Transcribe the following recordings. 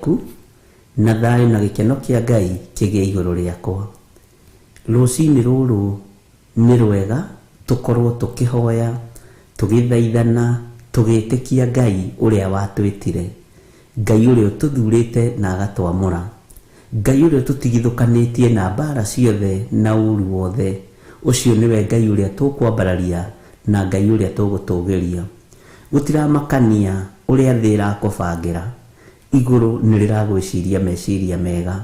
Ku, na thayũ na gĩkeno kĩa Ngai kĩgĩe igũrũ rĩakwa. Rũcinĩ rũrũ nĩ rwega tũkorwo tũkĩhoya, tũgĩthaithana, tũgĩtĩkia Ngai ũrĩa watwĩtire, Ngai ũrĩa ũtũthurĩte na agatwamũra, Ngai ũrĩa ũtũtigithũkanĩtie na mbara ciothe na ũru wothe. Ũcio nĩwe Ngai ũrĩa tũkwambararia na Ngai ũrĩa tũgũtũgĩria. Gũtiramakania ũrĩa thĩ ĩrakũbangĩra, igũrũ nĩ rĩragwĩciria meciria mega.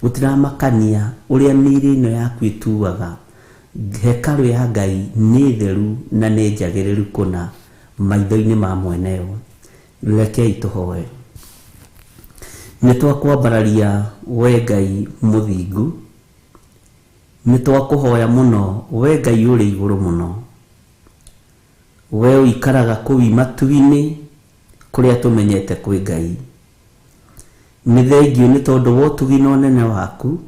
Gũtiramakania ũrĩa mĩĩrĩ ĩno yaku ĩtuaga, hekarũ ya Ngai nĩ theru na nĩ njagĩrĩru kũna maitho-inĩ ma mweneyo. Rekei tũhoe. Nĩ twakwambararia we Ngai mũthingu, nĩ twakũhoya mũno we Ngai ũrĩ igũrũ mũno. We ũikaraga kũu imatu-inĩ kũrĩa tũmenyete kwĩ Ngai. Nĩ thengiũ nĩ tondũ wa ũtugi na ũnene waku,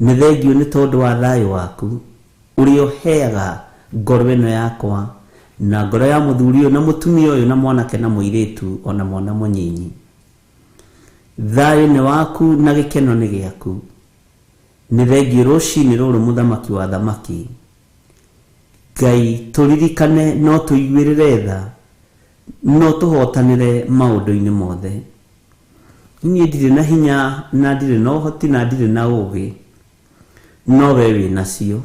nĩ thengiũ nĩ tondũ wa thayũ waku ũrĩa ũheaga ngoro ĩno yakwa na ngoro ya mũthuri ũyũ na mũtumia ũyũ na mwanake na mũirĩtu ona mwana mũnyinyi. Thayũ nĩ waku na gĩkeno nĩ gĩaku. Nĩ thengiũ rũcinĩ rũrũ mũthamaki wa thamaki. Ngai tũririkane no tũiguĩrĩre tha, no tũhotanĩre maũndũ-inĩ mothe. Niĩ ndirĩ na hinya na ndirĩ na ũhoti na ndirĩ na ũũgĩ, no we wĩ nacio.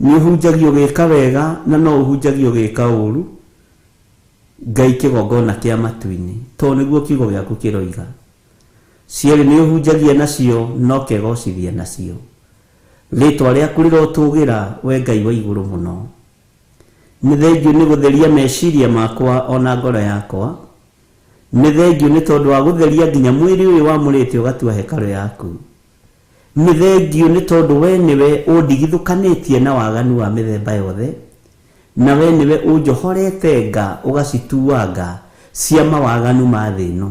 Nĩ ũhunjagia ũgĩka wega na no ũhunjagia ũgĩka ũũru, Ngai kĩgongona kĩa matu-inĩ, tondũ nĩguo kiugo gĩaku kĩroiga. Cierĩ nĩ ũhunjagia nacio na ũkegocithia nacio. Rĩĩtwa rĩaku rĩrotũũgĩra, wee Ngai wa igũrũ mũno. Nĩ thengiũ nĩ gũtheria meciria makwa o na ngoro yakwa. Nĩ thengiũ nĩ tondũ wa gũtheria nginya mwĩrĩ ũyũ wamũrĩte ũgatua hekarũ yaku. Nĩ thengiũ nĩ tondũ wee nĩwe ũndigithũkanĩtie na waganu wa mĩthemba yothe, na wee nĩwe ũnjohorete nga ũgacituanga cia mawaganu ma thĩ ĩno.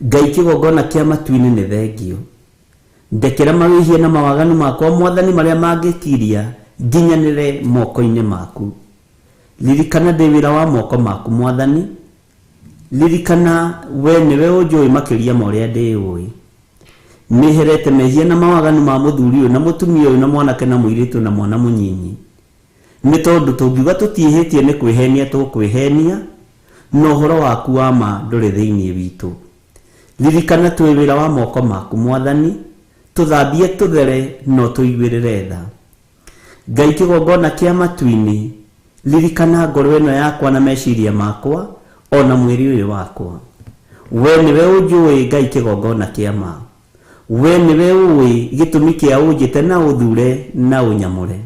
Ngai kĩgongona kĩa matu-inĩ nĩ thengiũ. Ndekera mawĩhia na mawaganu makwa Mwathani marĩa mangĩkiria nginyanĩre moko-inĩ maku. Ririkana ndĩ wĩra wa moko maku Mwathani. Ririkana we nĩwe ũnjũĩ makĩria ma ũrĩa ndĩũĩ. Nĩherete mehia na mawaganu ma mũthuri ũyũ na mũtumia ũyũ na mwanake na mũirĩtu na mwana mũnyinyi. Nĩ tondũ tũngiuga tũtiĩhĩtie nĩ kwĩhenia tũkwĩhenia, na ũhoro waku wa ma ndũrĩ thĩinĩ witũ. Ririkana twĩ wĩra wa moko maku Mwathani, tũthambie tũthere na ũtũiguĩrĩre tha. Ngai kĩgongona kĩa matu-inĩ, ririkana ngoro ĩno yakwa na meciria makwa o na mwĩrĩ ũyũ wakwa. We nĩwe ũnjũĩ Ngai kĩgongona kĩa ma. We nĩwe ũĩ gĩtũmi kĩa ũnjĩte na ũthure na ũnyamũre.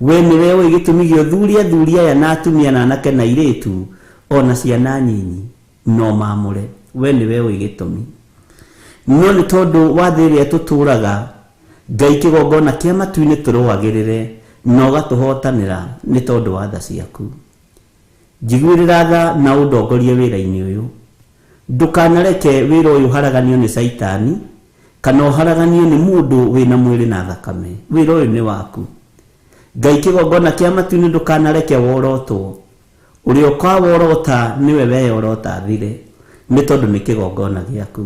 We nĩwe ũĩ gĩtũmi gĩa ũthure athuri aya na atumia na anake na airĩtu o na ciana nyinyi na ũmamũre. We nĩwe ũĩ gĩtũmi. No nĩ tondũ wa thĩ ĩrĩa tũtũũraga, Ngai kĩgongona kĩa matu-inĩ tũrũagĩrĩre na ũgatũhotanĩra nĩ tondũ wa tha ciaku. Njiguĩrĩra tha na ũndongorie wĩra-inĩ ũyũ. Ndũkanareke wĩra ũyũ ũharaganio nĩ Caitani kana ũharaganio nĩ mũndũ wĩna mwĩrĩ na thakame. Wĩra ũyũ nĩ waku. Ngai kĩgongona kĩa matu-inĩ ndũkanareke worotwo. Ũrĩa ũkaworota nĩwe weyorota athire, nĩ tondũ nĩ kĩgongona gĩaku.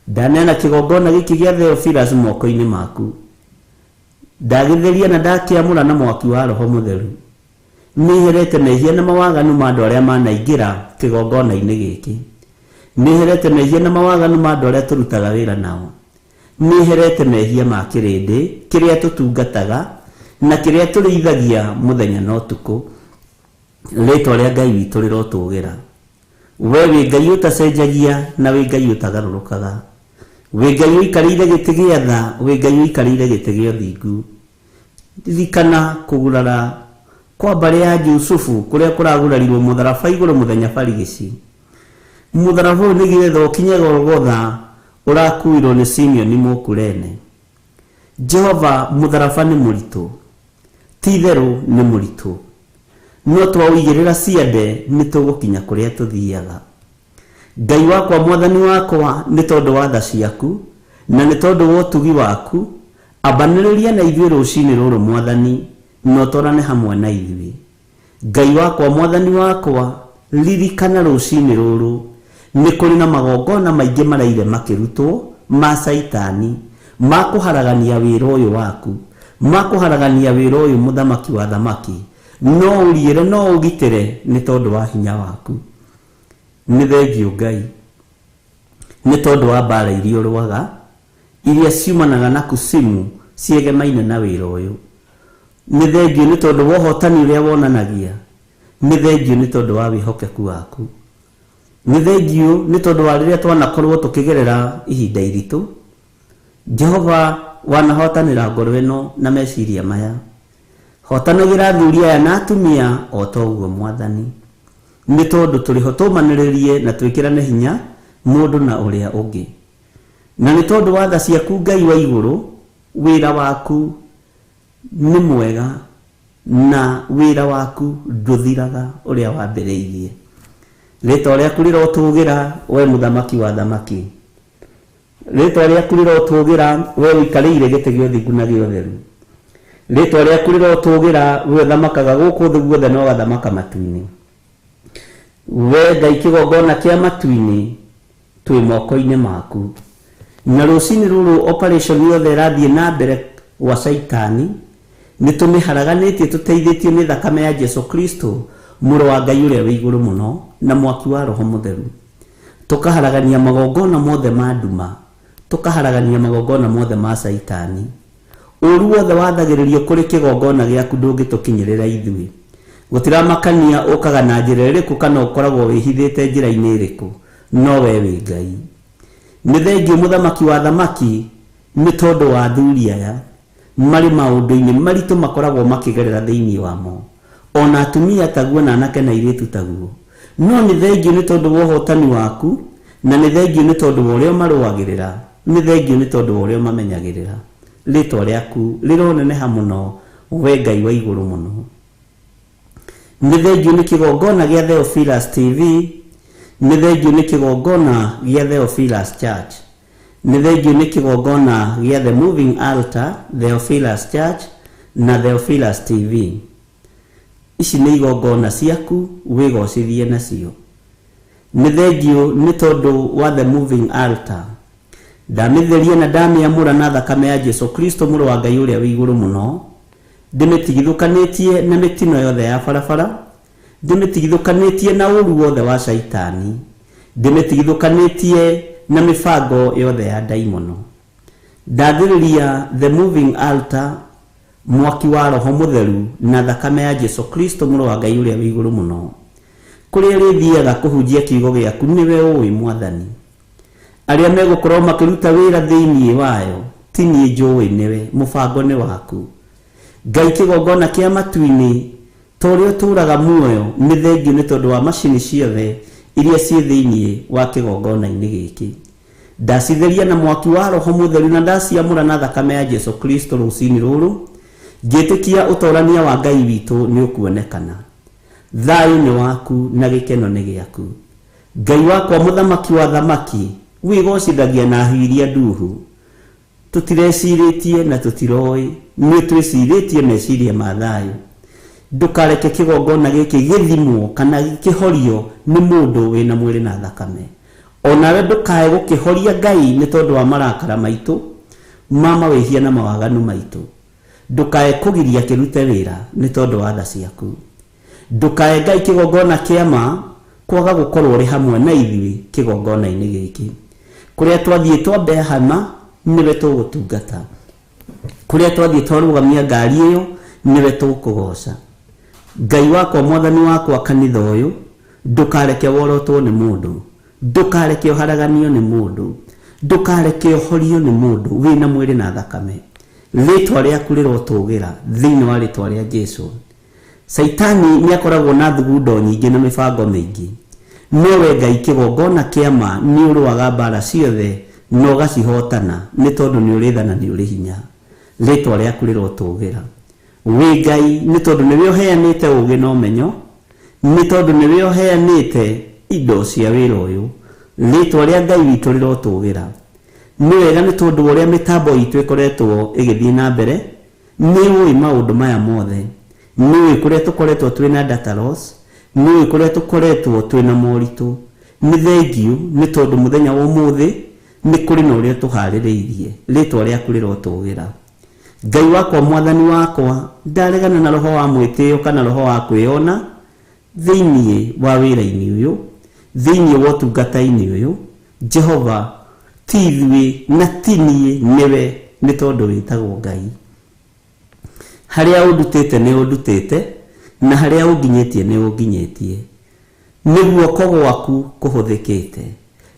Ndaneana kĩgongona gĩkĩ gĩa Theophilus moko-inĩ maku. Ndagĩtheria na ndakĩamũra na mwaki wa Roho Mũtheru. Nĩherete mehia na mawaganu ma andũ arĩa manaingĩra kĩgongona-inĩ gĩkĩ. Nĩherete mehia na mawaganu ma andũ arĩa tũrutaga wĩra nao. Nĩherete mehia ma kĩrĩndĩ kĩrĩa tũtungataga na kĩrĩa tũrĩithagia mũthenya na ũtukũ. Rĩĩtwa rĩa Ngai witũ rĩrotũgĩra. We wĩ Ngai ũtacenjagia na wĩ Ngai ũtagarũrũkaga. Wĩ Ngai ũikarĩire gĩtĩ gĩa tha, wĩ Ngai ũikarĩire gĩtĩ gĩa ũthingu. Ririkana kũgurara kwa mbarĩ ya Jusufu kũrĩa kũragurarirwo mũtharaba igũrũ mũthenya barigici. Mũtharaba ũyũ nĩgetha ũkinye Golgotha ũrakuirwo nĩ Simeoni Mũkurene. Jehova, mũtharaba nĩ mũritũ, ti-itherũ nĩ mũritũ, no twaũigĩrĩra ciande nĩtũgũkinya kũrĩa tũthiaga. Ngai wakwa, Mwathani wakwa, nĩ tondũ wa tha ciaku, na nĩ tondũ wa ũtugi waku, ambanĩrĩria na ithuĩ rũcinĩ rũrũ, Mwathani, na ũtwarane hamwe na ithuĩ. Ngai wakwa, Mwathani wakwa, ririkana rũcinĩ rũrũ. Nĩ kũrĩ na magongona maingĩ maraire makĩrutwo ma Caitani ma kũharagania wĩra ũyũ waku, ma kũharagania wĩra ũyũ mũthamaki wa thamaki. No ũriĩre, no ũgitĩre nĩ tondũ wa hinya waku. Nĩ thengio Ngai nĩ tondũ wa mbara iria ũrũaga, iria ciumanaga na kusimu ciegemaine na wĩra ũyũ. Nĩ thengio nĩ tondũ wa ũhotani ũrĩa wonanagia. Nĩ thengio nĩ tondũ wa wĩhokeku waku. Nĩ thengio nĩ tondũ wa rĩrĩa twanakorwo tũkĩgerera ihinda iritũ. Jehova wanahotanĩra ngoro ĩno na meciria maya. Hotanagĩra athuri aya na atumia o ta ũguo Mwathani. Nĩ tondũ tũrĩho tũmanĩrĩrie na twĩkĩrane hinya mũndũ na ũrĩa ũngĩ. Na nĩ tondũ wa tha ciaku Ngai wa igũrũ, wĩra waku nĩ mwega na wĩra waku ndũthiraga ũrĩa wambĩrĩirie. Rĩtwa rĩaku rĩrotũgĩra we mũthamaki wa thamaki. Rĩtwa rĩaku rĩrotũgĩra we ũikarĩire gĩtĩ gĩa ũthingu na gĩa ũtheru. Rĩtwa rĩaku rĩrotũgĩra we ũthamakaga gũkũ thĩ guothe na ũgathamaka matu-inĩ. We Ngai kĩgongona kĩa matu-inĩ twĩ moko-inĩ maku. Na rũcinĩ rũrũ operation yothe ĩrathiĩ na mbere gwa Caitani nĩ tũmĩharaganĩtie tũteithĩtio nĩ thakame ya Jesu Kristo mũrũ wa Ngai ũrĩa wĩ igũrũ mũno na mwaki wa Roho Mũtheru. Tũkaharagania magongona mothe ma nduma, tũkaharagania magongona mothe ma Caitani. Ũru wothe wathagĩrĩrio kũrĩ kĩgongona gĩaku ndũngĩtũkinyĩrĩra ithuĩ. Gũtiramakania ũkaga na njĩra ĩrĩkũ kana ũkoragwo wĩhithĩte njĩra-inĩ ĩrĩkũ, no we wĩ Ngai. Nĩ thengio mũthamaki wa thamaki nĩ tondũ wa athuri aya marĩ maũndũ-inĩ maritũ makoragwo makĩgerera thĩinĩ wamo. Ona atumia taguo na anake na airĩtu taguo. No nĩ thengio nĩ tondũ wa ũhotani waku, na nĩ thengio nĩ tondũ wa ũrĩa ũmarũagĩrĩra, nĩ thengio nĩ tondũ wa ũrĩa ũmamenyagĩrĩra. Rĩtwa rĩaku rĩroneneha mũno we Ngai wa igũrũ mũno. Nĩ thengio nĩ kĩgongona gĩa Theophilus TV, nĩ thengio nĩ kĩgongona gĩa Theophilus Church, nĩ thengio nĩ kĩgongona gĩa The Moving Altar, Theophilus Church na Theophilus TV. Ici nĩ igongona ciaku wĩgocithie nacio. Nĩ thengio nĩ tondũ wa The Moving Altar. Ndamĩtheria na ndamĩamũra na thakame ya Jesu Kristo mũrũ wa Ngai ũrĩa wĩ igũrũ mũno. Ndĩmĩtigithũkanĩtie na mĩtino yothe ya barabara, ndĩmĩtigithũkanĩtie na ũru wothe wa Caitani, ndĩmĩtigithũkanĩtie na mĩbango yothe ya ndaimono. Ndathĩrĩria The Moving Altar mwaki wa Roho Mũtheru na thakame ya Jesu Kristo mũrũ wa Ngai ũrĩa wĩ igũrũ mũno. Kũrĩa rĩthiaga kũhunjia kiugo gĩaku nĩwe ũĩ Mwathani. Arĩa megũkorwo makĩruta wĩra thĩinĩ wayo ti niĩ njũĩ nĩwe, mũbango nĩ waku. Ngai kĩgongona kĩa matu-inĩ ta ũrĩa ũtũũraga muoyo nĩ thengio nĩ tondũ wa macini ciothe iria ciĩ thĩinĩ wa kĩgongona-inĩ gĩkĩ. Ndacitheria na mwaki wa Roho Mũtheru na ndaciamũra na thakame ya Jesu Kristo rũcinĩ rũrũ, ngĩtĩkia ũtorania wa Ngai witũ nĩ ũkuonekana. Thayũ nĩ waku na gĩkeno nĩ gĩaku. Ngai wakwa mũthamaki wa thamaki wĩgocithagia na ahu iria nduhu. Tũtirecirĩtie na tũtiroĩ, nĩ twĩcirĩtie meciria ma thayũ. Ndũkareke kĩgongona gĩkĩ gĩthimwo kana kĩhorio nĩ mũndũ wĩna mwĩrĩ na thakame. Onawe ndũkae gũkĩhoria Ngai nĩ tondũ wa marakara maitũ, ma mawĩhia na mawaganu maitũ. Ndũkae kũgiria kĩrute wĩra nĩ tondũ wa tha ciaku. Ndũkae Ngai kĩgongona kĩa ma kwaga gũkorwo ũrĩ hamwe na ithuĩ kĩgongona-inĩ gĩkĩ. Kũrĩa twathiĩ twambe hema nĩwe tũgũtungata. Kũrĩa twathiĩ twarũgamia ngari ĩyo nĩwe tũkũgoca. Ngai wakwa Mwathani wakwa kanitha ũyũ ndũkareke worotwo nĩ mũndũ, ndũkareke ũharaganio nĩ mũndũ, ndũkareke ũhorio nĩ mũndũ wĩna mwĩrĩ na thakame. Rĩtwa rĩaku rĩrotũgĩra thĩinĩ wa rĩtwa rĩa Jesu. Caitani nĩ akoragwo na thugundo nyingĩ na mĩbango mĩingĩ. No we Ngai kĩgongona kĩa ma nĩ ũrũaga mbara ciothe na ũgacihotana nĩ tondũ nĩ ũrĩ tha na nĩ ũrĩ hinya. Rĩtwa rĩaku rĩrotũgĩra. Wĩ Ngai nĩ tondũ nĩwe ũheanĩte ũũgĩ na ũmenyo, nĩ tondũ nĩwe ũheanĩte indo cia wĩra ũyũ. Rĩtwa rĩa Ngai witũ rĩrotũgĩra. Nĩ wega nĩ tondũ wa ũrĩa mĩtambo itũ ĩkoretwo ĩgĩthiĩ na mbere, nĩ ũĩ maũndũ maya mothe. Nĩ ũĩ kũrĩa tũkoretwo twĩna data loss, nĩ ũĩ kũrĩa tũkoretwo twĩna moritũ. Nĩ thengiũ nĩ tondũ mũthenya wa ũmũthĩ nĩ kũrĩ na ũrĩa tũharĩrĩirie. Rĩtwa rĩaku rĩrotũgĩra. Ngai wakwa, mwathani wakwa, ndaregana na roho wa mwĩtĩo kana roho wa kwĩona thĩinĩ wa wĩra-inĩ ũyũ, thĩinĩ wa ũtungata-inĩ ũyũ. Jehova, ti ithuĩ na ti niĩ, nĩwe, nĩ tondũ wĩtagwo Ngai. Harĩa ũndutĩte nĩ ũndutĩte, na harĩa ũnginyĩtie nĩ ũnginyĩtie. Nĩ guoko gwaku kũhũthĩkĩte,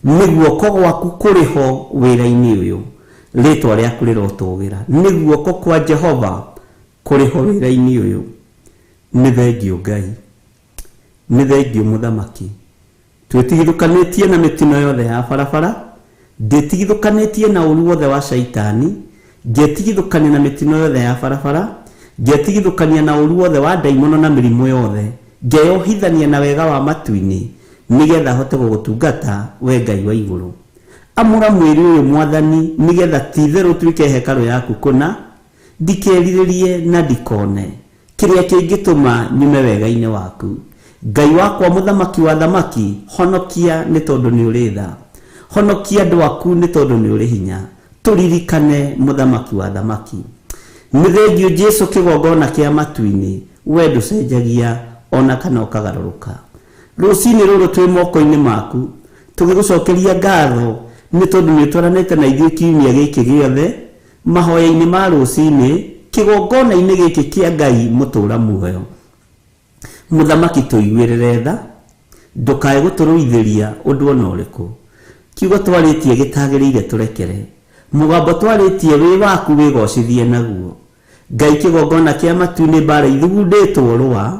nĩ guoko gwaku kũrĩ ho wĩra-inĩ ũyũ. Rĩtwa rĩaku rĩrotũgĩra. Nĩ guoko kwa Jehova kũrĩ ho wĩra-inĩ ũyũ. Nĩ thengiũ Ngai, nĩ thengiũ Mũthamaki. Twĩtigithũkanĩtie na mĩtino yothe ya barabara, ndĩtigithũkanĩtie na ũru wothe wa caitani, ngetigithũkania na mĩtino yothe ya barabara, ngetigithũkania na ũru wothe wa ndaimono na mĩrimũ yothe, ngeyohithania na wega wa matu-inĩ, nĩgetha hote gũgũtungata we Ngai wa igũrũ. Amũra mwĩrĩ ũyũ Mwathani, nĩgetha ti-itherũ ũtuĩke hekarũ yaku kũna, ndikerirĩrie na ndikone kĩrĩa kĩngĩtũma nyume wega-inĩ waku. Ngai wakwa, Mũthamaki wa thamaki, honokia nĩ tondũ nĩ ũrĩ tha. Honokia andũ aku nĩ tondũ nĩ ũrĩ hinya. Tũririkane Mũthamaki wa thamaki. Nĩ thengiũ Jesu kĩgongona kĩa matu-inĩ, we ndũcenjagia ona kana ũkagarũrũka. Rũcinĩ rũrũ twĩ moko-inĩ maku, tũgĩgũcokeria ngatho nĩ tondũ nĩ ũtwaranĩte na ithuĩ kiumia gĩkĩ gĩothe, mahoya-inĩ ma rũcinĩ, kĩgongona-inĩ gĩkĩ kĩa Ngai mũtũũra muoyo. Mũthamaki, tũiguĩrĩre tha, ndũkae gũtũrũithĩria ũndũ ona ũrĩkũ. Kiugo twarĩtie gĩtagĩrĩire tũrekere, mũgambo twarĩtie wĩ waku wĩgocithie naguo. Ngai kĩgongona kĩa matu-inĩ, mbara ithugundĩtwo rũa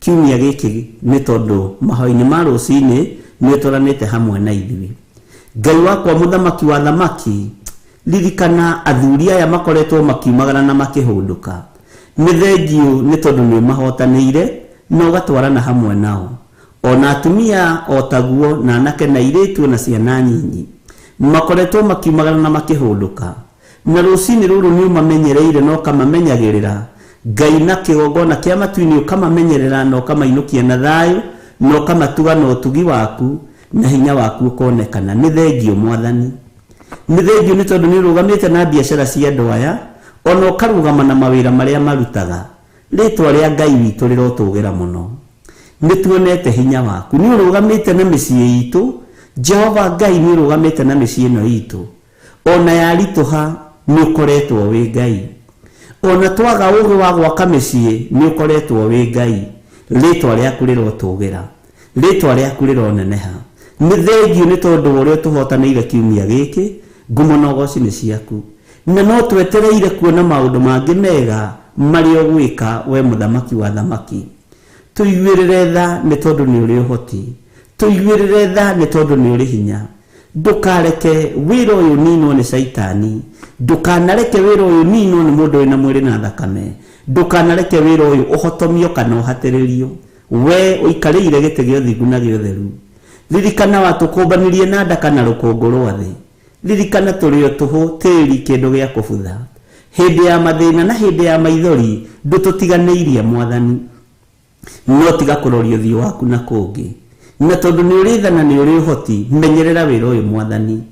kiumia gĩkĩ nĩ tondũ mahoya-inĩ ma rũcinĩ nĩ ũtwaranĩte hamwe na ithuĩ. Ngai wakwa, Mũthamaki wa thamaki, ririkana athuri aya makoretwo makiumagara na makĩhũndũka. Nĩ thengiũ nĩ tondũ nĩ ũmahotanĩire na ũgatwarana hamwe nao. Ona atumia o taguo, na anake na airĩtu na ciana nyinyi makoretwo makiumagara na makĩhũndũka. Na rũcinĩ rũrũ nĩ ũmamenyereire na ũkamamenyagĩrĩra. Ngai na kĩgongona kĩa matu-inĩ ũkamamenyerera na ũkamainũkia na thayũ, na ũkamatuga na ũtugi waku na hinya waku ũkonekana. Nĩ thengiũ Mwathani, nĩ thengiũ nĩ tondũ nĩ ũrũgamĩte na biacara cia andũ aya, ona ũkarũgama na mawĩra marĩa marutaga. Rĩtwa rĩa Ngai witũ rĩrotũgĩra mũno. Nĩ tuonete hinya waku, nĩ ũrũgamĩte na mĩciĩ itũ. Jehova Ngai, nĩ ũrũgamĩte na mĩciĩ ĩno itũ. Ona yaritũha nĩ ũkoretwo wĩ Ngai. Ona twaga ũgĩ wa gwaka mĩciĩ nĩ ũkoretwo wĩ Ngai. Rĩtwa rĩaku rĩrotũgĩra, rĩtwa rĩaku rĩroneneha. Nĩ thengiũ nĩ tondũ wa ũrĩa ũtũhotanĩire kiumia gĩkĩ. Ngumo na ũgoci nĩ ciaku, na no twetereire kuona maũndũ mangĩ mega marĩa ũgwĩka we Mũthamaki wa thamaki. Tũiguĩrĩre tha nĩ tondũ nĩ ũrĩ ũhoti, tũiguĩrĩre tha nĩ tondũ nĩ ũrĩ hinya. Ndũkareke wĩra ũyũ ninwo nĩ caitani, ndũkanareke wĩra ũyũ ninwo nĩ mũndũ wĩna mwĩrĩ na thakame, ndũkanareke wĩra ũyũ ũhotomio kana ũhatĩrĩrio. We ũikarĩire gĩtĩ gĩa ũthingu na gĩa ũtheru. Ririkana watũkũmbanirie na ndaka na rũkũngũ rwa thĩ. Ririkana tũrĩ o tũhũ, tĩri kĩndũ gĩa kũbutha. Hĩndĩ ya mathĩna na hĩndĩ ya maithori ndũtũtiganĩirie Mwathani, no tiga kũroria ũthiũ waku na kũngĩ. Na tondũ nĩ ũrĩ tha na nĩ ũrĩ ũhoti, menyerera wĩra ũyũ Mwathani.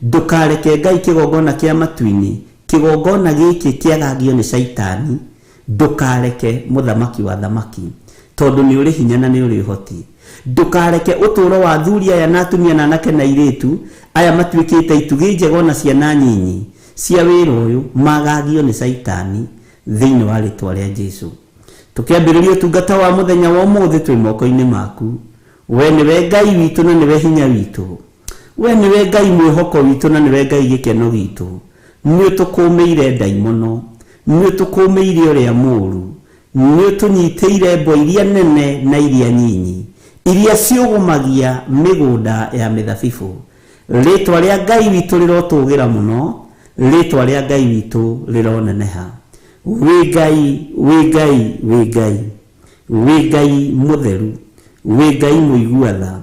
Ndũkareke Ngai kĩgongona kĩa matu-inĩ, kĩgongona gĩkĩ kĩagagio nĩ caitani. Ndũkareke Mũthamaki wa thamaki, tondũ nĩ ũrĩ hinya na nĩ ũrĩ ũhoti. Ndũkareke ũtũũro wa athuri aya na atumia na anake na airĩtu aya matuĩkĩte itugĩ njega ona ciana nyinyi cia wĩra ũyũ magagio nĩ caitani, thĩinĩ wa rĩtwa rĩa Jesu. Tũkĩambĩrĩria ũtungata wa mũthenya wa ũmũthĩ twĩ moko-inĩ maku. We nĩwe Ngai witũ na nĩwe hinya witũ. We nĩwe Ngai mwĩhoko witũ na nĩwe Ngai gĩkeno gitũ. Nĩ ũtũkũmĩire ndaimono, nĩ ũtũkũmĩire ũrĩa mũũru, nĩ ũtũnyitĩire mbwa iria nene na iria nyinyi, iria ciũgũmagia mĩgũnda ya mĩthabibũ. Rĩtwa rĩa Ngai witũ rĩrotũgĩra mũno, rĩtwa rĩa Ngai witũ rĩroneneha. Wĩ Ngai, wĩ Ngai, wĩ Ngai, wĩ Ngai mũtheru, wĩ Ngai mũigua tha.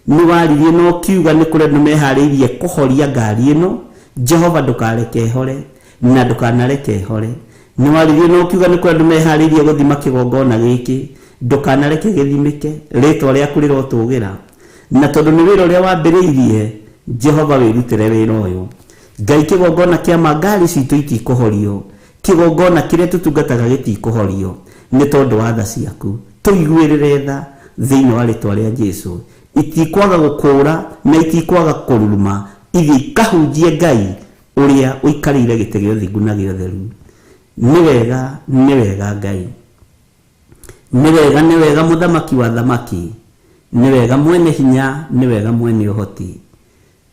Nĩ waririe na ũkiuga nĩ kũrĩ andũ meharĩirie kũhoria ngari ĩno. Jehova, ndũkareke ĩhore na ndũkanareke ĩhore. Nĩ waririe na ũkiuga nĩ kũrĩ andũ meharĩirie gũthima kĩgongona gĩkĩ, ndũkanareke gĩthimĩke. Rĩtwa rĩaku rĩrotũgĩra. Na tondũ nĩ wĩra ũrĩa wambĩrĩirie, Jehova wĩrutĩre wĩra ũyũ. Ngai, kĩgongona kĩa ma ngari citũ itikũhorio, kĩgongona kĩrĩa tũtungataga gĩtikũhorio nĩ tondũ wa tha ciaku. Tũiguĩrĩre tha thĩinĩ wa rĩtwa rĩa Jesu. Itikwaga gũkũra na itikwaga kũruruma, ithiĩ ikahunjie Ngai ũrĩa ũikarĩire gĩtĩ gĩa ũthingu na gĩa ũtheru. Nĩ wega, nĩ wega Ngai, nĩ wega, nĩ wega mũthamaki wa thamaki, nĩ wega mwene hinya, nĩ wega mwene ũhoti.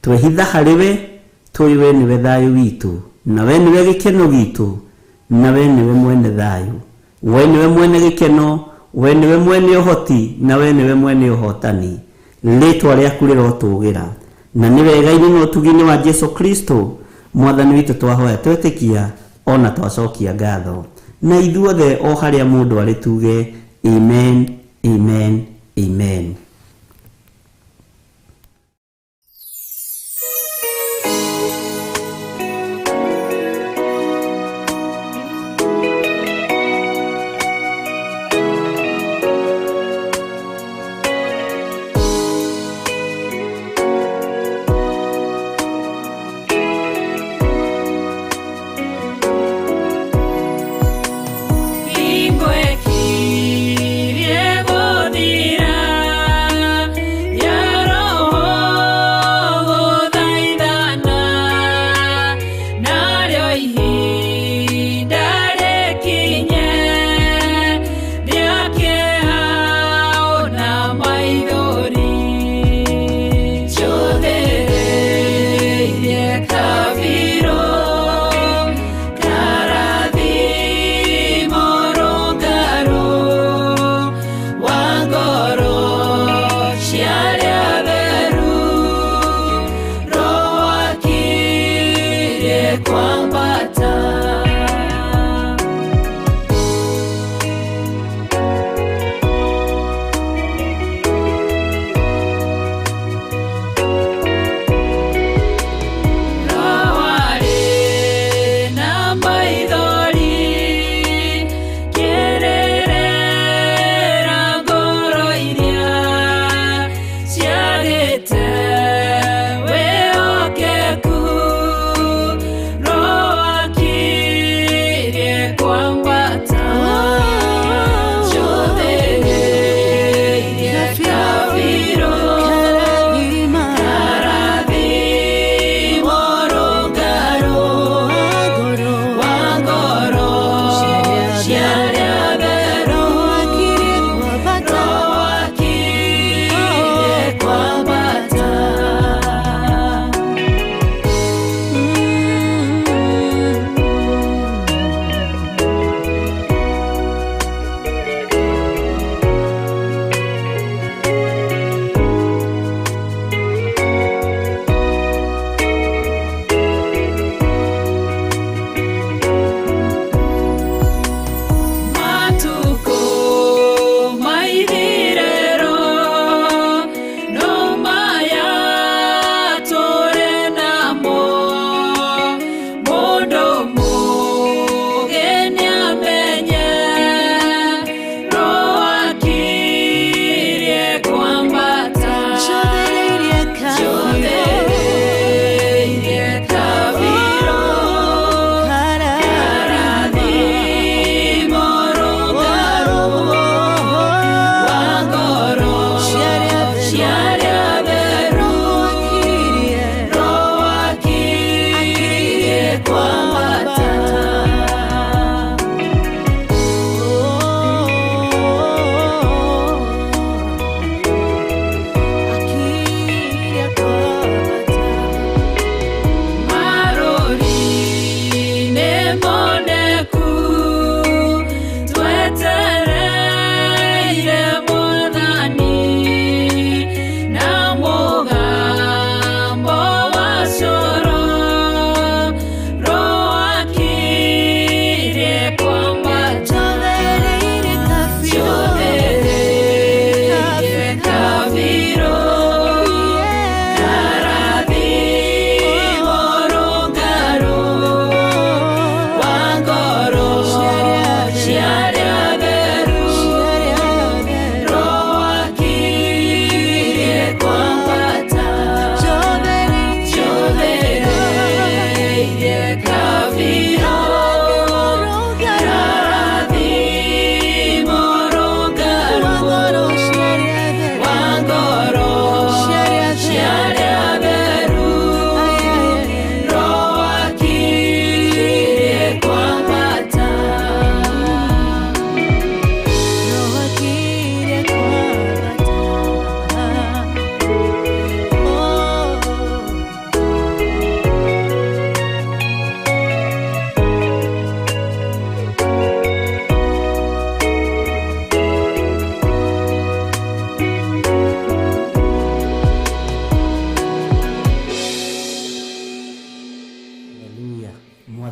Twehitha harĩ we, tũĩ we nĩwe thayũ witũ, na we nĩwe gĩkeno gitũ, na we nĩwe mwene thayũ, we nĩwe mwene gĩkeno, we nĩwe mwene ũhoti, na we nĩwe mwene ũhotani. Rĩtwa rĩaku rĩrotũgĩra, na nĩ wega-inĩ na ũtugi-inĩ wa Jesu Kristo mwathani witũ twahoya, twetĩkia ona twacokia ngatho, na ithuothe o harĩa mũndũ arĩ tuge amen, amen, amen. Hingo ĩkirie gũthira.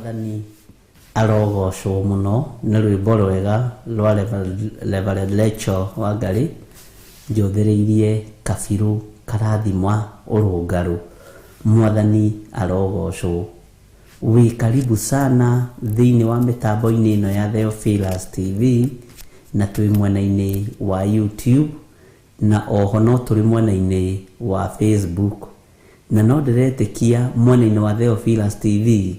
Mwathani arogocwo mũno nĩ rwĩmbo rwega rwa Reverend Rachel Wangari njũthĩrĩirie kabirũ karathima ũrũngarũ. Mwathani arogocwo. Wĩ karibu sana thĩinĩ wa mĩtambo-inĩ ĩno ya Theophilus TV na twĩ mwena-inĩ wa YouTube na oho no tũrĩ mwena-inĩ wa Facebook na no ndĩretĩkia mwena-inĩ wa Theophilus TV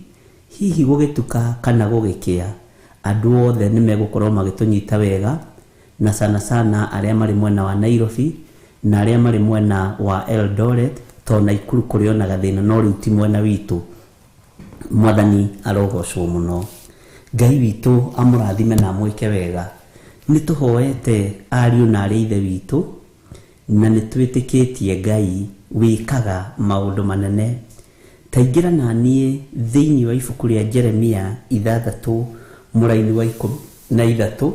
hihi gũgĩtuka kana gũgĩkĩa andũ othe nĩ megũkorwo magĩtũnyita wega na sana sana arĩa marĩ mwena wa Nairobi na arĩa marĩ mwena wa Eldoret to Naikuru kũrĩ ona gathĩna no rĩu ti mwena witũ. Mwathani arogocwo mũno. Ngai witũ amũrathime na amwĩke wega. Nĩ tũhoete ariũ na arĩ ithe witũ na nĩ twĩtĩkĩtie Ngai wĩkaga maũndũ manene. Taingĩra na niĩ thĩinĩ wa ibuku rĩa Jeremia 6 mũraini wa 13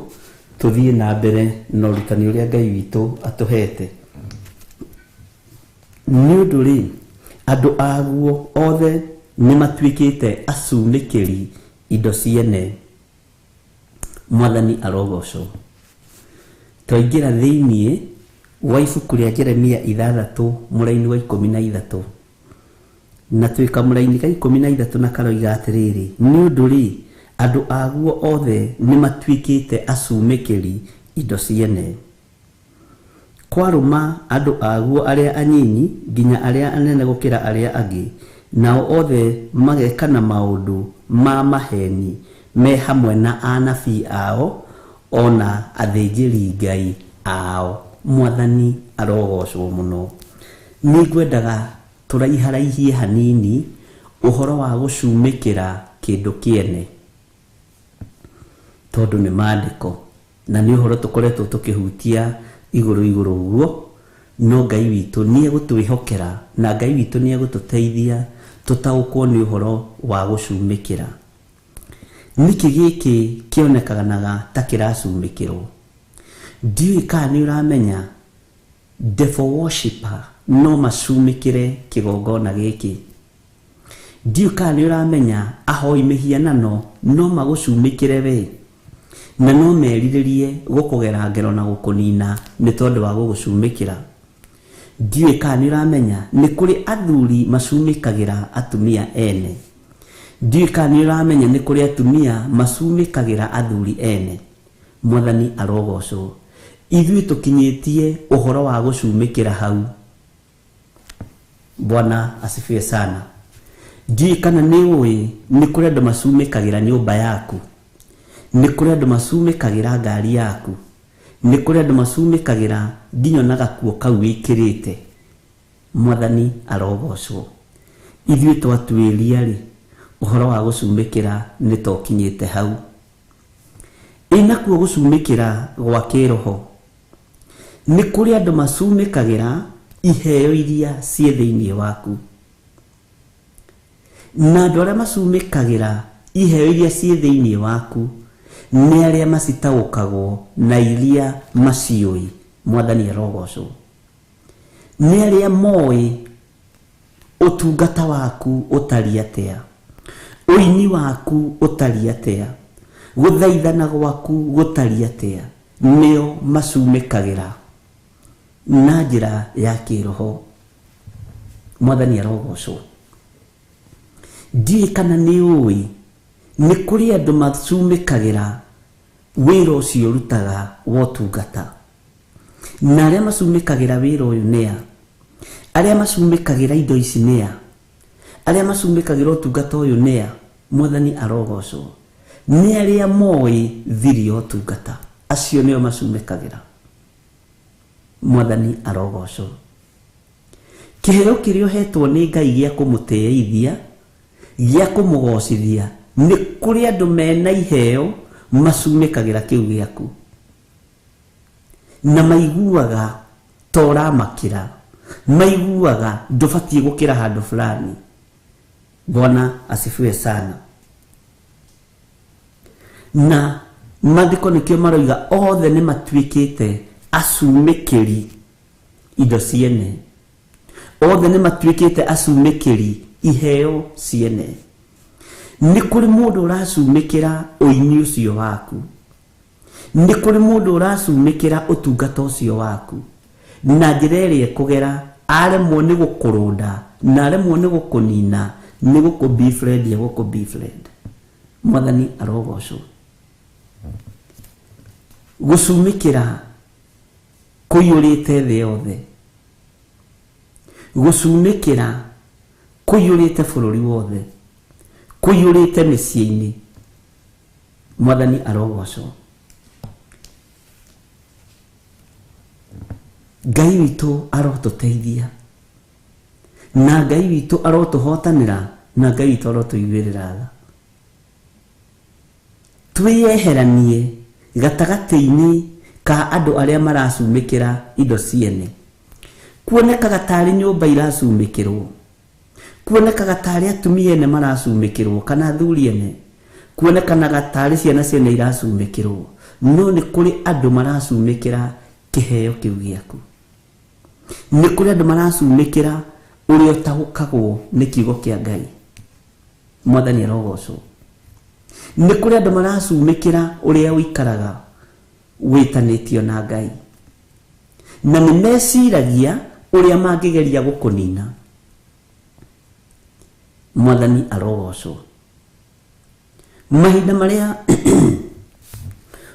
tũthiĩ na mbere na ũrutani ũrĩa Ngai witũ atũhete. Nĩ ũndũ rĩ, andũ aguo othe nĩ matuĩkĩte acumĩkĩri indo ciene. Mwathani arogocwo. Twaingĩra thĩinĩ wa ibuku rĩa Jeremia 6 mũraini wa 13 na twĩ kamũraini ka 13 na karoiga atĩrĩrĩ, nĩ ũndũ rĩ, andũ aguo othe nĩ matuĩkĩte acumĩkĩri indo ciene. Kwarũma andũ aguo arĩa anyinyi nginya arĩa anene gũkĩra arĩa angĩ, nao othe magekana maũndũ ma maheni me hamwe na anabii ao ona athĩnjĩri Ngai ao. Mwathani arogocwo mũno. Nĩ ngwendaga tũraiharaihie hanini ũhoro wa gũcumĩkĩra kĩndũ kĩene, tondũ nĩ maandĩko na nĩ ũhoro tũkoretwo tũkĩhutia igũrũ igũrũ ũguo, no Ngai witũ nĩ egũtwĩhokera na Ngai witũ nĩ egũtũteithia tũtaũkwo nĩ ũhoro wa gũcumĩkĩra. Nĩkĩ gĩkĩ kĩonekanaga ta kĩracumĩkĩrwo? Ndiũĩ kana nĩ ũramenya devil worshipper no macumĩkĩre kĩgongona gĩkĩ. Ndiũĩ kana nĩ ũramenya ahoi mĩhianano no magũcumĩkĩre we na no merirĩrie gũkũgera ngero na gũkũnina nĩ tondũ wa gũgũcumĩkĩra. Ndiũĩ kana nĩ ũramenya nĩ kũrĩ athuri macumĩkagĩra atumia ene. Ndiũĩ kana nĩ ũramenya nĩ kũrĩ atumia macumĩkagĩra athuri ene. Mwathani arogocwo. Ithuĩ tũkinyĩtie ũhoro wa gũcumĩkĩra hau. Bwana asifiwe sana. Ndiũĩ kana nĩ ũĩ nĩ kũrĩ andũ macumĩkagĩra nyũmba yaku, nĩ kũrĩ andũ macumĩkagĩra ngari yaku, nĩ kũrĩ andũ macumĩkagĩra nginya ona gakuo kau wĩkĩrĩte. Mwathani arogocwo. Ithuĩ twatuĩria rĩ, ũhoro wa gũcumĩkĩra nĩ tokinyĩte hau. Ĩ nakuo gũcumĩkĩra gwa kĩroho, nĩ kũrĩ andũ macumĩkagĩra iheo iria ciĩ thĩinĩ waku, na andũ arĩa macumĩkagĩra iheo iria ciĩ thĩinĩ waku nĩ arĩa macitaũkagwo na iria maciũĩ. Mwathani arogocwo. Nĩ arĩa moĩ ũtungata waku ũtariĩ atĩa, ũini waku ũtariĩ atĩa, gũthaithana gwaku gũtariĩ atĩa, nĩo macumĩkagĩra na njĩra ya kĩroho. Mwathani arogocwo. Ndiũĩ kana nĩ ũĩ nĩ kũrĩ andũ macumĩkagĩra wĩra ũcio ũrutaga wa ũtungata, na arĩa macumĩkagĩra wĩra ũyũ nĩa, arĩa macumĩkagĩra indo ici nĩa, arĩa macumĩkagĩra ũtungata ũyũ nĩa. Mwathani arogocwo. Nĩ arĩa moĩ thiri ya ũtungata, acio nĩo macumĩkagĩra. Mwathani arogocwo. Kĩheo kĩrĩa ũhetwo nĩ Ngai gĩa kũmũtĩithia, gĩa kũmũgocithia, nĩ kũrĩ andũ mena iheo macumĩkagĩra kĩu gĩaku na maiguaga ta ũramakĩra, maiguaga ndũbatiĩ gũkĩra handũ fulani. Bwana asifiwe sana. Na maandĩko nĩkĩo maroiga othe nĩ matuĩkĩte acumĩkĩri indo ciene, othe nĩ matuĩkĩte acumĩkĩri iheo ciene. Nĩ kũrĩ mũndũ ũracumĩkĩra ũini ũcio waku, nĩ kũrĩ mũndũ ũracumĩkĩra ũtungata ũcio waku, na njĩra ĩrĩa ĩkũgera aremwo nĩ gũkũrũnda na aremwo nĩ gũkũnina, nĩ gũkũ befriend ya gũkũ befriend. Mwathani arogocwo. Gũcumĩkĩra kũiyũrĩte thĩ yothe, gũcumĩkĩra kũiyũrĩte bũrũri wothe, kũiyũrĩte mĩciĩ-inĩ. Mwathani arogocwo. Ngai witũ arotũteithia, na Ngai witũ arotũhotanĩra, na Ngai witũ arotũiguĩrĩra tha. Twĩyeheranie gatagatĩ-inĩ ka andũ arĩa maracumĩkĩra indo ciene. Kuonekaga tarĩ nyũmba iracumĩkĩrwo, kuonekaga tarĩ atumia ene maracumĩkĩrwo kana athuri ene, kuonekanaga tarĩ ciana ciene iracumĩkĩrwo, no nĩ kũrĩ andũ maracumĩkĩra kĩheo kĩu gĩaku. Nĩ kũrĩ andũ maracumĩkĩra ũrĩa ũtaũkagwo nĩ kiugo kĩa Ngai. Mwathani arogocwo. Nĩ kũrĩ andũ maracumĩkĩra ũrĩa ũikaraga wĩtanĩtio na Ngai, na nĩ meciragia ũrĩa mangĩgeria gũkũnina. Mwathani arogocwo. Mahinda marĩa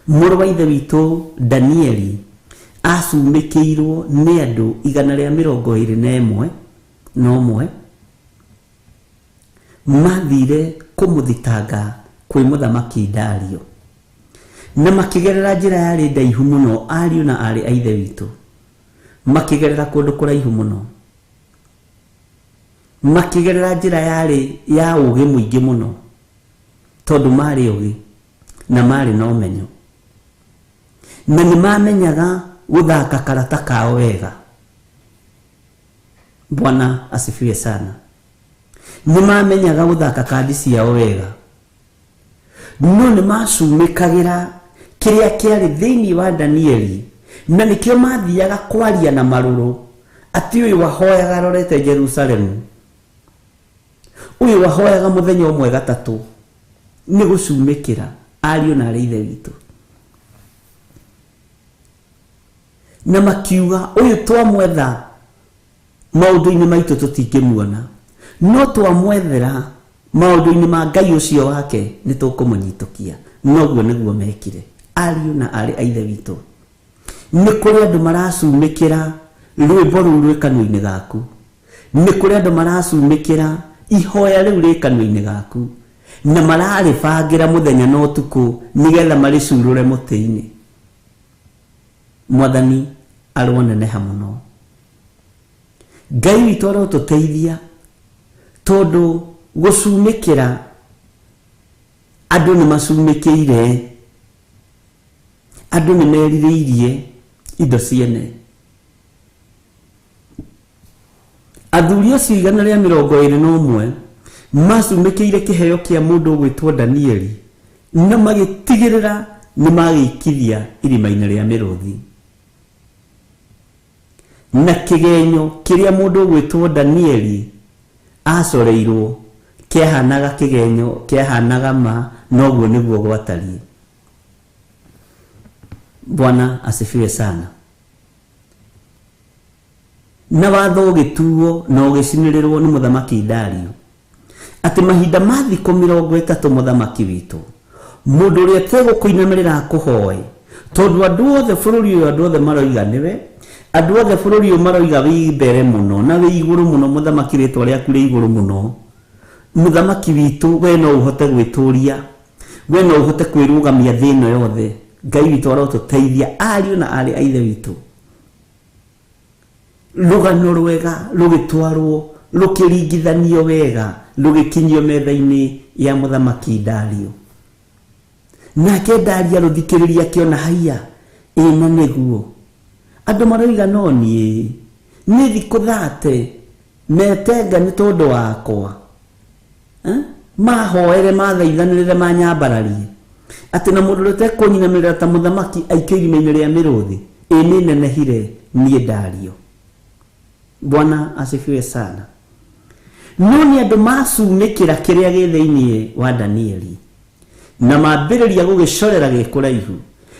mũrũ wa ithe witũ Danieli acumĩkĩirwo nĩ andũ 121 na ũmwe, mathire kũmũthitanga kwĩ mũthamaki Dario, na makĩgerera njĩra yarĩ ndaihu mũno. Ariũ na aarĩ a ithe witũ makĩgerera kũndũ kũraihu mũno, makĩgerera njĩra yarĩ ya ũũgĩ mũingĩ mũno, tondũ marĩ ũgĩ na marĩ na ũmenyo, na nĩ mamenyaga gũthaka karata kao wega. Bwana asifiwe sana. Nĩ mamenyaga gũthaka kandi ciao wega, no nĩ macumĩkagĩra kĩrĩa kĩarĩ thĩinĩ wa Danieli, na nĩkĩo mathiaga kwaria na marũrũ atĩ ũyũ wahoyaga arorete Jerusalemu, ũyũ wahoyaga mũthenya ũmwe gatatũ, nĩ gũcumĩkĩra. Ariũ na aarĩ ithe witũ, na makiuga ũyũ twamwetha maũndũ-inĩ maitũ tũtingĩmuona, no twamwethera maũndũ-inĩ ma Ngai ũcio wake nĩ tũkũmũnyitũkia. Noguo nĩguo mekire. Ariũ na aarĩ a ithe witũ, nĩ kũrĩ andũ maracumĩkĩra rwĩmbo rũu rwĩ kanua-inĩ gaku, nĩ kũrĩ andũ maracumĩkĩra ihoya rĩu rĩ kanua-inĩ gaku, na mararĩbangĩra mũthenya na ũtukũ nĩgetha marĩcurũre mũtĩ-inĩ. Mwathani aroneneha mũno. Ngai witũ arotũteithia, tondũ gũcumĩkĩra andũ nĩ macumĩkĩire, andũ nĩ merirĩirie indo ciene. Athuri acio 121 macumĩkĩire kĩheo kĩa mũndũ ũgwĩtwo Danieli, na magĩtigĩrĩra nĩ magĩikithia irima-inĩ rĩa mĩrũthi. Na kĩgenyo kĩrĩa mũndũ ũgwĩtwo Danieli acoreirwo kĩahanaga kĩgenyo, kĩahanaga ma, noguo nĩguo gwatariĩ. Bwana asifiwe sana. Na watho ũgĩtuo na ũgĩcinĩrĩrwo nĩ mũthamaki Dario atĩ mahinda ma thikũ 30 mũthamaki witũ, mũndũ ũrĩa ũtegũkũinamĩrĩra akũhoe, tondũ andũ othe bũrũri ũyũ, andũ othe maroiga nĩwe, andũ othe bũrũri ũyũ maroiga wĩ mbere mũno na wĩ igũrũ mũno, mũthamaki rĩtwa rĩaku rĩ igũrũ mũno. Mũthamaki witũ, we no ũhote gwĩtũria, we no ũhote kwĩrũgamia thĩ ĩno yothe. Ngai witũ arotũteithia, ariũ na aarĩ a ithe witũ. Rũgano rwega rũgĩtwarwo, rũkĩringithanio wega, rũgĩkinyio metha-inĩ ya mũthamaki Dario. Nake Dario arũthikĩrĩria akĩona haiya, ĩna nĩguo andũ maroiga no niĩ nĩ thikũ thate metenga nĩ tondũ wakwa, mahoere mathaithanĩrĩre manyambararie atĩ na mũndũ ũrĩa ũtekũnyinamĩrĩra ta mũthamaki aikio irima-inĩ rĩa mĩrũthi, ĩ nĩ nenehire niĩ Dario. Bwana asifiwe sana. No nĩ andũ macumĩkĩra kĩrĩa gĩ thĩinĩ wa Danieli na mambĩrĩria gũgĩcorera gĩ kũraihu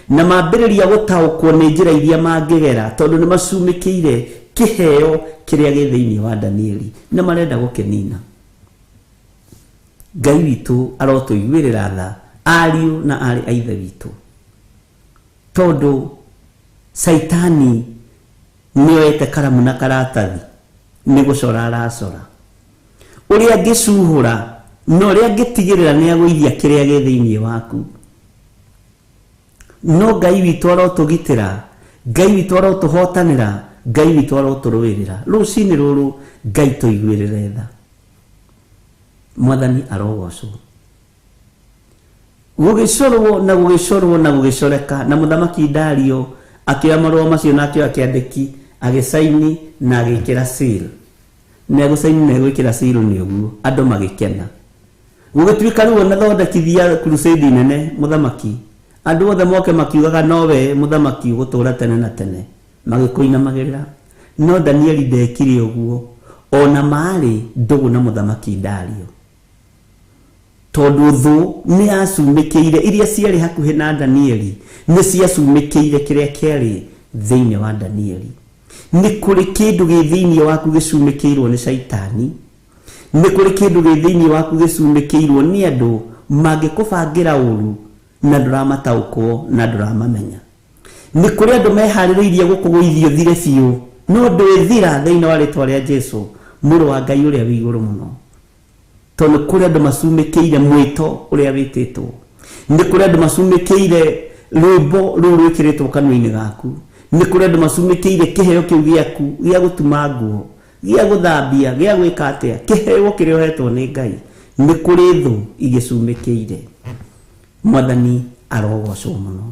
na mambĩrĩria gũtaũkwo nĩ njĩra iria mangĩgera tondũ nĩ macumĩkĩire kĩheo kĩrĩa gĩ thĩinĩ wa Danieli na marenda gũkĩnina. Ngai witũ arotũiguĩrĩra tha ariũ na aarĩ a ithe witũ, tondũ Caitani nĩoete karamu na karatathi nĩ gũcora aracora ũrĩa angĩcuhũra na ũrĩa angĩtigĩrĩra nĩ agũithia kĩrĩa gĩ thĩinĩ waku. No Ngai witũ arotũgitĩra, Ngai witũ arotũhotanĩra, Ngai witũ arotũrũĩrĩra. Rũcinĩ rũrũ Ngai tũiguĩrĩre tha. Mwathani arogocwo. Gũgĩcorwo na gũgĩcorwo na gũgĩcoreka na mũthamaki Dario akĩoya marũa macio na akĩoya kĩandĩki agĩcaini na agĩkĩra seal. Na gũcaini na gwĩkĩra seal nĩ ũguo andũ magĩkena. Gũgĩtuĩka rĩu ona thondekithia crusade nene mũthamaki, andũ othe moke makiugaga nowe mũthamaki ũgũtũũra tene na tene, magĩkũinamagĩrĩra. No Danieli ndekire ũguo, ona maarĩ ndũgũ na mũthamaki Dario, tondũ thũ nĩ yacumĩkĩire iria ciarĩ hakuhĩ na Danieli nĩ ciacumĩkĩire kĩrĩa kĩarĩ thĩinĩ wa Danieli. Nĩ kũrĩ kĩndũ gĩ thĩinĩ waku gĩcumĩkĩirwo nĩ Caitani, nĩ kũrĩ kĩndũ gĩ thĩinĩ waku gĩcumĩkĩirwo nĩ andũ mangĩkũbangĩra ũru na ndũramataũkwo na ndũramamenya. Nĩ kũrĩ andũ meharĩrĩirie gũkũgũithia ũthire biũ, no ndwĩthira thĩinĩ wa rĩtwa rĩa Jesũ mũrũ wa Ngai ũrĩa wĩ igũrũ mũno. Tondũ nĩ kũrĩ andũ macumĩkĩire mwĩto ũrĩa wĩtĩtwo, nĩ kũrĩ andũ macumĩkĩire rwĩmbo rũu rwĩkĩrĩtwo kanua-inĩ gaku, nĩ kũrĩ andũ macumĩkĩire kĩheo kĩu gĩaku gĩa gũtuma nguo, gĩa gũthambia, gĩa gwĩka atĩa, kĩheo kĩrĩa ũhetwo nĩ Ngai. Nĩ kũrĩ thũ igĩcumĩkĩire. Mwathani arogocwo mũno.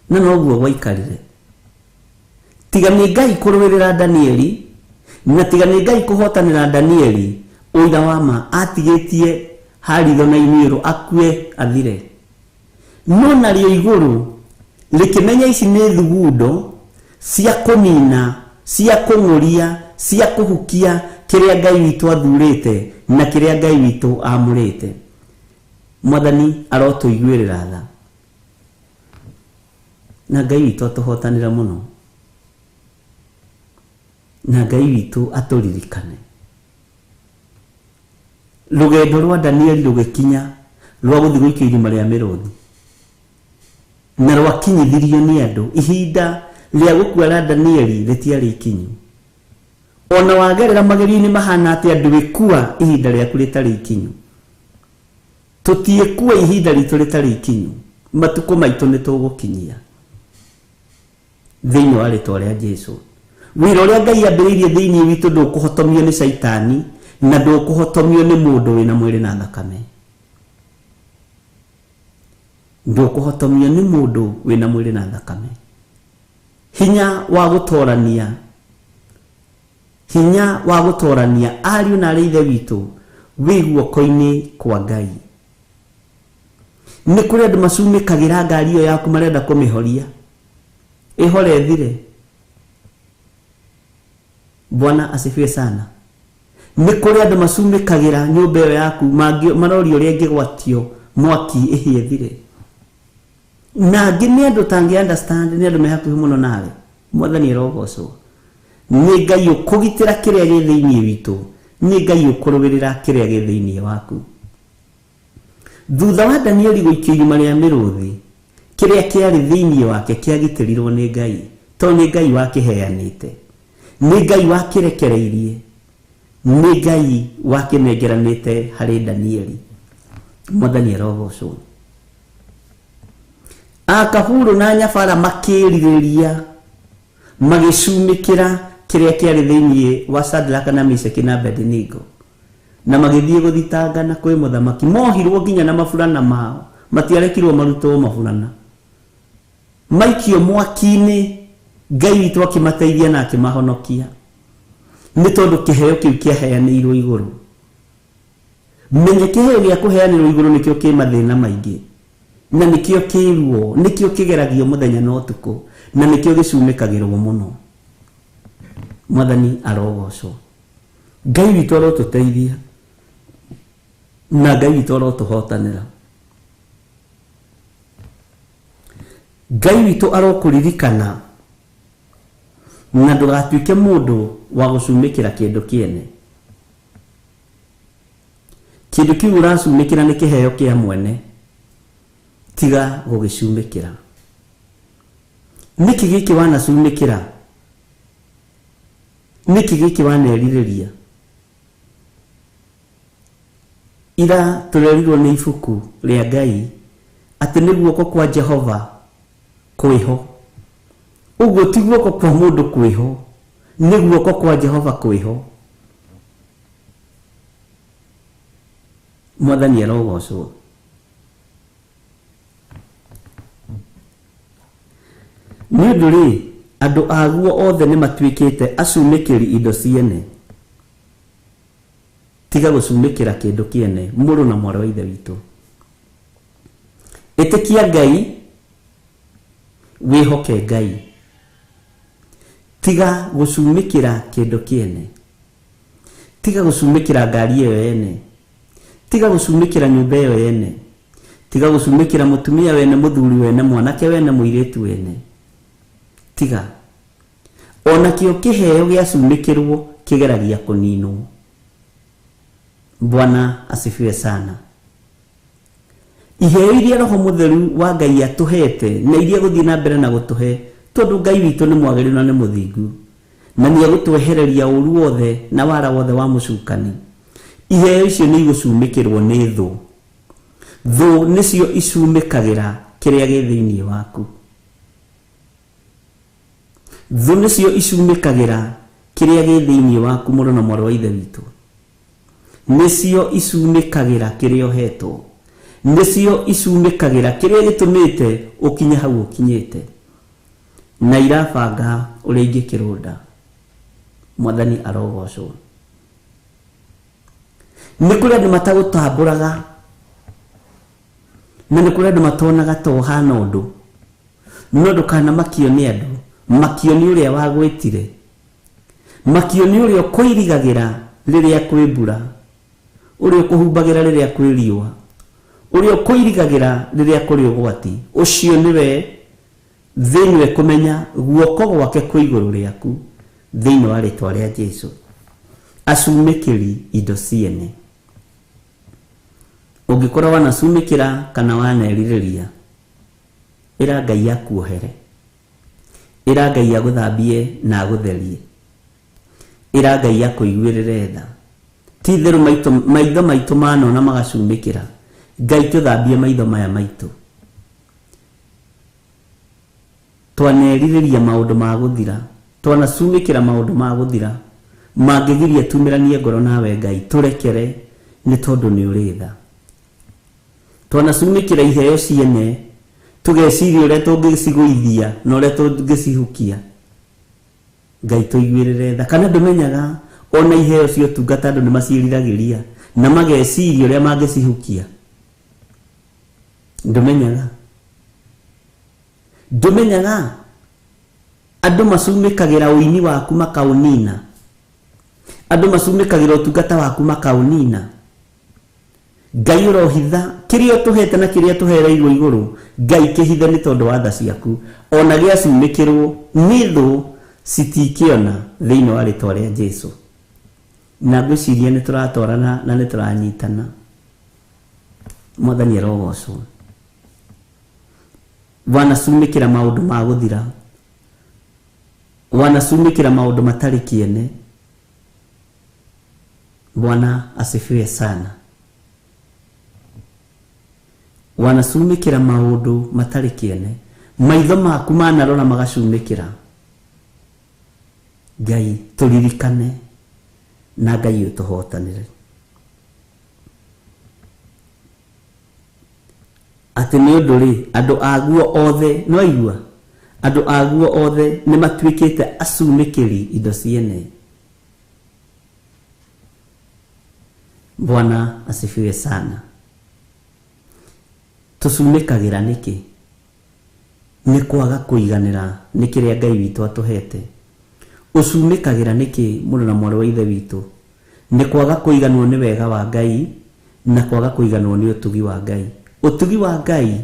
Na noguo gwaikarire. Tiga nĩ Ngai kũrũĩrĩra Danieli na tiga nĩ Ngai kũhotanĩra Danieli, ũira wa ma atigĩtie haritho na iniũrũ akue athire. No narĩo igũrũ rĩkĩmenya ici nĩ thugundo cia kũnina, cia kũng'ũria, cia kũhukia kĩrĩa Ngai witũ athurĩte na kĩrĩa Ngai witũ amũrĩte. Mwathani arotũiguĩrĩra tha na Ngai witũ atũhotanĩra mũno na Ngai witũ atũririkane. Rũgendo rwa Danieli rũgĩkinya rwa gũthiĩ gũikio irima rĩa mĩrũthi na rwakinyithirio nĩ andũ. Ihinda rĩa gũkua rĩa Danieli rĩtiarĩ ikinyu. Ona wagerera magerio-inĩ mahana atĩa, ndwĩkua ihinda rĩaku rĩtarĩ ikinyu. Tũtiĩkua ihinda ritũ rĩtarĩ ikinyu. Matukũ maitũ nĩ tũgũkinyia thĩinĩ wa rĩtwa rĩa Jesũ. Wĩra ũrĩa Ngai ambĩrĩirie thĩinĩ witũ ndũkũhotomio nĩ Caitani na ndũkũhotomio nĩ mũndũ wĩna mwĩrĩ na thakame. Ndũkũhotomio nĩ mũndũ wĩna mwĩrĩ na thakame. Hinya wa gũtorania, hinya wa gũtorania ariũ na arĩ ithe witũ wĩ guoko-inĩ kwa Ngai. Nĩ kũrĩ andũ macumĩkagĩra ngari ĩyo yaku marenda kũmĩhoria ĩhore ĩthire. Bwana asifiwe sana. Nĩ kũrĩ andũ macumĩkagĩra nyũmba ĩyo yaku maroria ũrĩa ĩngĩgwatio mwaki ĩhĩe ĩthire. Na angĩ nĩ andũ ũtangĩ understand, nĩ andũ me hakuhĩ mũno nawe. Mwathani arogocwo. Nĩ Ngai ũkũgitĩra kĩrĩa gĩ thĩinĩ witũ, nĩ Ngai ũkũrũĩrĩra kĩrĩa gĩ thĩinĩ waku. Thutha wa Danieli gũikio irima rĩa mĩrũthi, kĩrĩa kĩarĩ thĩinĩ wake kĩagitĩrirwo nĩ Ngai, tondũ nĩ Ngai wakĩheanĩte, nĩ Ngai wakĩrekereirie, nĩ Ngai wakĩnengeranĩte harĩ Danieli. Mwathani arogocwo. Akaburu na nyabara makĩrirĩria magĩcumĩkĩra kĩrĩa kĩarĩ thĩinĩ wa Shadraka na Meshaki na Abednego, na magĩthiĩ gũthitangana kwĩ mũthamaki. Mohirwo nginya na maburana mao, matiarekirwo marutwo maburana, maikio mwaki-inĩ. Ngai witũ akĩmateithia na akĩmahonokia, nĩ tondũ kĩheo kĩu kĩaheanĩirwo igũrũ. Menye kĩheo gĩa kũheanĩrwo igũrũ nĩkĩo kĩ mathĩna maingĩ, na nĩkĩo kĩ ruo, nĩkĩo kĩgeragio mũthenya na ũtukũ, na nĩkĩo gĩcumĩkagĩrwo mũno. Mwathani arogocwo. Ngai witũ arotũteithia na Ngai witũ arotũhotanĩra. Ngai witũ arokũririkana na ndũgatuĩke mũndũ wa gũcumĩkĩra kĩndũ kĩene. Kĩndũ kĩu ũracumĩkĩra nĩ kĩheo kĩa mwene, tiga gũgĩcumĩkĩra. Nĩkĩ gĩkĩ wanacumĩkĩra? Nĩkĩ gĩkĩ wanerirĩria? Ira tũrerirwo nĩ ibuku rĩa Ngai atĩ nĩ guoko kwa Jehova kwĩho. Ũguo ti guoko kwa mũndũ kwĩho, nĩ guoko kwa Jehova kwĩho. Mwathani arogocwo. Nĩ ũndũ rĩ, andũ aguo othe nĩ matuĩkĩte acumĩkĩri indo ciene. Tiga gũcumĩkĩra kĩndũ kĩene, mũrũ na mwarĩ wa Ithe witũ. Ĩtĩkia Ngai, wĩhoke Ngai. Tiga gũcumĩkĩra kĩndũ kĩene. Tiga gũcumĩkĩra ngari ĩyo yene. Tiga gũcumĩkĩra nyũmba ĩyo yene. Tiga gũcumĩkĩra mũtumia wene, mũthuri wene, mwanake wene, mũirĩtu wene. Tiga. Onakĩo kĩheo gĩacumĩkĩrwo kĩgeragia kũninwo. Bwana asifiwe sana. Iheo iria Roho Mũtheru wa Ngai atũhete na iria gũthiĩ na mbere na gũtũhe, tondũ Ngai witũ nĩ mwagĩrĩru na nĩ mũthingu, na nĩ egũtwehereria ũru wothe na wara wothe wa mũcukani. Iheo icio nĩ igũcumĩkĩrwo nĩ thũ. Thũ nĩcio icumĩkagĩra kĩrĩa gĩ thĩinĩ waku. Thũ nĩcio icumĩkagĩra kĩrĩa gĩ thĩinĩ waku, mũrũ na mwarĩ wa Ithe witũ. Nĩcio icumĩkagĩra kĩrĩa ũhetwo. Nĩcio icumĩkagĩra kĩrĩa gĩtũmĩte ũkinye hau ũkinyĩte. Na irabanga ũrĩa ingĩkĩrũnda. Mwathani arogocwo. Nĩ kũrĩ andũ matagũtambũraga, na nĩ kũrĩ andũ matonaga ta ũhana ũndũ. No ndũkanamakio nĩ andũ, makio nĩ ũrĩa wagwĩtire, makio nĩ ũrĩa ũkũirigagĩra rĩrĩa kwĩ mbura, ũrĩa ũkũhumbagĩra rĩrĩa kwĩ riũa, ũrĩa ũkũirigagĩra rĩrĩa kũrĩ ũgwati. Ũcio nĩwe thĩ ĩno ĩkũmenya guoko gwake kwĩ igũrũ rĩaku thĩinĩ wa rĩtwa rĩa Jesu. Acumĩkĩri indo ciene. Ũngĩkorwo wanacumĩkĩra kana wanerirĩria, ĩra Ngai akuohere, ĩra Ngai agũthambie na agũtherie, ĩra Ngai akũiguĩrĩre tha. Ti itherũ maitho maitũ manona magacumĩkĩra. Ngai tũthambie maitho maya maitũ. Twanerirĩria maũndũ ma gũthira, twanacumĩkĩra maũndũ ma gũthira, mangĩgiria tumĩranie ngoro nawe Ngai, tũrekere nĩ tondũ nĩ ũrĩ tha. Twanacumĩkĩra iheo ciene, tũgeciria ũrĩa tũngĩcigũithia na ũrĩa tũngĩcihukia. Ngai tũiguĩrĩre tha. Kana ndũmenyaga ona iheo cia ũtungata andũ nĩ maciĩriragĩria na mageciria ũrĩa mangĩcihukia. Ndũmenyaga. Ndũmenyaga andũ macumĩkagĩra ũini waku makaũnina. Andũ macumĩkagĩra ũtungata waku makaũnina. Ngai ũrohitha kĩrĩa ũtũhete na kĩrĩa tũhereirwo igũrũ, Ngai kĩhithe nĩ tondũ wa tha ciaku. Ona gĩacumĩkĩrwo nĩ thũ citikĩona thĩinĩ wa rĩtwa rĩa Jesu. Na ngwĩciria nĩ tũratwarana na nĩ tũranyitana. Mwathani arogocwo. Wanacumĩkĩra maũndũ ma gũthira, wanacumĩkĩra maũndũ matarĩ kĩene. Bwana asifiwe sana. Wanacumĩkĩra maũndũ matarĩ kĩene, maitho maku manarora magacumĩkĩra. Ngai tũririkane na Ngai ũtũhotanĩre. Atĩ nĩ ũndũ rĩ, andũ aguo othe, no aigua, andũ aguo othe nĩ matuĩkĩte acumĩkĩri indo ciene. Bwana asifiwe sana. Tũcumĩkagĩra nĩkĩ? Nĩ kwaga kũiganĩra nĩ kĩrĩa Ngai witũ atũhete. Ũcumĩkagĩra nĩkĩ mũrũ na mwarĩ wa Ithe witũ? Nĩ kwaga kũiganwo nĩ wega wa Ngai na kwaga kũiganwo nĩ ũtugi wa Ngai. Ũtugi wa Ngai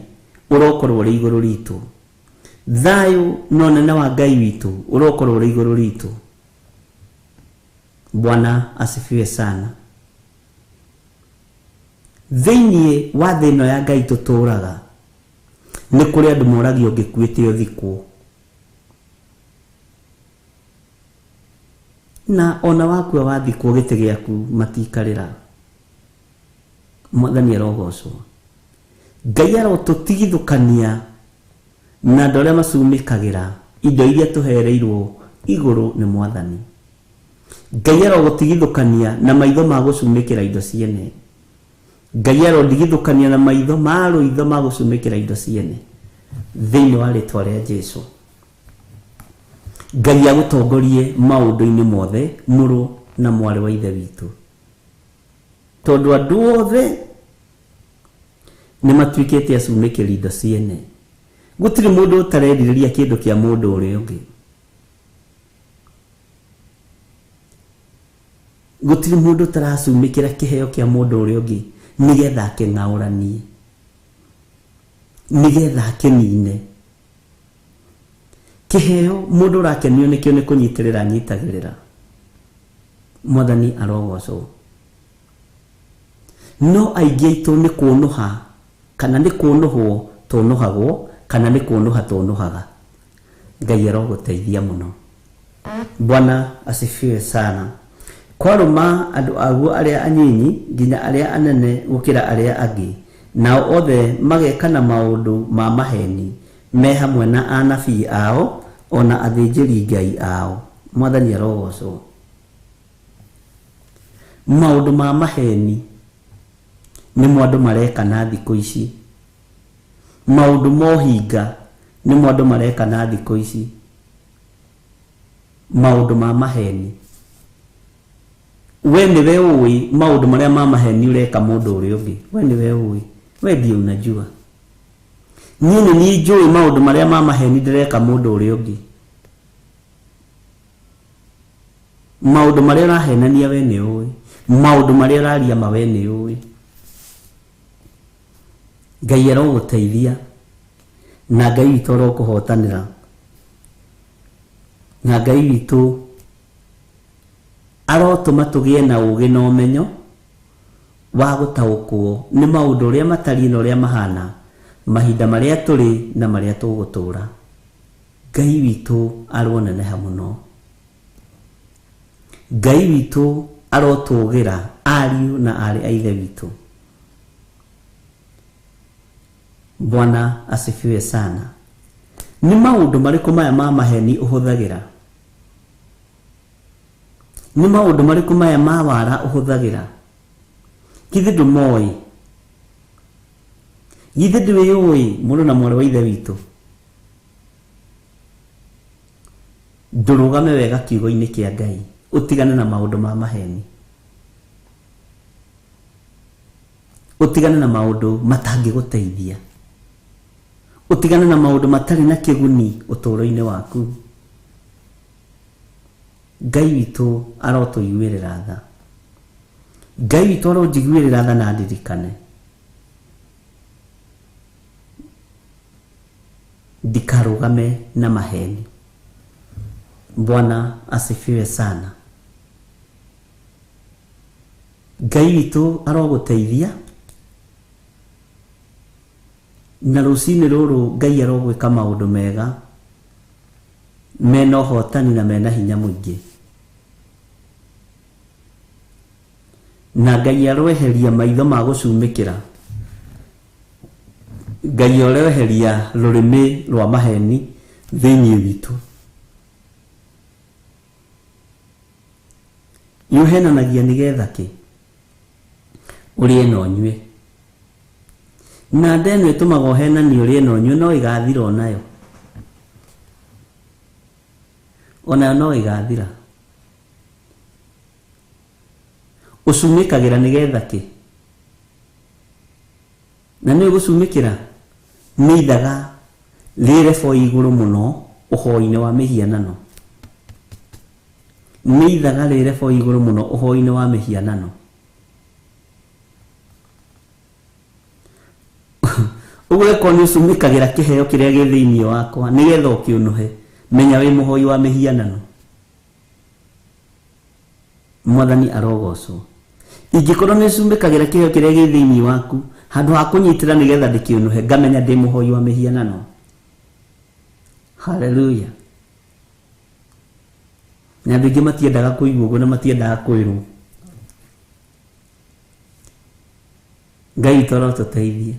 ũrokorwo ũrĩ igũrũ ritũ. Thayũ na ũnene wa Ngai witũ ũrokorwo ũrĩ igũrũ ritũ. Bwana asifiwe sana. Thĩinĩ wa thĩ ĩno ya Ngai tũtũraga nĩ kũrĩ andũ moragio ũngĩkuĩte ũthikwo. Na ona wakua wathikwo gĩtĩ gĩaku matikarĩra. Mwathani arogocwo. Ngai arotũtigithũkania na andũ arĩa macumĩkagĩra indo iria tũhereirwo igũrũ nĩ Mwathani. Ngai arogũtigithũkania na maitho ma gũcumĩkĩra indo ciene. Ngai arondigithũkania na maitho ma rũitho ma gũcumĩkĩra indo ciene. Thĩinĩ wa rĩtwa rĩa Jesu. Ngai agũtongorie maũndũ-inĩ mothe mũrũ na mwarĩ wa ithe witũ. Tondũ andũ othe nĩ matuĩkĩte acumĩkĩri indo ciene. Gũtirĩ mũndũ ũtarerirĩria kĩndũ kĩa mũndũ ũrĩa ũngĩ. Gũtirĩ mũndũ ũtaracumĩkĩra kĩheo kĩa mũndũ ũrĩa ũngĩ nĩgetha akĩng'aũranie, nĩgetha akĩnine. Kĩheo mũndũ ũrakenio nĩkĩo nĩ kũnyitĩrĩra anyitagĩrĩra. Mwathani arogocwo. No aingĩ aitũ nĩ kũnũha kana nĩ kũnũhwo tũnũhagwo kana nĩ kũnũha tũnũhaga. Ngai arogũteithia mũno. Bwana asifiwe sana. Kwarũma andũ aguo arĩa anyinyi nginya arĩa anene gũkĩra arĩa angĩ, nao othe magekana maũndũ ma maheni me hamwe na anabii ao ona athĩnjĩri Ngai ao. Mwathani arogocwo. Maũndũ ma maheni nĩmo andũ mareka na thikũ ici. Maũndũ ma ũhinga nĩmo andũ mareka na thikũ ici. Maũndũ ma maheni. We nĩwe ũĩ maũndũ marĩa ma maheni ũreka mũndũ ũrĩa ũngĩ. We nĩwe ũĩ. We ndiye unajua. Niĩ nĩ niĩ njũĩ maũndũ marĩa ma maheni ndĩreka mũndũ ũrĩa ũngĩ. Maũndũ marĩa ũrahenania we nĩ ũĩ. Maũndũ marĩa ũraria ma we nĩ ũĩ. Ngai arogũteithia na Ngai witũ arokũhotanĩra na Ngai witũ arotũma tũgĩe na ũũgĩ na ũmenyo wa gũtaũkwo nĩ maũndũ ũrĩa matariĩ na ũrĩa mahana mahinda marĩa tũrĩ na marĩa tũgũtũra. Ngai witũ aroneneha mũno. Ngai witũ arotũgĩra ariũ na aarĩ a ithe witũ. Bwana asifiwe sana. Nĩ maũndũ marĩkũ maya ma maheni ũhũthagĩra? Nĩ maũndũ marĩkũ maya ma wara ũhũthagĩra? Githĩ ndũmoĩ? Githĩ ndwĩyũĩ mũrũ na mwarĩ wa ithe witũ? Ndũrũgame wega kiugo-inĩ kĩa Ngai, ũtigane na maũndũ ma maheni. Ũtigane na maũndũ matangĩgũteithia. Ũtigane na maũndũ matarĩ na kĩguni ũtũũro-inĩ waku. Ngai witũ arotũiguĩrĩra tha. Ngai witũ aronjiguĩrĩra tha na ndirikane. Ndikarũgame na maheni. Bwana asifiwe sana. Ngai witũ arogũteithia na rũcinĩ rũrũ Ngai arogwĩka maũndũ mega mena ũhotani na mena hinya mũingĩ. Na Ngai aroeheria maitho ma gũcumĩkĩra. Ngai aroeheria rũrĩmĩ rwa maheni thĩinĩ witũ. Nĩũhenanagia nĩgetha kĩ? Ũrĩe na ũnyue. Na nda ĩno ĩtũmaga ũhenanie ũrĩe na ũnyue no ĩgathira onayo. Onayo no ĩgathira. Ũcumĩkagĩra nĩgetha kĩ? Na nĩ ũgũcumĩkĩra nĩ ithaga rĩ level igũrũ mũno ũhoi-inĩ wa mĩhianano. Nĩ ithaga rĩ level igũrũ mũno ũhoi-inĩ wa mĩhianano. Ũguo ĩkorwo nĩ ũcumĩkagĩra kĩheo kĩrĩa gĩ thĩinĩ wakwa nĩgetha ũkĩũnũhe, menya wĩ mũhoi wa mĩhianano. Mwathani arogocwo. Ingĩkorwo nĩ ũcumĩkagĩra kĩheo kĩrĩa gĩ thĩinĩ waku handũ ha kũnyitĩra nĩgetha ndĩkĩũnũhe, ngamenya ndĩ mũhoi wa mĩhianano. Haleluya. Na andũ aingĩ matiendaga kũigua ũguo na matiendaga kwĩrwo. Ngai witũ arotũteithia.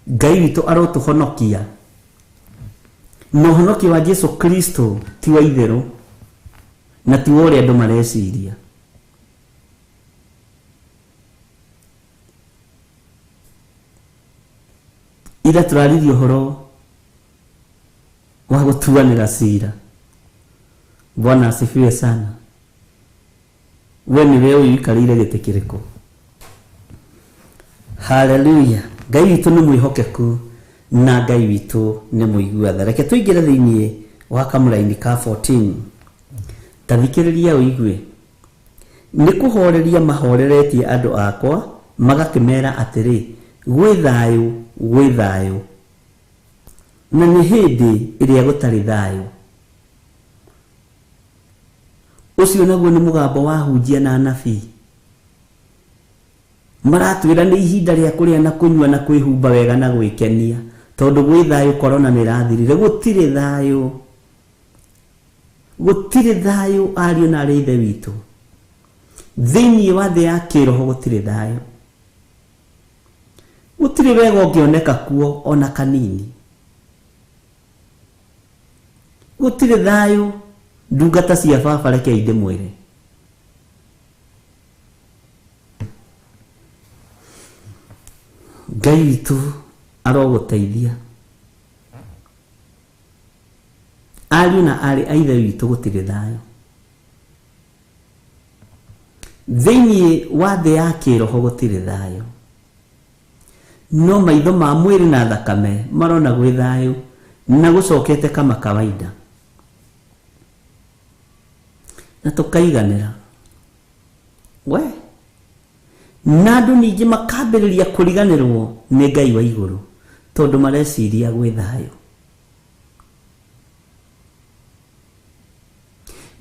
Ngai witũ arotũhonokia. Na ũhonokio wa Jesu Kristo ti wa itherũ na ti wa ũrĩa andũ mareciria. Ira tũraririe ũhoro wa gũtuanĩra cira. Bwana asifiwe sana. We nĩwe ũyũ ũikarĩire gĩtĩ kĩrĩkũ? Haleluya. Ngai witũ nĩ mwĩhokeku na Ngai witũ nĩ mũigua tha. Reke tũingĩre thĩinĩ wa kamũraini ka 14. Ta thikĩrĩria ũigue. Nĩ kũhoreria mahoreretie andũ akwa magakĩmera atĩrĩ, gwĩ thayũ, gwĩ thayũ. Na nĩ hĩndĩ ĩrĩa gũtarĩ thayũ. Ũcio naguo nĩ mũgambo wa hunjia na anabii. Maratwĩra nĩ ihinda rĩa kũrĩa na kũnyua na kwĩhumba wega na gwĩkenia, tondũ gwĩ thayũ korona nĩ ĩrathirire. Gũtirĩ thayũ. Gũtirĩ thayũ ariũ na arĩ ithe witũ. Thĩinĩ wa thĩ ya kĩroho gũtirĩ thayũ. Gũtirĩ wega ũngĩoneka kuo ona kanini. Gũtirĩ thayũ. Ndungata cia baba reke ndĩmwĩre. Ngai witũ arogũteithia. Ariũ na arĩ a ithe witũ gũtirĩ thayũ. Thĩinĩ wa thĩ ya kĩroho gũtirĩ thayũ. No maitho ma mwĩrĩ na thakame marona gwĩ thayũ na gũcokete kama kawaida. Na tũkaiganĩra. We na andũ ningĩ makambĩrĩria kũriganĩrwo nĩ Ngai wa igũrũ tondũ mareciria gwĩ thayũ.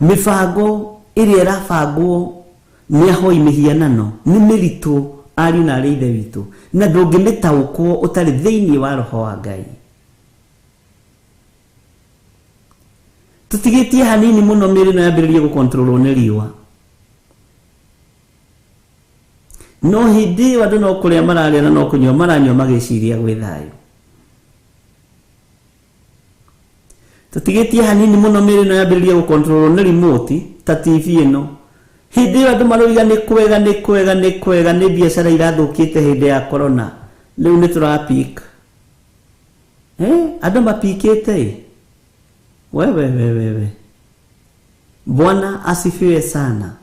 Mĩbango ĩrĩa ĩrabangwo nĩ ahoi mĩhianano nĩ mĩritũ ariũ na arĩ ithe witũ, na ndũngĩmĩtaũkwo ũtarĩ thĩinĩ wa roho wa Ngai. Tũtigĩtie hanini mũno mĩĩrĩ ĩno yambĩrĩrie gũkontrolwo nĩ riũa. No hĩndĩ ĩyo andũ no kũrĩa mararĩa na no kũnyua maranyua magĩciria gwĩ thayũ. Tũtigĩtie hanini mũno mĩĩrĩ ĩno yambĩrĩrie gũkontrolwo nĩ remote ta TV ĩno. Hĩndĩ ĩyo andũ maroiga nĩ kwega, nĩ kwega, nĩ kwega, nĩ biacara irathũkĩte hĩndĩ ya corona. Rĩu nĩ tũrapik. Andũ mapikĩte. Wewe wewe wewe. Bwana asifiwe sana.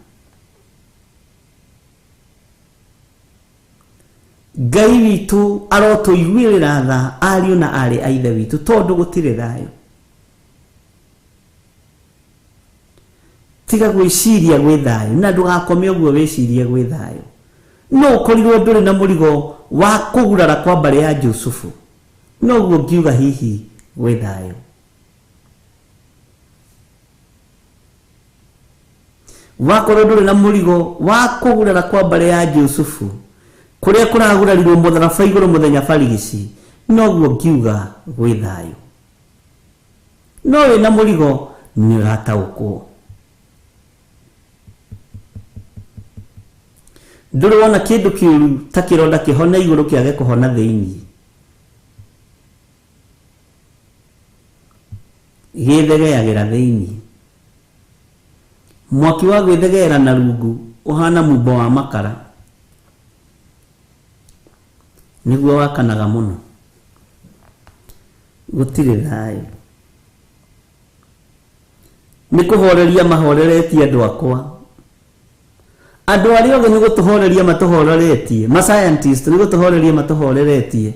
Ngai witũ arotũiguĩrĩra tha ariũ na arĩ a ithe witũ tondũ gũtirĩ thayũ. Tiga gwĩciria gwĩ thayũ na ndũgakome ũguo wĩcirie gwĩ thayũ. No ũkorirwo ndũrĩ na mũrigo wa kũgurara kwa mbarĩ ya Jusufu, noguo ngiuga hihi gwĩ thayũ. Wakorwo ndũrĩ na mũrigo wa kũgurara kwa mbarĩ ya Jusufu kũrĩa kũragurarirwo mũtharaba igũrũ mũthenya barigici, noguo ngiuga gwĩ thayũ. No wĩna mũrigo nĩ ũrataũkwo. Ndũrĩ wona kĩndũ kĩũru ta kĩronda kĩhona igũrũ kĩage kũhona thĩinĩ. Gĩthegeagĩra thĩinĩ. Mwaki wa gwĩthegeera na rungu ũhana mumbo wa makara. Nĩguo wakanaga mũno. Gũtirĩ thayũ. Nĩ kũhoreria mahoreretie andũ akwa. Andũ arĩa othe nĩ gũtũhoreria matũhoreretie. Ma scientist nĩ gũtũhoreria matũhoreretie.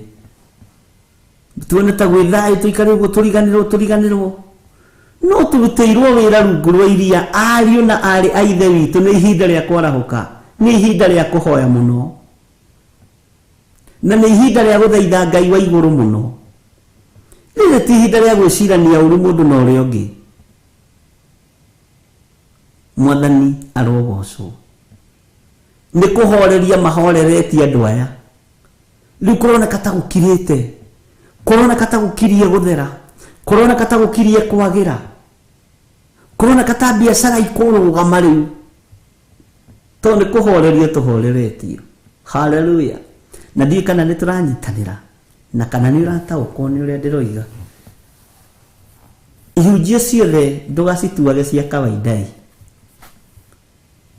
Tuone ta gwĩ thayũ tũikare ũguo tũriganĩrwo tũriganĩrwo. No tũrutĩirwo wĩra rungu rwa iria ariũ na aarĩ a ithe witũ nĩ ihinda rĩa kwarahũka, nĩ ihinda rĩa kũhoya mũno, na nĩ ihinda rĩa gũthaitha Ngai wa igũrũ mũno. Rĩrĩ ti ihinda rĩa gwĩcirania ũru mũndũ na ũrĩa ũngĩ. Mwathani arogocwo. Nĩ kũhoreria mahoreretie andũ aya. Rĩu kũroneka ta gũkirĩte, kũroneka ta gũkirie gũthera, kũroneka ta gũkirie kwagĩra, kũroneka ta biacara ikũrũgama rĩu, tondũ nĩ kũhorerio tũhoreretio. Haleluya. Na ndiũĩ kana nĩ tũranyitanĩra na kana nĩ ũrataũkwo nĩ ũrĩa ndĩroiga. Ihunjio ciothe ndũgacituage cia kawaida ĩ.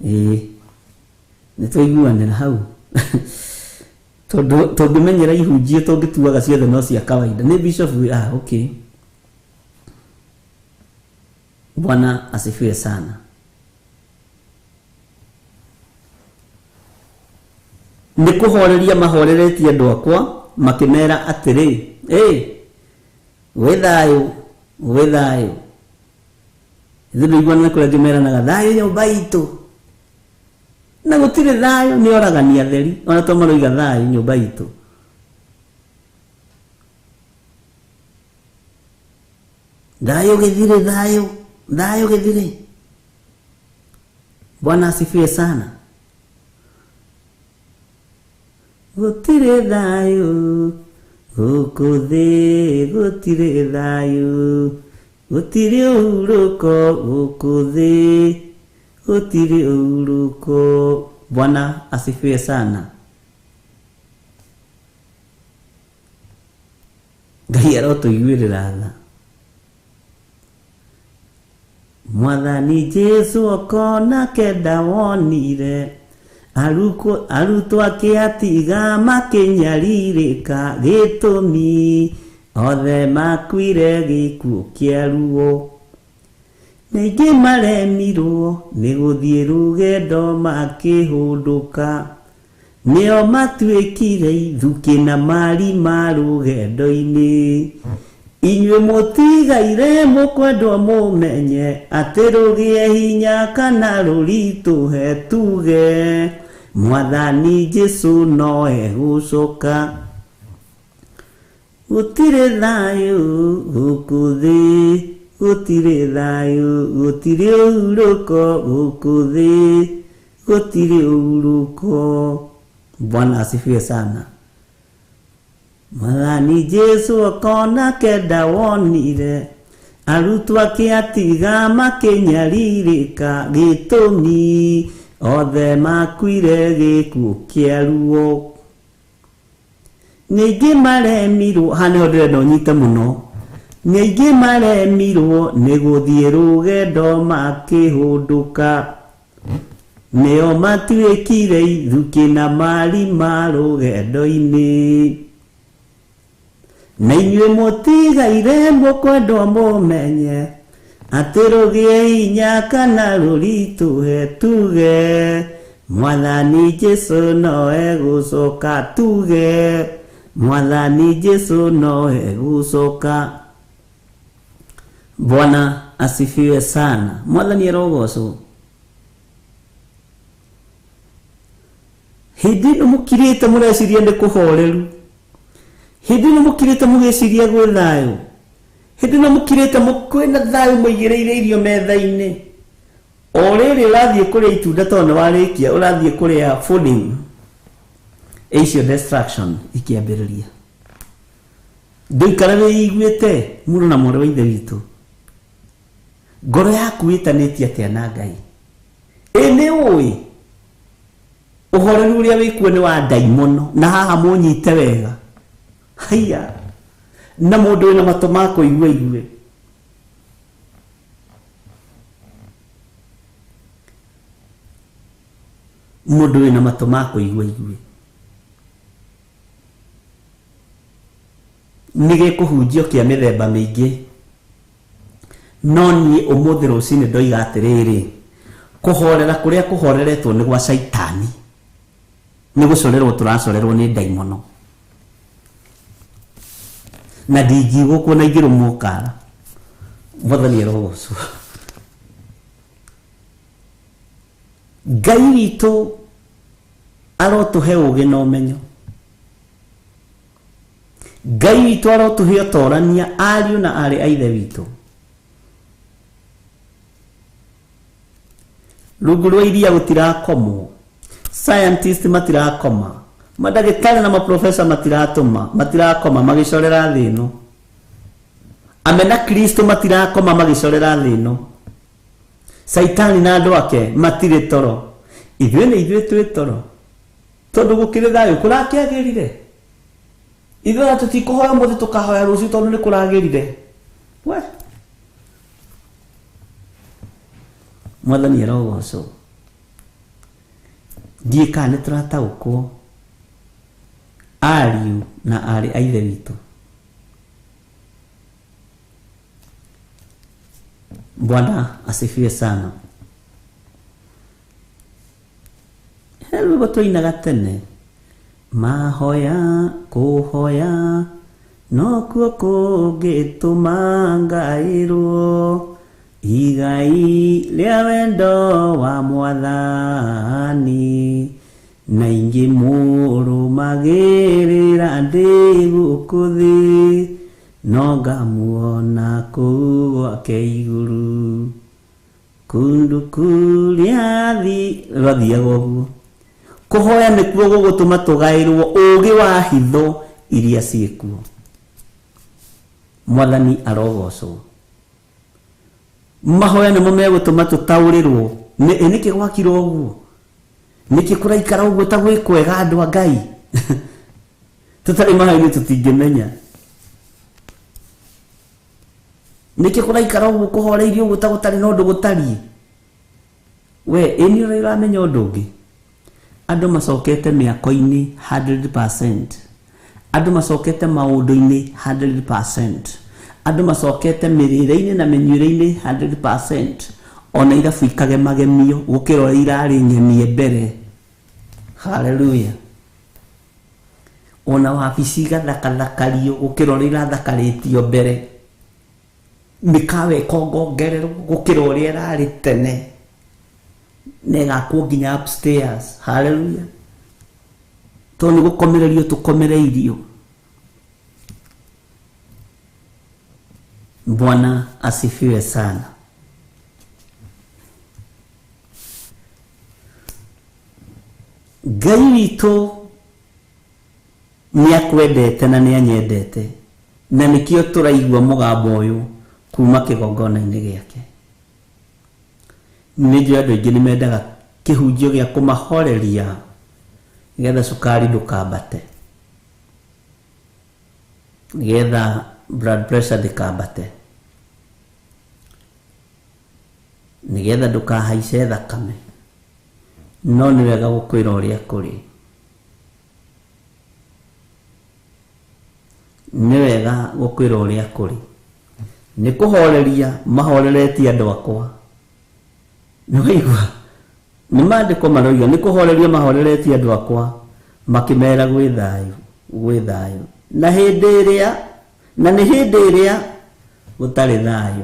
Ĩĩ, nĩ twaiguanĩra hau. Tondũ tũngĩmenyera ihunjio tũngĩtuaga ciothe no cia kawaida. Nĩ bishop, okay. Bwana asifiwe sana. Nĩ kũhoreria mahoreretie andũ akwa makĩmera atĩrĩ, ĩ wĩ thayũ, wĩ thayũ. Ithuĩ ndũiguanĩra kũrĩa ngĩmeranaga thayũ nyũmba itũ, na gũtirĩ thayũ, nĩ oragani atheri ona to maroiga thayũ nyũmba itũ. Thayũ gĩthirĩ, thayũ, thayũ gĩthirĩ. Bwana asifiwe sana. Gũtirĩ thayũ gũkũ thĩ, gũtirĩ thayũ, gũtirĩ ũhurũko gũkũ thĩ, gũtirĩ ũhurũko. Bwana asifiwe sana. Ngai arotũiguĩrĩra tha. Mwathani Jesu okona kenda wonire, arutwo ake atiga makĩnyarirĩka, gĩtũmi othe makuire gĩkuũ kĩa ruo. Ningĩ maremirwo nĩ gũthiĩ rũgendo makĩhũndũka, nĩo matuĩkire ithukĩ na marima rũgendo-inĩ. Inyuĩ mũtigaire mũkwendwo mũmenye atĩ rũgĩe hinya kana rũritũhe tuge, Mwathani Jesu no egũcoka. Gũtirĩ thayũ gũkũ thĩ, gũtirĩ thayũ, gũtirĩ ũhurũko gũkũ thĩ, gũtirĩ ũhurũko. Bwana asifiwe sana. Mwathani Jesu okona kenda wonire, arutwo ake atiga makĩnyarirĩka, gĩtũmi othe makuire gĩkuũ kĩa ruo. Ningĩ maremirwo, haha nĩho ndĩrenda ũnyite mũno. Ningĩ maremirwo nĩ gũthiĩ rũgendo makĩhũndũka, nĩo matuĩkire ithukĩ na marima rũgendo-inĩ. Na inyuĩ mũtigaire mũkwendwo mũmenye atĩ rũgĩe hinya kana rũritũhe tuge, Mwathani Jesu no egũcoka tuge, Mwathani Jesu no egũcoka. Bwana asifiwe sana. Mwathani arogocwo. Hĩndĩ ĩno mũkirĩte mũreciria nĩ kũhoreru, hĩndĩ ĩno mũkirĩte mũgĩciria gwĩ thayũ, hĩndĩ ĩno mũkirĩte kwĩna thayũ mũigĩrĩire irio metha-inĩ, o rĩrĩ ũrathiĩ kũrĩa itunda tondũ nĩ warĩkia, ũrathiĩ kũrĩa pudding, icio destruction ikĩambĩrĩria. Ndũikara wĩiguĩte mũrũ na mwarĩ wa ithe witũ, ngoro yaku ĩtanĩtie atĩa na Ngai? Ĩ nĩ ũĩ ũhoreru ũrĩa wĩkuo nĩ wa ndaimono, na haha mũnyite wega. Haiya, na mũndũ wĩna matũ ma kũigua igue. Mũndũ wĩna matũ ma kũigua igue. Nĩ gĩkũhunjio kĩa mĩthemba mĩingĩ, no niĩ ũmũthĩ rũcinĩ ndoiga atĩrĩrĩ, kũhorera kũrĩa kũhoreretwo nĩ gwa caitani, nĩ gũcorerwo tũracorerwo nĩ ndaimono, na ndingiugwo kuona ingĩrũmwo kara. Mwathani arogocwo. Ngai witũ arotũhe ũũgĩ na ũmenyo. Ngai witũ arotũhe ũtorania ariũ na aarĩ a ithe witũ. Rungu rwa iria gũtirakomwo, scientist matirakoma, mandagĩtarĩ na maprofesa matiratũma, matirakoma magĩcorera thĩ ĩno. Amena Kristo matirakoma magĩcorera thĩ ĩno. Caitani na andũ ake matirĩ toro. Ithuĩ nĩ ithuĩ twĩ toro, tondũ gũkĩrĩ thayũ kũrakĩagĩrire. Ithuĩ ona tũtikũhoya ũmũthĩ tũkahoya rũciũ tondũ nĩ kũragĩrire. We Mwathani arogocwo. Ndiĩ kana nĩ tũrataũkwo ariũ na aarĩ a ithe witũ. Bwana asifiwe sana. He rwĩmbo twainaga tene, mahoya kũhoya nokuo kũngĩtũma ngaĩrwo igai rĩa wendo wa Mwathani, na ingĩ mũrũmagĩrĩra ndĩ gũkũ thĩ, no ngamuona kũu gwake igũrũ, kũndũ kũrĩa thi rwathiaga ũguo. Kũhoya nĩkuo gũgũtũma tũgaĩrwo ũũgĩ wa hitho iria ciĩkuo. Mwathani arogocwo. Mahoya nĩmo megũtũma tũtaũrĩrwo nĩkĩ gwakirwo ũguo, nĩkĩ kũraikara ũguo ta gwĩ kwega andũ a Ngai. Tũtarĩ mahoya-inĩ tũtingĩmenya nĩkĩ kũraikara ũguo kũhoreirio ũguo ta gũtarĩ na ũndũ gũtariĩ. We ĩ nĩ ũramenya ũndũ ũngĩ, andũ macokete mĩako-inĩ 100%, andũ macokete maũndũ-inĩ 100%, andũ macokete mĩrĩre-inĩ na mĩnyuĩre-inĩ 100%, ona irabu ikagemagemio gũkĩra ũrĩa irarĩ ng'emie mbere. Haleluya. Ona wabici igathakathakario gũkĩra ũrĩa irathakarĩtio mbere. Mĩkawa ĩkongongererwo gũkĩra ũrĩa ĩrarĩ tene, na ĩgakwo nginya upstairs. Haleluya. Tondũ nĩ gũkomererio tũkomereirio. Bwana asifiwe sana. Ngai witũ nĩ akwendete na nĩ anyendete, na nĩkĩo tũraigua mũgambo ũyũ kuma kĩgongona-inĩ gĩake. Nĩ njũĩ andũ aingĩ nĩ mendaga kĩhunjio gĩa kũmahoreria nĩgetha cukari ndũkambate, nĩgetha blood pressure ndĩkambate, nĩgetha ndũkahaice thakame. No nĩ wega gũkwĩra ũrĩa kũrĩ. Nĩ wega gũkwĩra ũrĩa kũrĩ. Nĩ kũhoreria mahoreretie andũ akwa. Nĩ waigua? Nĩ maandĩko maroiga nĩ kũhoreria mahoreretie andũ akwa, makĩmera gwĩ thayũ, gwĩ thayũ. Na hĩndĩ ĩrĩa, na nĩ hĩndĩ ĩrĩa gũtarĩ thayũ.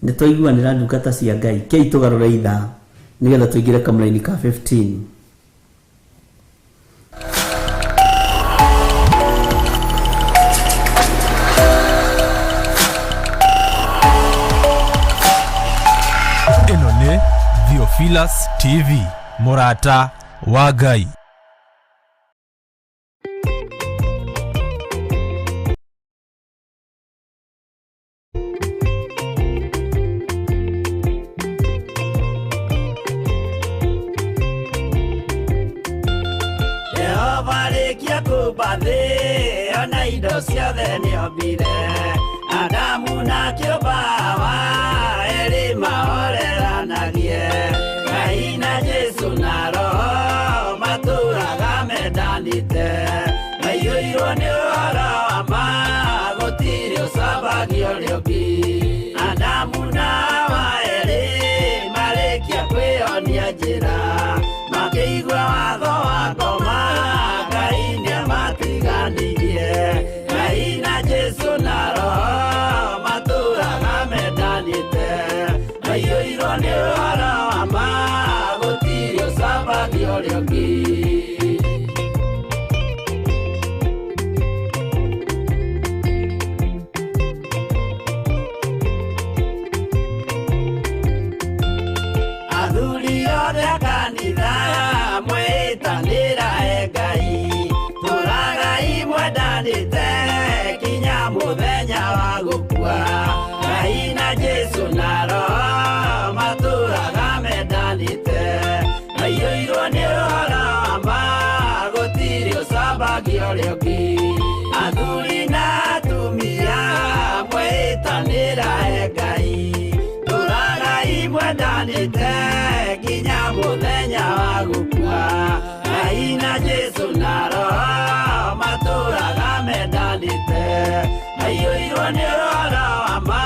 Nĩ twaiguanĩra ndungata cia Ngai, kei tũgarũre ithaa nĩgetha tũingĩre kamũraini ka 15. Ĩno nĩ Theophilus TV, mũrata wa Ngai. Jehova rĩkia kũmba thĩ, ona indo ciothe nĩombire. Adamu na kĩũmba Hawa, erĩ mahoreranagie. Ngai na Jesũ na Roho matũraga mendanĩte. Maiyũirwo nĩ ũhoro wa ma, gũtirĩ ũcambagio ũrĩa ũngĩ. Adamu na Hawa erĩ marĩkia kwĩyonia njĩra, makĩigua watho wa ngoma, Ngai nĩamatiganirie. Ngai na Jesũ na Roho ũrĩa ũngĩ. Athuri othe a kanitha mwĩtanĩra e Ngai, tũragai mwendanĩte kinya mũthenya wa gũkua. Ngai na Jesũ na Roho matũraga mendanĩte, maiyũirwo nĩ ũhoro wa ma, gũtirĩ ũcambagia ũrĩa ũngĩ. Athuri na atumia mwĩtanĩra e Ngai, tũragai mwendanĩte kinya mũthenya wa gũkua. Ngai na Jesũ na Roho matũraga mendanĩte, maiyũirwo nĩ ũhoro wa ma,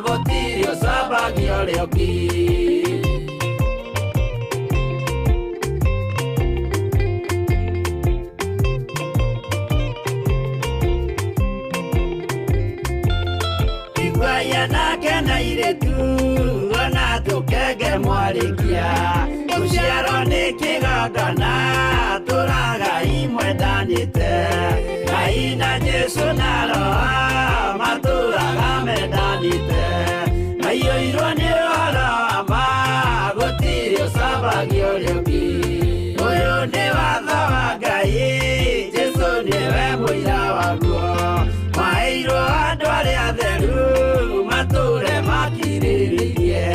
gũtirĩ ũcambagia ũrĩa ũngĩ. Iguai anake na airĩtu ona tũkenge mwarĩkia, gũciarwo nĩ kĩgongona, tũragai mwendanĩte. Ngai na Jesũ na Roho matũraga mendanĩte, maiyũirwo nĩ ũhoro wa ma, gũtirĩ ũcambagia ũrĩa ũngĩ. Ũyũ nĩ watho wa Ngai, Jesũ nĩwe mũira waguo, maheirwo andũ arĩa atheru matũre makirĩrĩirie.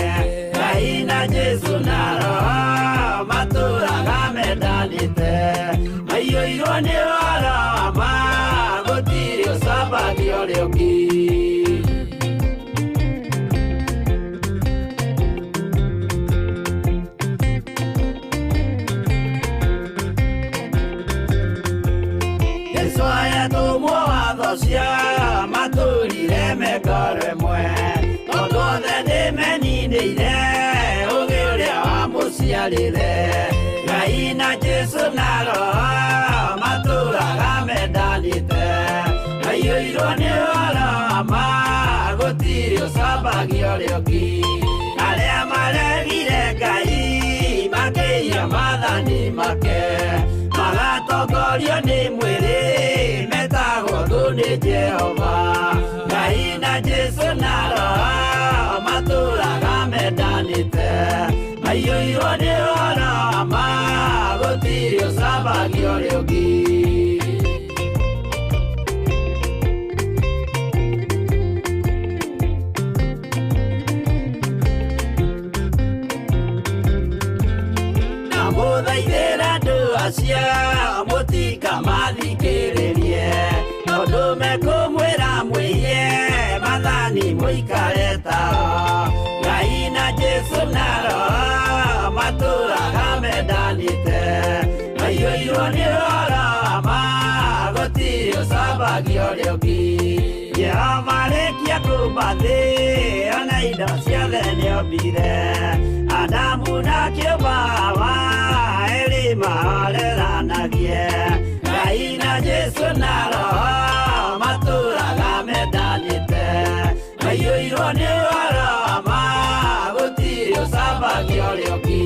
Ngai na Jesũ na Roho matũraga mendanĩte, maiyũirwo nĩ ũhoro wa ma, gũtirĩ ũcambagia ũrĩa ũngĩ. Jesũ ayatũmwo watho cia matũrire me ngoro ĩmwe, tondũ othe nĩmeninĩire ũgĩ ũrĩa wamũciarire. Ngai na Jesũ na Roho matũraga mendanĩte, maiyũirwo nĩ ũhoro wa ma, gũtirĩ ũcambagia ũrĩa ũngĩ. Arĩa maregire Ngai makĩiya maathani make, magatongorio nĩ mwĩrĩ, metagwo thũ nĩ Jehova. Ngai na Jesũ na Roho matũraga mendanĩte, maiyũirwo nĩ ũhoro wa ma, gũtirĩ ũcambagia ũrĩa ũngĩ. Ndamũthaithĩra andũ acio mũtikamathikĩrĩrie, tondũ mekũmwĩra mwĩiye maathani mũikare tao. Ngai na Jesũ na Roho matũraga mendanĩte, maiyũirwo nĩ ũhoro wa ma, gũtirĩ ũcambagia ũrĩa ũngĩ. Jehova arĩkia kũũmba thĩ ona indo ciothe nĩombire, Adamu na kĩũmba Hawa erĩ mahoreranagie. Ngai na Jesũ na Roho matũraga mendanĩte, maiyũirwo nĩ ũhoro wa ma, gũtirĩ ũcambagia ũrĩa ũngĩ.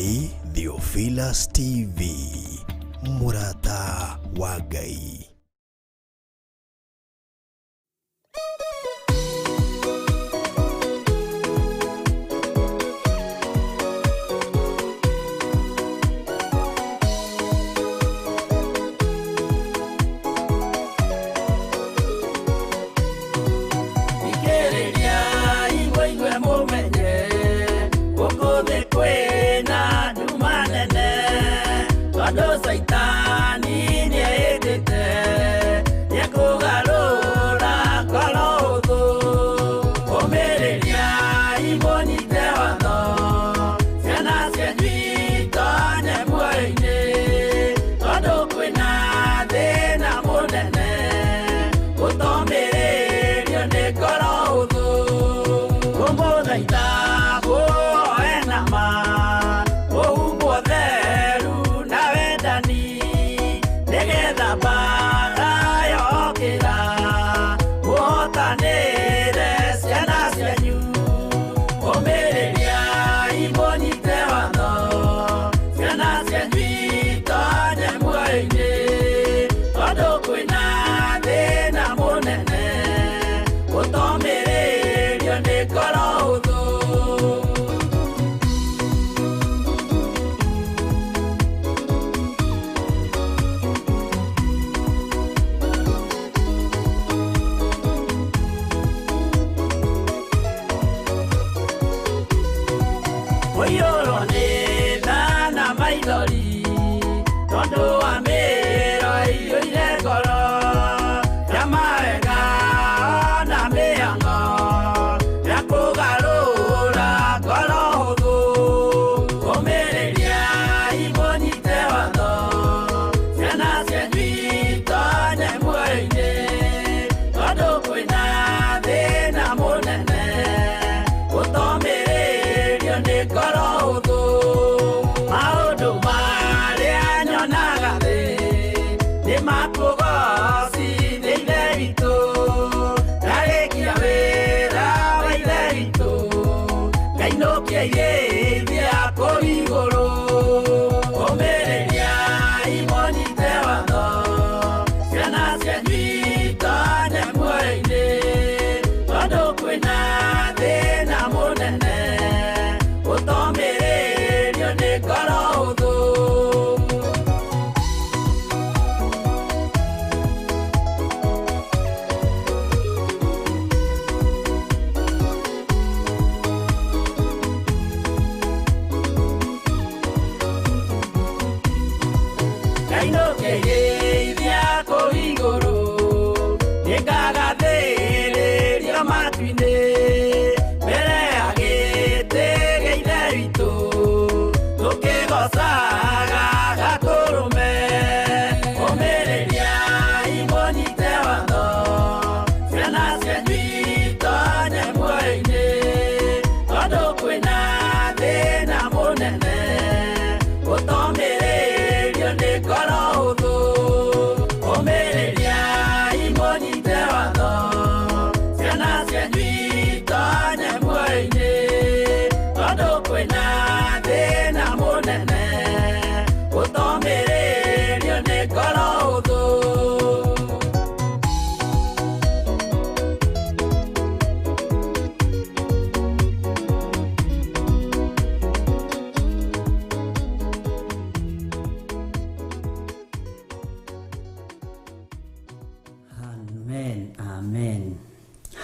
Nĩ Theophilus TV, mũrata wa Ngai.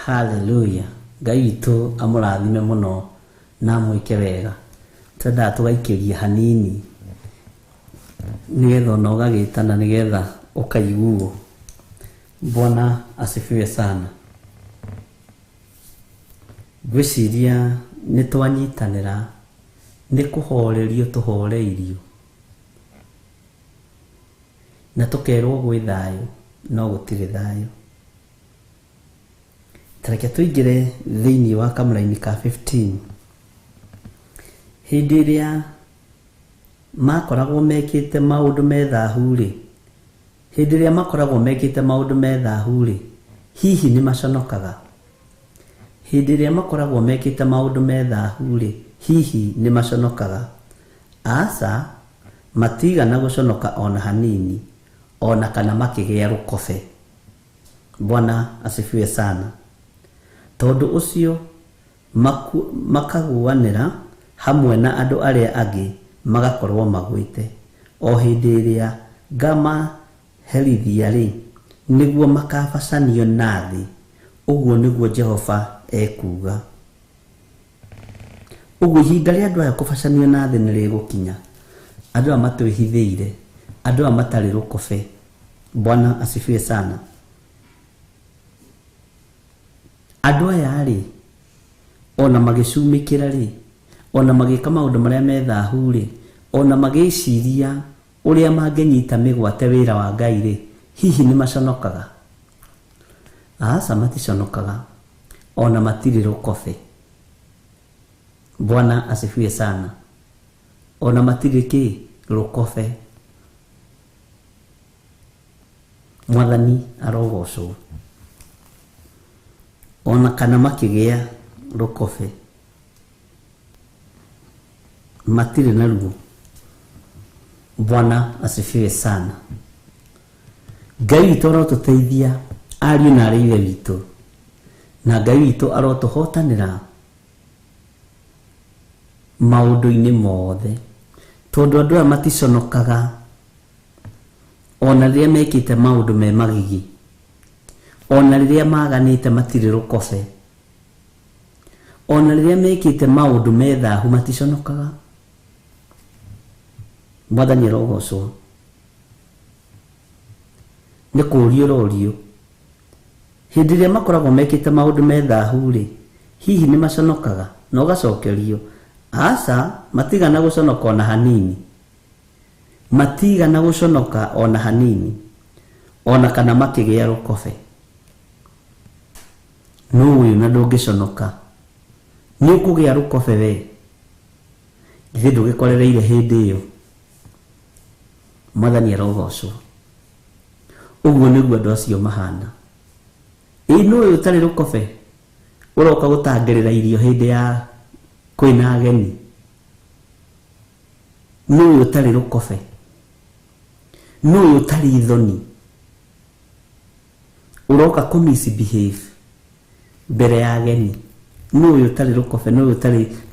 Hallelujah. Ngai witũ amũrathime mũno na amwĩke wega. Twendaga tũgaikĩria hanini nĩgetha ona ũgagĩtana nĩgetha ũkaiguo. Bwana asifiwe sana. Ngwĩciria nĩ twanyitanĩra nĩ kũhorerio tũhoreirio na tũkerwo gwĩ thayũ no gũtirĩ thayũ. Tareke tũingĩre thĩinĩ wa kamũraini ka 15. Hĩndĩ ĩrĩa makoragwo mekĩte maũndũ me thahu-rĩ, hĩndĩ ĩrĩa makoragwo mekĩte maũndũ me thahu-rĩ, hihi nĩ maconokaga? Hĩndĩ ĩrĩa makoragwo mekĩte maũndũ me thahu-rĩ, hihi nĩ maconokaga? Aca, matigana gũconoka ona hanini, ona kana makĩgĩa rũkobe. Bwana asifiwe sana. Tondũ ũcio makaguanĩra hamwe na andũ arĩa angĩ magakorwo magwĩte. O hĩndĩ ĩrĩa ngamaherithia rĩ, nĩguo makabacanio na thĩ. Ũguo nĩguo Jehova ekuuga. Ũguo ihinda rĩa andũ aya kũbacanio na thĩ nĩ rĩgũkinya. Andũ aya matwĩhithĩire, andũ aya matarĩ rũkobe. Bwana asifiwe sana. Andũ aya rĩ, ona magĩcumĩkĩra rĩ, ona magĩka maũndũ marĩa me thahu rĩ, ona magĩciria ũrĩa mangĩnyita mĩgwate wĩra wa Ngai rĩ, hihi nĩ maconokaga? Aca, maticonokaga, ona matirĩ rũkobe. Bwana asifiwe sana. Ona matirĩ kĩ? Rũkobe. Mwathani arogocwo. Ona kana makĩgĩa rũkobe, matirĩ naruo. Bwana asifiwe sana. Ngai witũ arotũteithia ariũ na arĩ ithe witũ, na Ngai witũ arotũhotanĩra maũndũ-inĩ mothe, tondũ andũ aya maticonokaga ona rĩrĩa mekĩte maũndũ me magigi, ona rĩrĩa maganĩte matirĩ rũkobe, ona rĩrĩa mekĩte maũndũ me thahu maticonokaga. Mwathani arogocwo. Nĩ kũũrio ũrorio, hĩndĩ ĩrĩa makoragwo mekĩte maũndũ me thahu rĩ, hihi nĩ maconokaga? Na ũgacokerio, aca, matigana gũconoka ona hanini, matigana gũconoka ona hanini, ona kana makĩgĩa rũkobe. Nũ ũyũ na ndũngĩconoka? Nĩ ũkũgĩa rũkobe we? Githĩ ndũgĩkorereire hĩndĩ ĩyo? Mwathani arogocwo. Ũguo nĩguo andũ acio mahana. Ĩ nũ ũyũ ũtarĩ rũkobe ũroka gũtangĩrĩra irio hĩndĩ ya kwĩna ageni? Nũ ũyũ ũtarĩ rũkobe? Nũ ũyũ ũtarĩ thoni ũroka kũ misbehave mbere ya ageni? Nũ ũyũ ũtarĩ rũkobe? Nũ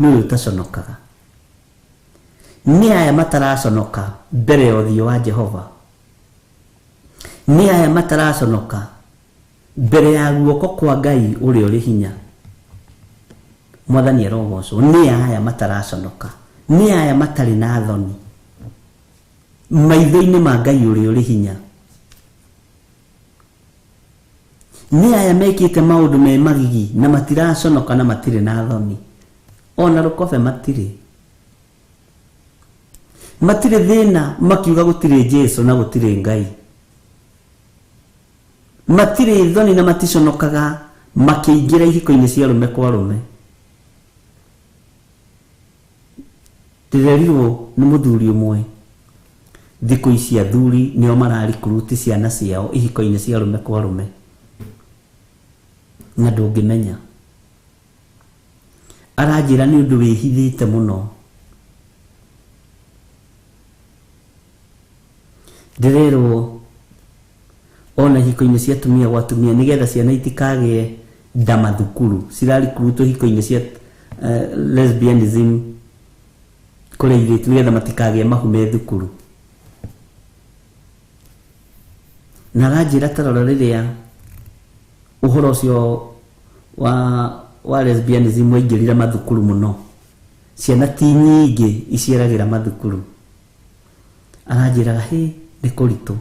ũyũ ũtaconokaga? Nĩ aya mataraconoka mbere ya ũthiũ wa Jehova. Nĩ aya mataraconoka mbere ya guoko kwa Ngai ũrĩa ũrĩ hinya. Mwathani arogocwo. Nĩ aya mataraconoka, nĩ aya matarĩ na thoni maitho-inĩ ma Ngai ũrĩa ũrĩ hinya. Nĩ aya mekĩte maũndũ me magigi na matiraconoka na matirĩ na thoni, ona rũkobe matirĩ. Matirĩ thĩna makiuga gũtirĩ Jesu na gũtirĩ Ngai. Matirĩ thoni na maticonokaga makĩingĩra ihiko-inĩ cia arũme kwa arũme. Ndĩrerirwo nĩ mũthuri ũmwe, thikũ ici athuri nĩo mararikuruti ciana ciao ihiko-inĩ cia arũme kwa arũme, na ndũngĩmenya. Aranjĩra nĩ ũndũ wĩhithĩte mũno. Ndĩrerwo ona ihiko-inĩ cia atumia gwa atumia nĩgetha ciana itikagĩe nda mathukuru, cirarikurutwo ihiko-inĩ cia lesbianism kũrĩ airĩtu nĩgetha matikagĩe mahu me thukuru. Na aranjĩra ta rora rĩrĩa ũhoro ũcio wa lesbianism waingĩrire mathukuru mũno, ciana ti nyingĩ iciaragĩra mathukuru. Aranjĩraga hĩ, nĩ kũritũ,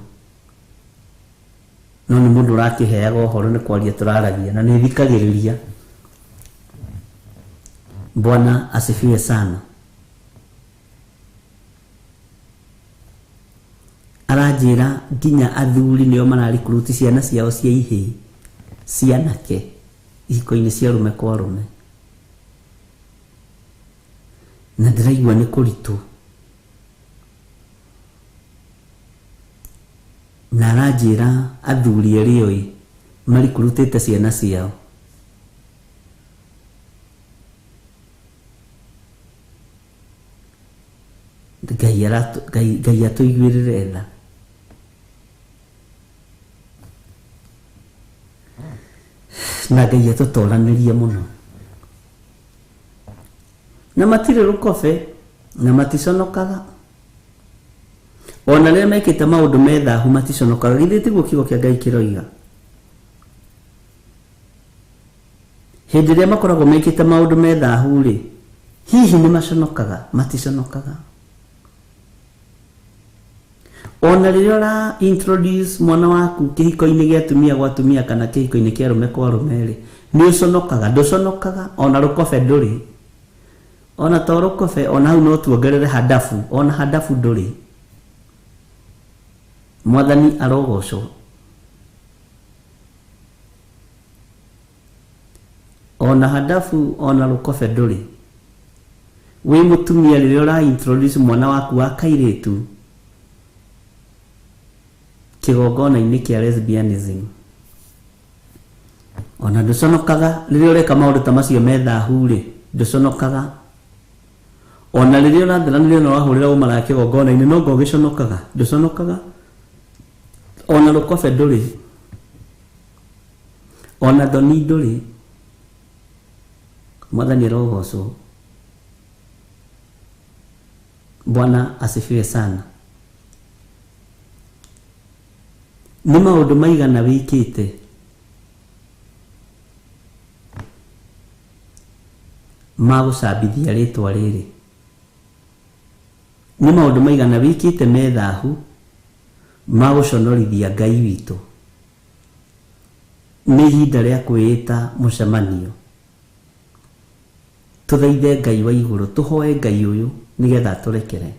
no nĩ mũndũ ũrakĩheaga ũhoro, nĩ kwaria tũraragia na nĩ thikagĩrĩria. Bwana asifiwe sana. Aranjĩra nginya athuri nĩo mararikuruti ciana ciao cia ihĩĩ, cianake ihiko-inĩ cia arũme kwa arũme, na ndĩraigua nĩ kũritũ. Na aranjĩra athuri erĩ oĩ marikurutĩte ciana ciao. Ngai atũiguĩrĩre tha. Na Ngai atũtoranĩrie mũno. Na matirĩ rũkobe na maticonokaga. Ona rĩrĩa mekĩte maũndũ me thahu maticonokaga. Githĩ tiguo kiugo kĩa Ngai kĩroiga? Hĩndĩ ĩrĩa makoragwo mekĩte maũndũ me thahu rĩ, hihi nĩ maconokaga? Maticonokaga. Ona rĩrĩa ũra introduce mwana waku kĩhiko-inĩ gĩa atumia gwa atumia kana kĩhiko-inĩ kĩa arũme kwa arũme rĩ, nĩ ũconokaga? Ndũconokaga. Ona rũkobe ndũrĩ. Ona to rũkobe, ona hau no tuongerere hadafu. Ona hadafu ndũrĩ. Mwathani arogocwo. Ona hadafu ona rũkobe ndũrĩ. Wĩ mũtumia rĩrĩa ũra introduce mwana waku wa kairĩtu kĩgongona-inĩ kĩa lesbianism, ona ndũconokaga. Rĩrĩa ũreka maũndũ ta macio me thahu rĩ, ndũconokaga. Ona rĩrĩa ũratheranĩria na ũrahũrĩra ũmaraya kĩgongona-inĩ, no ngo ũgĩconokaga? Ndũconokaga. Ona rũkobe ndũrĩ. Ona thoni ndũrĩ. Mwathani arogocwo. Bwana asifiwe sana. Nĩ maũndũ maigana wĩkĩte ma gũcambithia rĩtwa rĩrĩ? Nĩ maũndũ maigana wĩkĩte me thahu ma gũconorithia Ngai witũ? Nĩ ihinda rĩa kwĩĩta mũcemanio, tũthaithe Ngai wa igũrũ, tũhoe Ngai ũyũ nĩgetha atũrekere,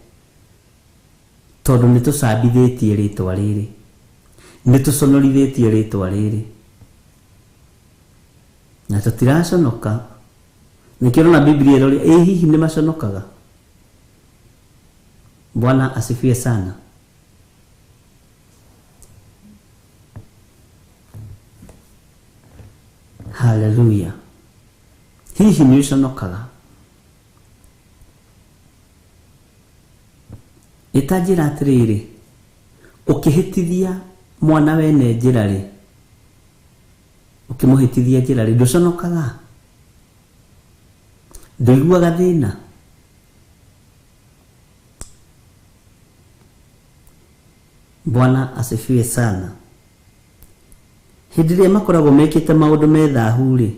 tondũ nĩ tũcambithĩtie rĩtwa rĩrĩ, nĩ tũconorithĩtie rĩtwa rĩrĩ, na tũtiraconoka. Nĩkĩo ũrona Biblia ĩroria, ĩ hihi nĩ maconokaga? Bwana asifiwe sana. Haleluya. Hihi nĩ ũconokaga? Ĩtanjĩra atĩrĩrĩ, ũkĩhĩtithia mwana wene njĩra rĩ, ũkĩmũhĩtithia njĩra rĩ, ndũconokaga? Ndũiguaga thĩna? Bwana asifiwe sana. Hĩndĩ ĩrĩa makoragwo mekĩte maũndũ me thahu rĩ,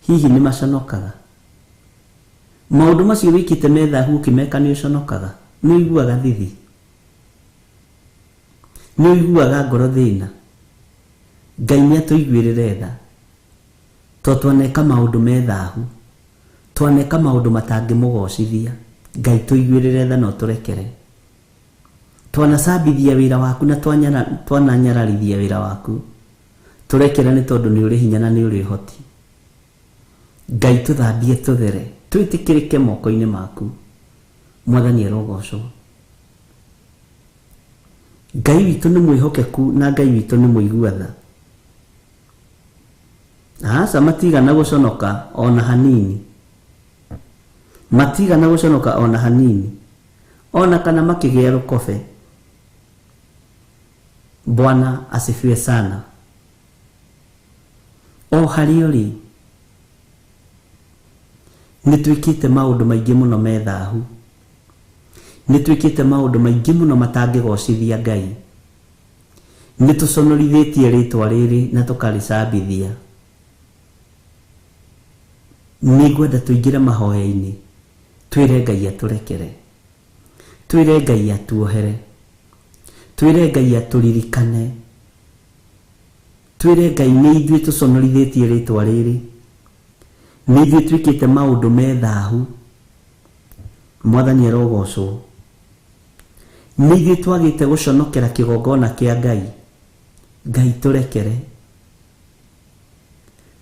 hihi nĩ maconokaga? Maũndũ macio wĩkĩte me thahu ũkĩmeka nĩ ũconokaga? Nĩ ũiguaga thithi? Nĩ ũiguaga ngoro thĩna? Ngai nĩ atũiguĩrĩre tha, to twaneka maũndũ me thahu, twaneka maũndũ matangĩmũgocithia. Ngai tũiguĩrĩre tha na ũtũrekere. Twanacambithia wĩra waku na twananyararithia wĩra waku, tũrekere nĩ tondũ nĩ ũrĩ hinya na nĩ ũrĩ ũhoti. Ngai tũthambie tũthere, twĩtĩkĩrĩke moko-inĩ maku. Mwathani arogocwo. Ngai witũ nĩ mwĩhokeku na Ngai witũ nĩ mũigua tha. Aca, matigana gũconoka ona hanini. Matigana gũconoka ona hanini, ona kana makĩgĩa rũkobe. Bwana asifiwe sana. O harĩa ũrĩ, nĩ twĩkĩte maũndũ maingĩ mũno me thahu, nĩ twĩkĩte maũndũ maingĩ mũno matangĩgocithia Ngai, nĩ tũconorithĩtie rĩtwa rĩrĩ na tũkarĩcambithia. Nĩ ngwenda tũingĩre mahoya-inĩ, twĩre Ngai atũrekere, twĩre Ngai atuohere, twĩre Ngai atũririkane, twĩre Ngai nĩ ithuĩ tũconorithĩtie rĩtwa rĩrĩ, nĩ ithuĩ twĩkĩte maũndũ me thahu. Mwathani arogocwo. Nĩ ithuĩ twagĩte gũconokera kĩgongona kĩa Ngai. Ngai tũrekere,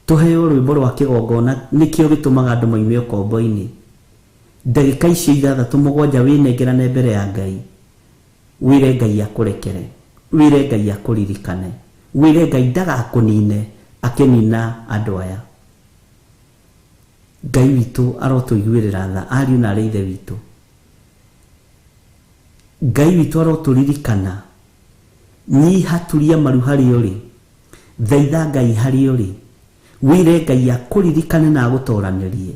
tũheo rwĩmbo rwa kĩgongona, nĩkĩo gĩtũmaga andũ moime ũkombo-inĩ. Ndagĩka icio 6 7 wĩnengerane mbere ya Ngai, wĩre Ngai akũrekere, wĩre Ngai akũririkane, wĩre Ngai ndagakũnine akĩnina andũ aya. Ngai witũ arotũiguĩrĩra tha, ariũ na arĩ ithe witũ. Ngai witũ arotũririkana. Nyiha turia maru harĩ ũrĩ, thaitha Ngai harĩ ũrĩ, wĩre Ngai akũririkane na agũtoranĩrie,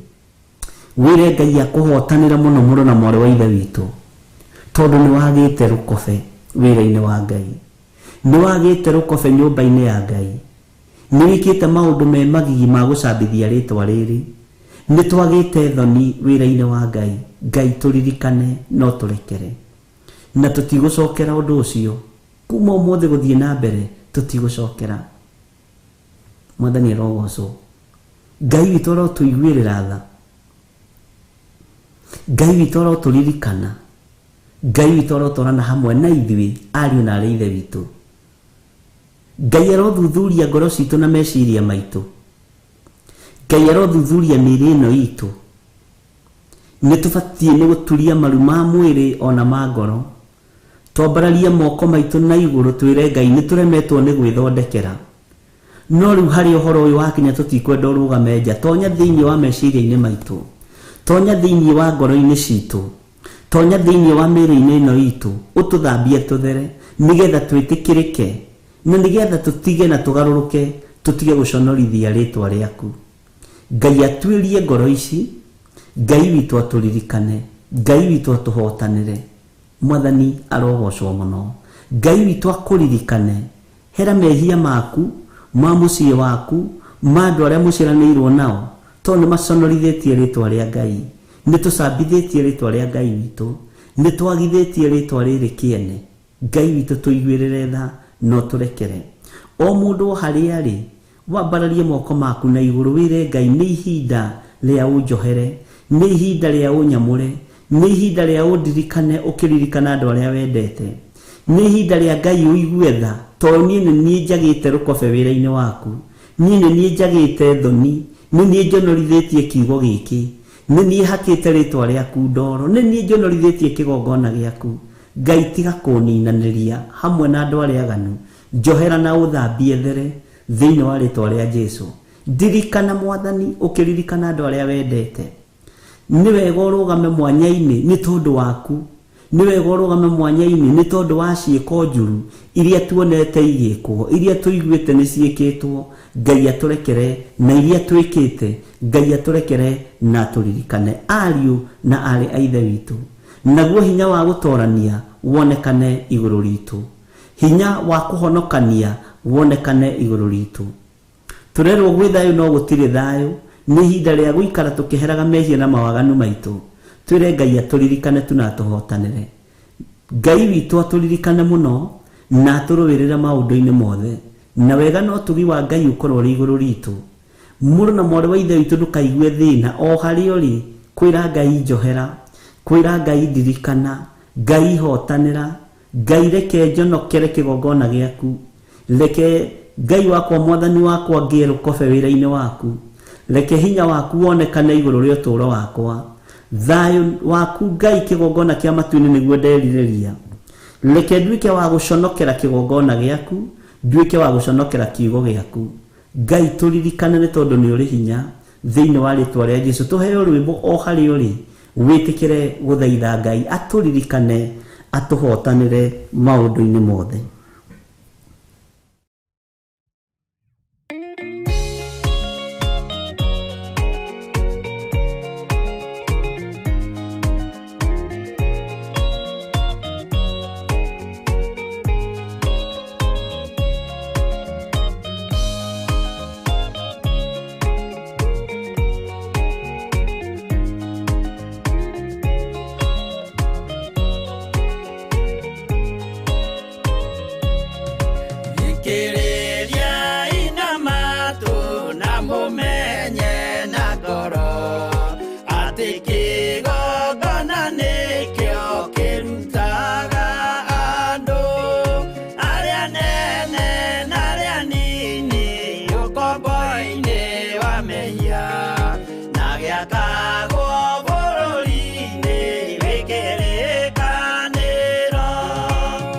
wĩre Ngai akũhotanĩre mũno mũno na mwarĩ wa ithe witũ, tondũ nĩ wagĩte rũkobe wĩra-inĩ wa Ngai, nĩ wagĩte rũkobe nyũmba-inĩ ya Ngai, nĩ wĩkĩte maũndũ me magigi ma gũcambithia rĩtwa rĩrĩ, nĩ twagĩte thoni wĩra-inĩ wa Ngai. Ngai tũririkane no tũrekere, na tũtigũcokera ũndũ ũcio kuma ũmũthĩ gũthiĩ na mbere, tũtigũcokera. Mwathani arogocwo. Ngai witũ arotũiguĩrĩra tha, Ngai witũ arotũririkana, Ngai witũ arotwarana hamwe na ithuĩ ariũ na arĩ ithe witũ. Ngai arothuthuria ngoro citũ na meciria maitũ. Ngai arothuthuria mĩĩrĩ ĩno itũ. Nĩ tũbatiĩ nĩ gũturia maru ma mwĩrĩ ona ma ngoro, twambararie moko maitũ na igũrũ twĩre Ngai nĩ tũremetwo nĩ gwĩthondekera. No rĩu harĩ ũhoro ũyũ wakinya tũtikwenda ũrũgame nja. Tonya thĩinĩ wa meciria-inĩ maitũ, tonya thĩinĩ wa ngoro-inĩ citũ, tonya thĩinĩ wa mĩĩrĩ-inĩ ĩno itũ, ũtũthambie tũthere, nĩgetha twĩtĩkĩrĩke, na nĩgetha tũtige na tũgarũrũke, tũtige gũconorithia rĩtwa rĩaku. Ngai atuĩrie ngoro ici, Ngai witũ atũririkane, Ngai witũ atũhotanĩre. Mwathani arogocwo mũno. Ngai witũ akũririkane, hera mehia maku, ma mũciĩ waku, ma andũ arĩa mũciaranĩirwo nao, tondũ nĩ maconorithĩtie rĩtwa rĩa Ngai, nĩ tũcambithĩtie rĩtwa rĩa Ngai witũ, nĩ twagithĩtie rĩtwa rĩrĩ kĩene. Ngai witũ tũiguĩrĩre tha no tũrekere. O mũndũ o harĩa arĩ, wambararie moko maku na igũrũ wĩre Ngai nĩ ihinda rĩa ũnjohere, nĩ ihinda rĩa ũnyamũre, nĩ ihinda rĩa ũndirikane ũkĩririkana andũ arĩa wendete, nĩ ihinda rĩa Ngai ũigue tha, tondũ niĩ nĩ niĩ njagĩte rũkobe wĩra-inĩ waku, niĩ nĩ niĩ njagĩte thoni, nĩ niĩ njonorithĩtie kiugo gĩkĩ, nĩ niĩ hakĩte rĩtwa rĩaku ndoro, nĩ niĩ njonorithĩtie kĩgongona gĩaku. Ngai tiga kũninanĩria hamwe na andũ arĩa aganu, njohera na ũthambie there thĩinĩ wa rĩtwa rĩa Jesu. Ndirikana Mwathani ũkĩririkana andũ arĩa wendete. Nĩ wega ũrũgame mwanya-inĩ nĩ tondũ waku, nĩ wega ũrũgame mwanya-inĩ nĩ tondũ wa ciĩko njũru iria tuonete igĩkwo, iria tũiguĩte nĩ ciĩkĩtwo. Ngai atũrekere na iria twĩkĩte, Ngai atũrekere na atũririkane ariũ na aarĩ a ithe witũ, naguo hinya wa gũtorania wonekane igũrũ ritũ, hinya wa kũhonokania wonekane igũrũ ritũ. Tũrerwo gwĩ thayũ no gũtirĩ thayũ, nĩ ihinda rĩa gũikara tũkĩheraga mehia na mawaganu maitũ. Twĩre Ngai atũririkane tu na atũhotanĩre. Ngai witũ atũririkane mũno na atũrũĩrĩre maũndũ-inĩ mothe, na wega na ũtugi wa Ngai ũkorwo ũrĩ igũrũ ritũ. Mũrũ na mwarĩ wa ithe witũ ndũkaigue thĩna o harĩa ũrĩ, kwĩra Ngai njohera, kwĩra Ngai ndirikana, Ngai hotanĩra, Ngai reke njonokere kĩgongona gĩaku, reke Ngai wakwa Mwathani wakwa ngĩe rũkobe wĩra-inĩ waku, reke hinya waku wonekane igũrũ rĩa ũtũũro wakwa. Thayũ waku Ngai kĩgongona kĩa matu-inĩ nĩguo nderirĩria. Reke nduĩke wa gũconokera kĩgongona gĩaku, nduĩke wa gũconokera kiugo gĩaku. Ngai tũririkane nĩ tondũ nĩ ũrĩ hinya thĩinĩ wa rĩtwa rĩa Jesu. Tũheo rwĩmbo o harĩa ũrĩ, wĩtĩkĩre gũthaitha Ngai atũririkane, atũhotanĩre maũndũ-inĩ mothe.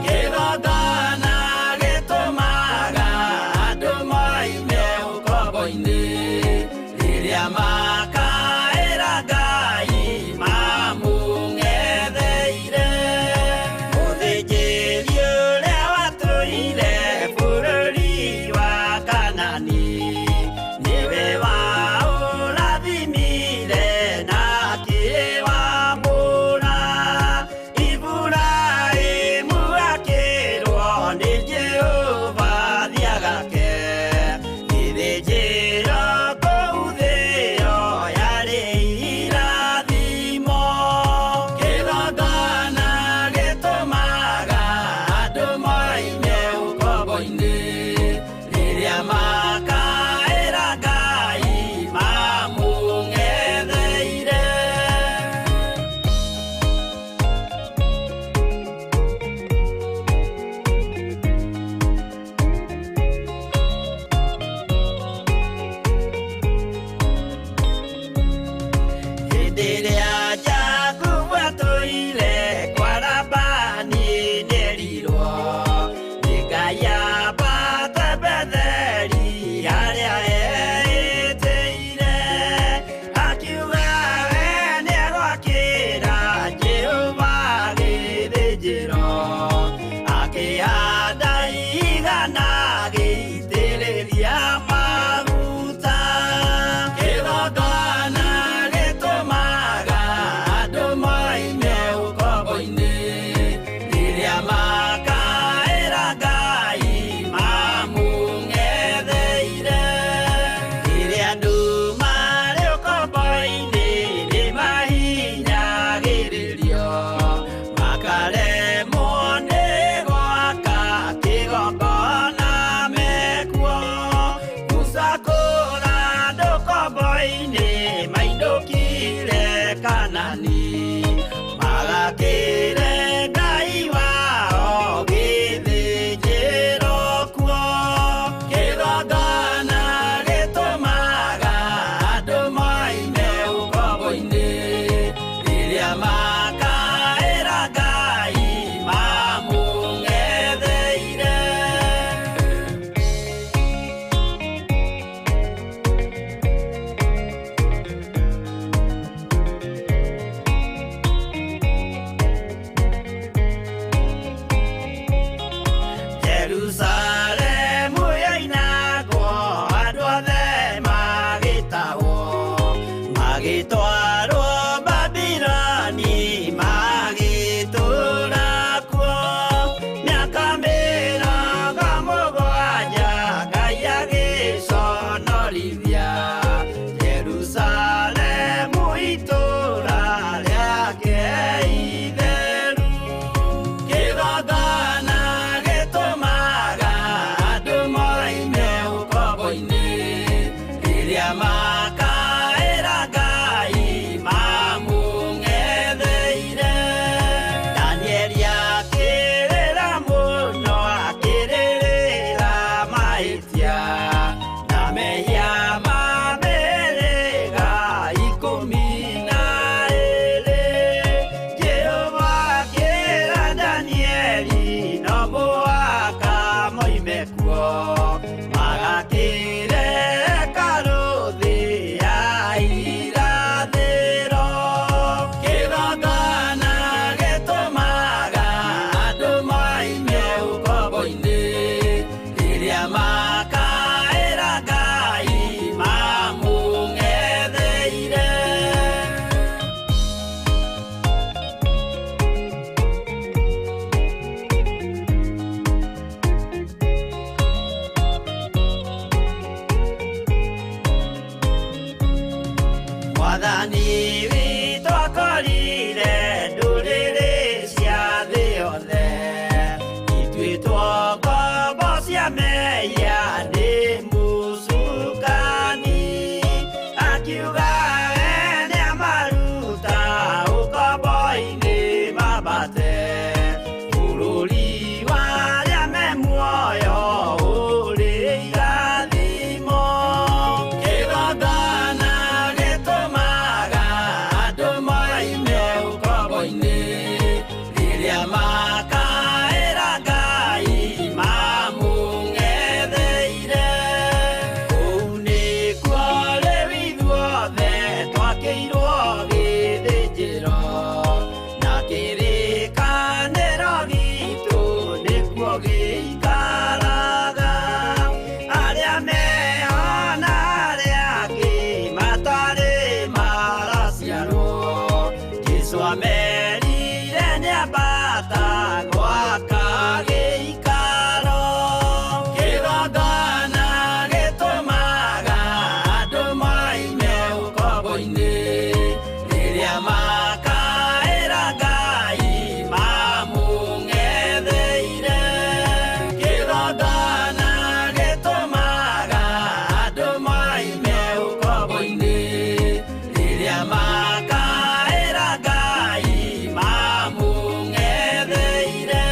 Kĩgongona gĩtũmaga andũ moime ũkombo-inĩ. Rĩrĩa makaĩra Ngai mamũng'etheire. Danieli akĩrĩra mũno akĩrĩrĩra mahĩtia na mehia ma mĩhĩrĩga 12. Jehova akĩra Danieli no mũhaka moime kuo magakĩre hekarũ thĩ ya irathĩro. Kĩgongona gĩtũmaga andũ moime ũkombo-inĩ rĩrĩa makaĩra Ngai mamũng'etheire. Mwathani witũ akorire ndũrĩrĩ cia thĩ yothe ituĩtwo ngombo cia mehia nĩ mũcukani. Akiuga we nĩamaruta ũkombo-inĩ mambate bũrũri wa arĩa me muoyo ũrĩ irathimo. Kĩgongona gĩtũmaga andũ moime ũkombo-inĩ rĩrĩa makaĩra Ngai mamũng'etheire. Kũu nĩkuo rĩu ithuothe twakĩirwo gĩthĩnjĩro na kĩrĩkanĩro gitũ nĩkuo gĩikaraga. Arĩa meho na arĩa angĩ matarĩ maraciarwo Jesũ amerire nĩambata gwaka gĩikaro. Kĩgongona gĩtũmaga andũ moime ũkombo-inĩ rĩrĩa makaĩra Ngai mamũng'etheire. Kĩgongona gĩtũmaga andũ moime ũkombo-inĩ rĩrĩa makaĩra Ngai mamũng'etheire.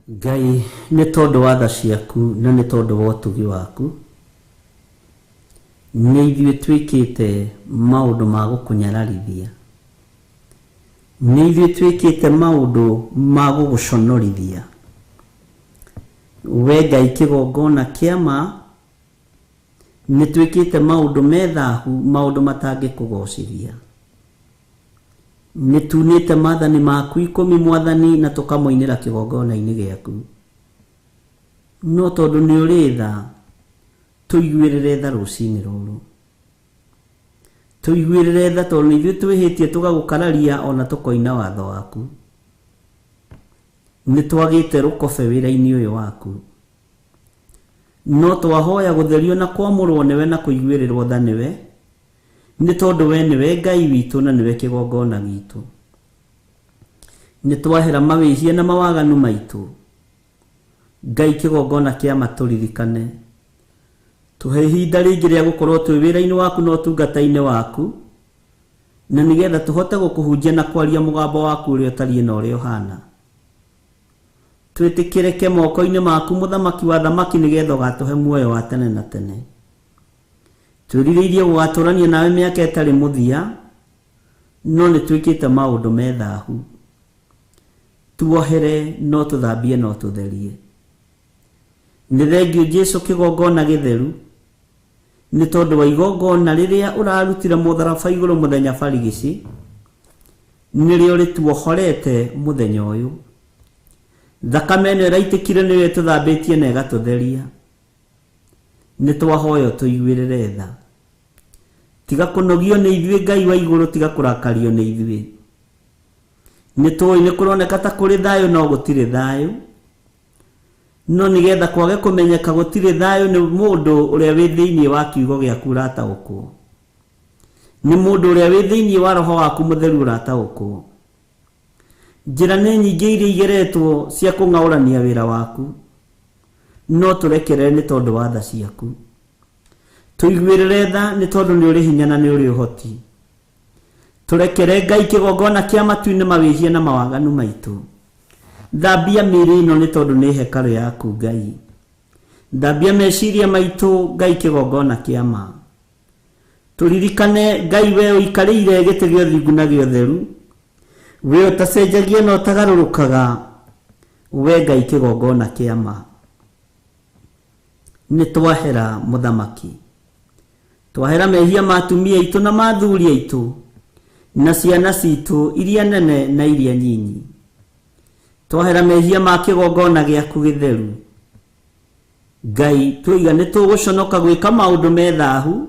Ngai nĩ tondũ wa tha ciaku na nĩ tondũ wa ũtugi waku nĩ ithuĩ twĩkĩte maũndũ ma gũkũnyararithia, nĩ ithuĩ twĩkĩte maũndũ ma gũgũconorithia. We Ngai kĩgongona kĩa ma nĩ twĩkĩte maũndũ me thahu, maũndũ matangĩkũgocithia. Nĩ tunĩte maathani maku 10 mwathani na tũkamoinĩra kĩgongona-inĩ gĩaku. No tondũ nĩ ũrĩ tha, tũiguĩrĩre tha rũcinĩ rũrũ. Tũiguĩrĩre tha tondũ nĩ ithuĩ twĩhĩtie tũgagũkararia ona tũkoina watho waku. Nĩ twagĩte rũkobe wĩra-inĩ ũyũ waku. No twahoya gũtherio na kwamũrwo nĩwe na kũiguĩrĩrwo tha nĩwe, nĩ tondũ we nĩwe Ngai witũ na nĩwe kĩgongona gitũ. Nĩ twahera mawĩhia na mawaganu maitũ. Ngai kĩgongona kĩa ma tũririkane. Tũhe ihinda rĩngĩ rĩa gũkorwo twĩ wĩra-inĩ waku na ũtungata-inĩ waku, na nĩgetha tũhote gũkũhunjia na kwaria mũgambo waku ũrĩa ũtariĩ na ũrĩa ũhana. Twĩtĩkĩrĩke moko-inĩ maku mũthamaki wa thamaki nĩgetha ũgatũhe muoyo wa tene na tene. Twĩrirĩirie gũgatũrania nawe mĩaka ĩtarĩ mũthia, no nĩ twĩkĩte maũndũ me thahu. Tuohere no tũthambie no tũtherie. Nĩ thengiũ Jesũ kĩgongona gĩtheru, nĩ tondũ wa igongona rĩrĩa ũrarutire mũtharaba igũrũ mũthenya barigici, nĩrĩo rĩtuohorete mũthenya ũyũ. Thakame ĩno ĩraitĩkire nĩyo ĩtũthambĩtie na ĩgatũtheria. Nĩ twahoyo tũiguĩrĩre tha. Tiga kũnogio nĩ ithuĩ Ngai wa igũrũ, tiga kũrakario nĩ ithuĩ. Nĩ tũĩ nĩ kũroneka ta kũrĩ thayũ no gũtirĩ thayũ. No nĩgetha kwage kũmenyeka gũtirĩ thayũ nĩ mũndũ ũrĩa wĩ thĩinĩ wa kiugo gĩaku ũrataũkwo. Nĩ mũndũ ũrĩa wĩ thĩinĩ wa roho waku mũtheru ũrataũkwo. Njĩra nĩ nyingĩ iria igeretwo cia kũng'aũrania wĩra waku, no tũrekerere nĩ tondũ wa tha ciaku. Tũiguĩrĩre tha nĩ tondũ nĩ ũrĩ hinya na nĩ ũrĩ ũhoti. Tũrekere Ngai kĩgongona kĩa matu-inĩ mawĩhia na mawaganu maitũ. Thambia mĩĩrĩ ĩno nĩ tondũ nĩ hekarũ yaku Ngai. Thambia meciria maitũ Ngai kĩgongona kĩa ma. Tũririkane Ngai we ũikarĩire gĩtĩ gĩa ũthingu na gĩa ũtheru, we ũtacenjagia na ũtagarũrũkaga, we Ngai kĩgongona kĩa ma. Nĩ twahera mũthamaki, twahera mehia ma atumia aitũ na ma athuri aitũ na ciana citũ iria nene na iria nyinyi. Twahera mehia ma kĩgongona gĩaku gĩtheru. Ngai tũiga nĩ tũgũconoka gwĩka maũndũ me thahu,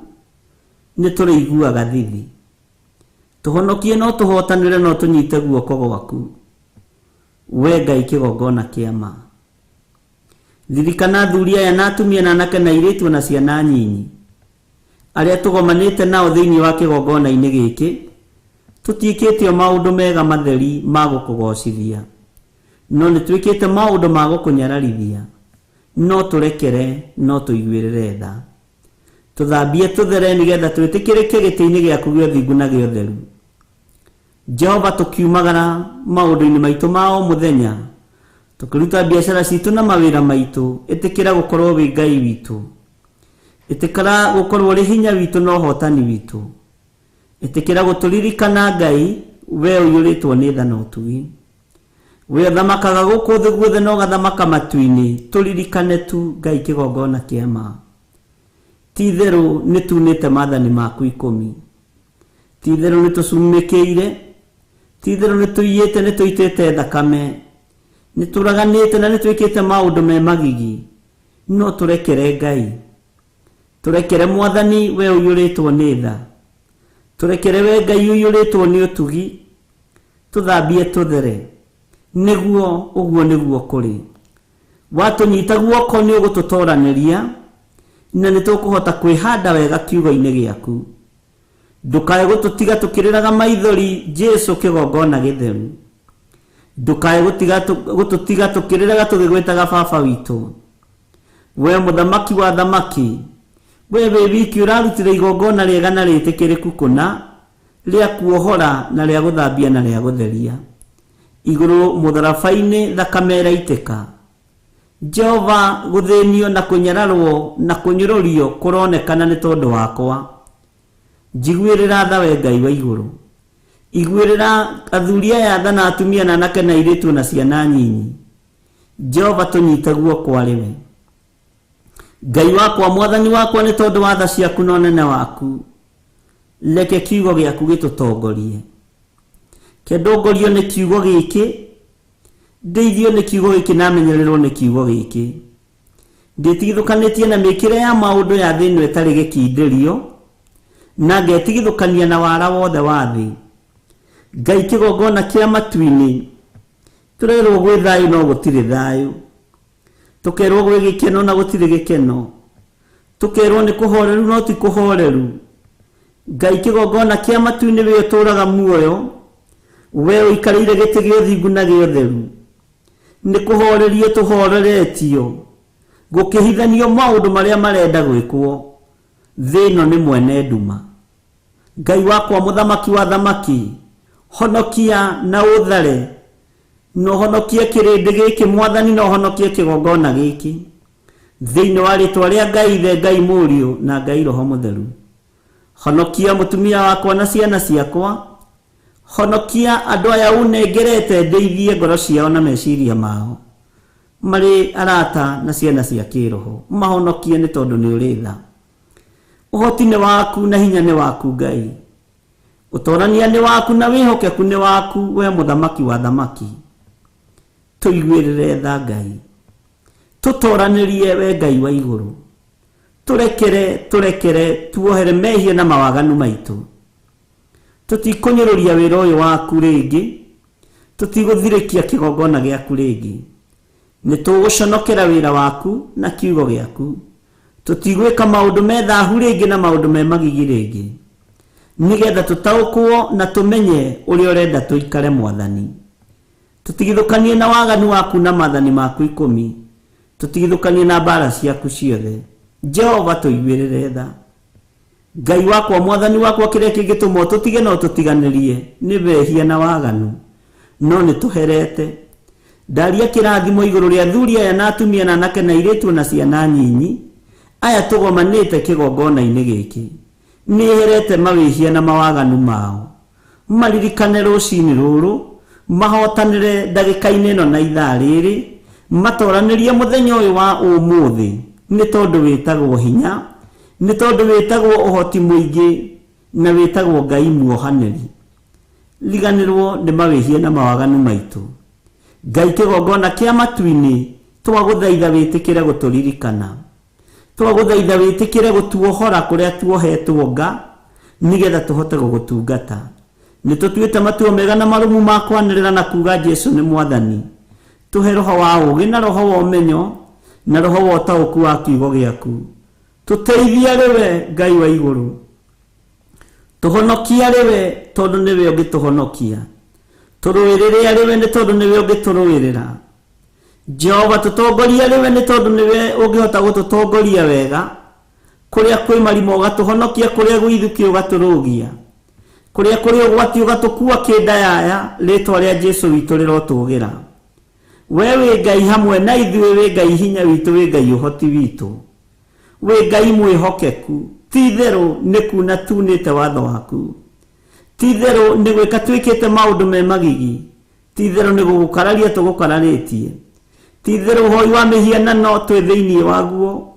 nĩ tũrĩiguaga thithi. Tũhonokie no tũhotanĩre no tũnyite guoko gwaku, we Ngai kĩgongona kĩa ma. Ririkana athuri aya na atumia na anake na airĩtu na ciana nyinyi arĩa tũgomanĩte nao thĩinĩ wa kĩgongona-inĩ gĩkĩ, tũtiĩkĩte o maũndũ mega matheri ma gũkũgocithia, no nĩ twĩkĩte maũndũ ma gũkũnyararithia. No tũrekere, no tũiguĩrĩre tha. Tũthambie tũthere nĩgetha twĩtĩkĩrĩke gĩtĩ-inĩ gĩaku gĩa ũthingu na gĩa ũtheru. Jehova, tũkiumagara maũndũ-inĩ maitũ ma o mũthenya, tũkĩruta biacara citũ na mawĩra maitũ, ĩtĩkĩra gũkorwo wĩ Ngai witũ. Ĩtĩkĩra gũkorwo ũrĩ hinya witũ na ũhotani witũ. Ĩtĩkĩra gũtũririkana Ngai, we ũiyũrĩtwo nĩ tha na ũtugi. We ũthamakaga gũkũ thĩ guothe na ũgathamaka matu-inĩ, tũririkane tu Ngai kĩgongona kĩa ma. Ti itherũ nĩ tunĩte maathani maku 10. Ti itherũ nĩ tũcumĩkĩire, ti itherũ nĩ tũiyĩte, nĩ tũitĩte thakame, nĩ tũraganĩte na nĩ twĩkĩte maũndũ me magigi. No tũrekere Ngai, tũrekere Mwathani, we ũiyũrĩtwo nĩ tha. Tũrekere we Ngai ũiyũrĩtwo nĩ ũtugi, tũthambie tũthere. Nĩguo ũguo nĩguo kũrĩ. Watũnyita guoko nĩ ũgũtũtoranĩria, na nĩ tũkũhota kwĩhanda wega kiugo-inĩ gĩaku. Ndũkae gũtũtiga tũkĩrĩraga maithori, Jesu kĩgongona gĩtheru. Ndũkae gũtũtiga tũkĩrĩraga tũgĩgwĩtaga baba witũ. We mũthamaki wa thamaki, we wĩ wiki ũrarutire igongona rĩega na rĩtĩkĩrĩku kũna, rĩa kuohora na rĩa gũthambia na rĩa gũtheria. Igũrũ mũtharaba-inĩ thakame ĩraitĩka. Jehova, gũthĩnio na kũnyararwo na kũnyũrũrio kũronekana nĩ tondũ wakwa. Njiguĩrĩra tha we Ngai wa igũrũ. Iguĩrĩra athuri aya tha na atumia na anake na airĩtu na ciana nyinyi. Jehova, tũnyite guoko arĩ we. Ngai wakwa, Mwathani wakwa, nĩ tondũ wa tha ciaku na ũnene waku, reke kiugo gĩaku gĩtũtongorie. Kendongorio nĩ kiugo gĩkĩ, ndeithio nĩ kiugo gĩkĩ na menyererwo nĩ kiugo gĩkĩ. Ndĩtigithũkanĩtie na mĩkĩre ya maũndũ ya thĩ ĩno ĩtarĩ gĩkindĩrio, na ngetigithũkania na wara wothe wa thĩ. Ngai kĩgongona kĩa matu-inĩ, tũrerwo gwĩ thayũ no gũtirĩ thayũ. Tũkerwo gwĩ gĩkeno na gũtirĩ gĩkeno. Tũkerwo nĩ kũhoreru no ti kũhoreru. Ngai kĩgongona kĩa matu-inĩ, we ũtũũraga muoyo, we ũikarĩire gĩtĩ gĩa ũthingu na gĩa ũtheru. Nĩ kũhorerio tũhoreretio, gũkĩhithanio maũndũ marĩa marenda gwĩkwo. Thĩ ĩno nĩ mwene nduma. Ngai wakwa, mũthamaki wa thamaki, honokia na ũthare, na ũhonokie kĩrĩndĩ gĩkĩ Mwathani, na ũhonokie kĩgongona gĩkĩ. Thĩinĩ wa rĩtwa rĩa Ngai Ithe, Ngai Mũriũ na Ngai Roho Mũtheru. Honokia mũtumia wakwa na ciana ciakwa. Honokia andũ aya ũnengerete, ndeithie ngoro ciao na meciria mao marĩ arata na ciana cia kĩroho. Mahonokie nĩ tondũ nĩ ũrĩ tha. Ũhoti nĩ waku na hinya nĩ waku Ngai. Ũtorania nĩ waku na wĩhokeku nĩ waku, we mũthamaki wa thamaki. Tũiguĩrĩre tha Ngai. Tũtoranĩrie we Ngai wa igũrũ. Tũrekere, tũrekere, tuohere mehia na mawaganu maitũ. Tũtikũnyũrũria wĩra ũyũ waku rĩngĩ, tũtigũthirĩkia kĩgongona gĩaku rĩngĩ. Nĩ tũgũconokera wĩra waku na kiugo gĩaku. Tũtigwĩka maũndũ me thahu rĩngĩ na maũndũ me magigi rĩngĩ, nĩgetha tũtaũkwo na tũmenye ũrĩa ũrenda tũikare Mwathani. Tũtigithũkanie na waganu waku na maathani maku 10, tũtigithũkanie na mbara ciaku ciothe. Jehova, tũiguĩrĩre tha. Ngai wakwa, Mwathani wakwa, kĩrĩa kĩngĩtũma ũtũtige no tũtiganĩrie nĩ wehia na waganu, no nĩ tũherete. Ndaria kĩrathimo igũrũ rĩa athuri aya na atumia na anake na airĩtu na ciana nyinyi aya tũgomanĩte kĩgongona-inĩ gĩkĩ. Nĩ herete mawĩhia na mawaganu mao, maririkane rũcinĩ rũrũ, mahotanĩre ndagĩka-inĩ ĩno na ithaa rĩrĩ, matoranĩrie mũthenya ũyũ wa ũmũthĩ, nĩ tondũ wĩtagwo hinya, nĩ tondũ wĩtagwo ũhoti mũingĩ, na wĩtagwo Ngai muohanĩri. Riganĩrwo nĩ mawĩhia na mawaganu maitũ. Ngai kĩgongona kĩa matu-inĩ, twagũthaitha wĩtĩkĩre gũtũririkana, twagũthaitha wĩtĩkĩre gũtuohora kũrĩa tuohetwo nga, nĩgetha tũhote gũgũtungata. Nĩ tũtuĩte matua mega na marũmu ma kwanĩrĩra na kuga Jesu nĩ Mwathani. Tũhe roho wa ũũgĩ na roho wa ũmenyo na roho wa ũtaũku wa kiugo gĩaku. Tũteithie rĩwe Ngai wa igũrũ, tũhonokia rĩwe tondũ nĩwe ũngĩtũhonokia, tũrũĩrĩre rĩwe nĩ tondũ nĩwe ũngĩtũrũĩrĩra. Jehova, tũtongorie rĩwe nĩ tondũ nĩwe ũngĩhota gũtũtongoria wega. Kũrĩa kwĩ marima ũgatũhonokia, kũrĩa gwĩ ithukĩ ũgatũrũgia, kũrĩa kũrĩ ũgwati ũgatũkua kĩndayaya. Rĩtwa rĩa Jesu witũ rĩrotũgĩra. We wĩ Ngai hamwe na ithuĩ, wĩ Ngai hinya witũ, wĩ Ngai ũhoti witũ, wĩ Ngai mwĩhokeku. Ti itherũ nĩ kuna tunĩte watho waku, ti itherũ nĩ gwĩka twĩkĩte maũndũ me magigi, ti itherũ nĩ gũgũkararia tũgũkararĩtie, ti itherũ ũhoi wa mĩhianano twĩ thĩinĩ waguo,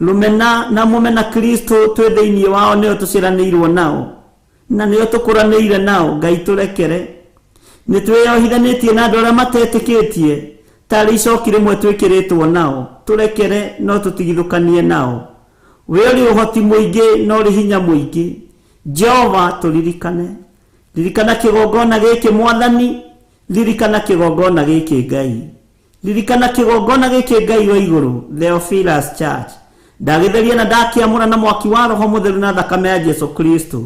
rũmena na mũmena Kristo twĩ thĩinĩ wao, nĩo tũciaranĩirwo nao na nĩo tũkũranĩire nao. Ngai tũrekere, nĩ twĩyohithanĩtie na andũ arĩa matetĩkĩtie, tarĩ icoki rĩmwe twĩkĩrĩtwo nao. Tũrekere, no tũtigithũkanie nao. We ũrĩ ũhoti mũingĩ na ũrĩ hinya mũingĩ. Jehova, tũririkane. Ririkana kĩgongona gĩkĩ Mwathani, ririkana kĩgongona gĩkĩ Ngai, ririkana kĩgongona gĩkĩ Ngai wa igũrũ. Theophilus Church ndagĩtheria na ndakĩamũra na mwaki wa Roho Mũtheru na thakame ya Jesu Kristo.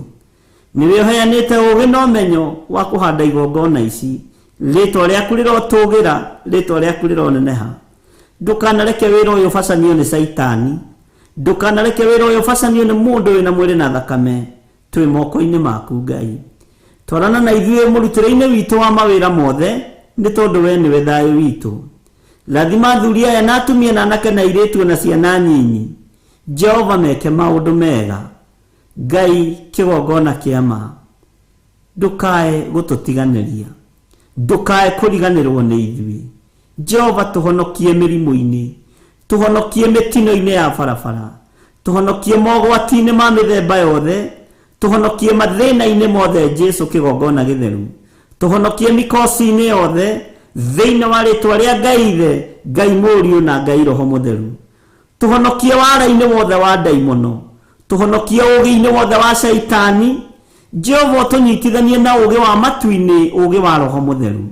Nĩwe ũheanĩte ũũgĩ na ũmenyo wa kũhanda igongona ici. Rĩtwa rĩaku rĩrotũgĩra, rĩtwa rĩaku rĩroneneha. Ndũkanareke wĩra ũyũ ũbacanio nĩ Caitani, ndũkanareke wĩra ũyũ ũbacanio nĩ mũndũ wĩna mwĩrĩ na thakame. Twĩ moko-inĩ maku Ngai, twarana na ithuĩ mũrutĩre-inĩ witũ wa mawĩra mothe, nĩ tondũ we nĩwe thayũ witũ. Rathima athuri aya na atumia na anake na airĩtu na ciana nyinyi. Jehova, meke maũndũ mega. Ngai kĩgongona kĩa ma, ndũkae gũtũtiganĩria, ndũkae kũriganĩrwo nĩ ithuĩ. Jehova, tũhonokie mĩrimũ-inĩ, tũhonokie mĩtino-inĩ ya barabara, tũhonokie mogwati-inĩ ma mĩthemba yothe, tũhonokie mathĩna-inĩ mothe. Jesu kĩgongona gĩtheru, tũhonokie mikosi-inĩ yothe, thĩinĩ wa rĩtwa rĩa Ngai Ithe, Ngai Mũriũ na Ngai Roho Mũtheru. Tũhonokie wara-inĩ wothe wa ndaimono, tũhonokie ũũgĩ-inĩ wothe wa Caitani. Jehova, ũtũnyitithanie na ũũgĩ wa matu-inĩ, ũũgĩ wa Roho Mũtheru.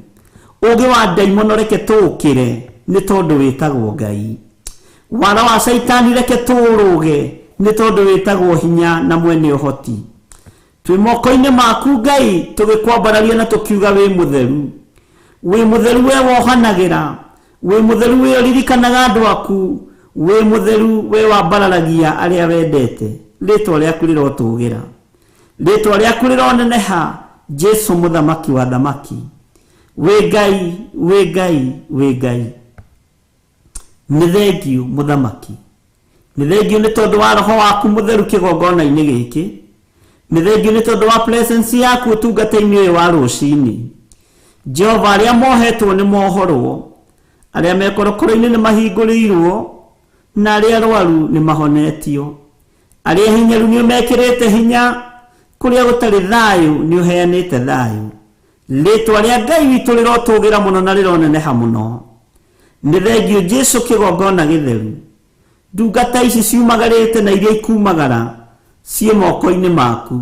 Ũũgĩ wa ndaimono reke tũũkĩre, nĩ tondũ wĩtagwo Ngai. Wara wa Caitani reke tũũrũge, nĩ tondũ wĩtagwo hinya na mwene ũhoti. Twĩ moko-inĩ maku Ngai, tũgĩkwambararia na tũkiuga wĩ mũtheru, wĩ mũtheru, we wohanagĩra, wĩ mũtheru, we ũririkanaga andũ aku, wĩ mũtheru, we wambararagia arĩa wendete. Rĩtwa rĩaku rĩrotũgĩra, rĩtwa rĩaku rĩroneneha. Jesu mũthamaki wa thamaki, wĩ Ngai, wĩ Ngai, wĩ Ngai. Nĩ thengiũ mũthamaki, nĩ thengiũ nĩ tondũ wa roho waku mũtheru kĩgongona-inĩ gĩkĩ, nĩ thengiũ nĩ tondũ wa presence yaku ũtungata-inĩ ũyũ wa rũcinĩ. Jehova, arĩa mohetwo nĩ mohorwo, arĩa me korokoro-inĩ nĩ mahingũrĩirwo, na arĩa arwaru nĩ mahonetio, arĩa hinyaru nĩ ũmekĩrĩte hinya, kũrĩa gũtarĩ thayũ nĩ ũheanĩte thayũ. Rĩtwa rĩa Ngai witũ rĩrotũgĩra mũno na rĩroneneha mũno. Nĩ thengiũ Jesu kĩgongona gĩtheru. Ndungata ici ciumagarĩte na iria ikumagara ciĩ moko-inĩ maku.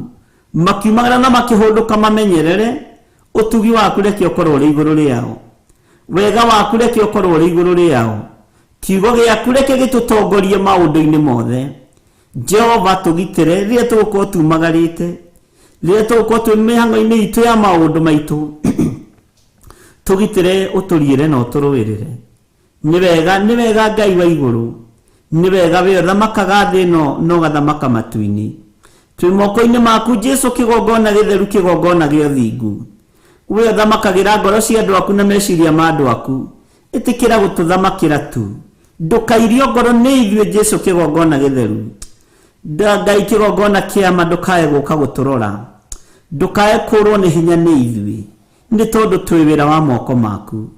Makiumagara na makĩhũndũka mamenyerere, ũtugi waku reke ũkorwo ũrĩ igũrũ rĩao. Wega waku reke ũkorwo ũrĩ igũrũ rĩao. Kiugo gĩaku reke gĩtũtongorie maũndũ-inĩ mothe. Jehova tũgitĩre rĩrĩa tũgũkorwo tumagarĩte, rĩrĩa tũgũkorwo twĩ mĩhang'o-inĩ itũ ya maũndũ maitũ. Tũgitĩre, ũtũriĩre na ũtũrũĩrĩre. Nĩ wega Ngai wa igũrũ, nĩ wega we ũthamakaga thĩ ĩno na ũgathamaka matu-inĩ. Twĩ moko-inĩ maku Jesu, kĩgongona gĩtheru, kĩgongona gĩa ũthingu. We ũthamakagĩra ngoro cia andũ aku na meciria ma andũ aku. Ĩtĩkĩra gũtũthamakĩra tu. Ndũkairio ngoro nĩ ithuĩ Jesu, kĩgongona gĩtheru. Ngai kĩgongona kĩama, ndũkae gũka gũtũrora. Ndũkae kũrwo nĩ hinya nĩ ithuĩ, nĩ tondũ twĩ wĩra wa moko maku.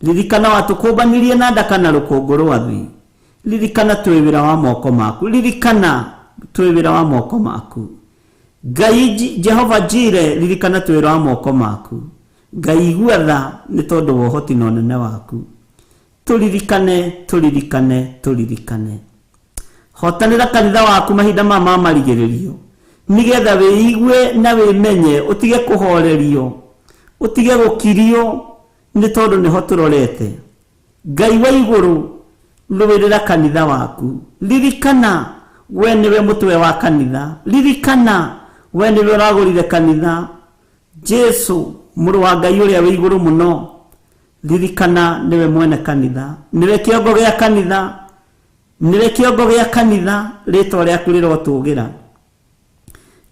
Ririkana watũkũmbanirie na ndaka na rũkũngũ rwa thĩ. Ririkana twĩ wĩra wa moko maku. Ririkana twĩ wĩra wa moko maku. Ngai Jehova Jire, ririkana twĩ wĩra wa moko maku. Ngai igua tha nĩ tondũ wa ũhoti na ũnene waku. Tũririkane, tũririkane, tũririkane. Hotanĩra kanitha waku mahinda ma marigĩrĩrio, nĩgetha wĩigue na wĩmenye, ũtige kũhorerio, ũtige gũkirio, nĩ tondũ nĩho tũrorete. Ngai wa igũrũ, rũĩrĩra kanitha waku. Ririkana we nĩwe mũtwe wa kanitha. Ririkana we nĩwe ũragũrire kanitha. Jesu mũrũ wa Ngai ũrĩa wĩ igũrũ mũno, ririkana nĩwe mwene kanitha, nĩwe kĩongo gĩa kanitha, nĩwe kĩongo gĩa kanitha. Rĩtwa rĩaku rĩrotũgĩra.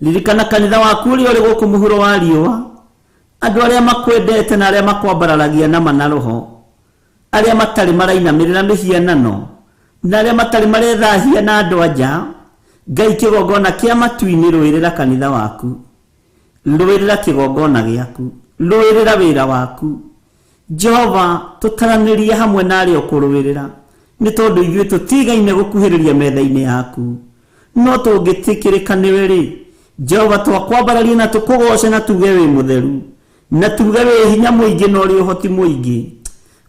Ririkana kanitha waku ũrĩa ũrĩ gũkũ mũhuro wa riũa, andũ arĩa makwendete na arĩa makwambararagia na ma na roho, arĩa matarĩ marainamĩrĩra mĩhianano na arĩa matarĩ marethahia na andũ anja. Ngai kĩgongona kĩa matu-inĩ, rũĩrĩra kanitha waku, rũĩrĩra kĩgongona gĩaku, rũĩrĩra wĩra waku. Jehova tũtaranĩrie hamwe na arĩa ũkũrũĩrĩra, nĩ tondũ ithuĩ tũtigaine gũkuhĩrĩria metha-inĩ yaku. No tũngĩtĩkĩrĩka nĩwe rĩ, Jehova twakwambararia na tũkũgoce na tuge wĩ mũtheru, na tuge wĩ hinya mũingĩ na ũrĩ ũhoti mũingĩ.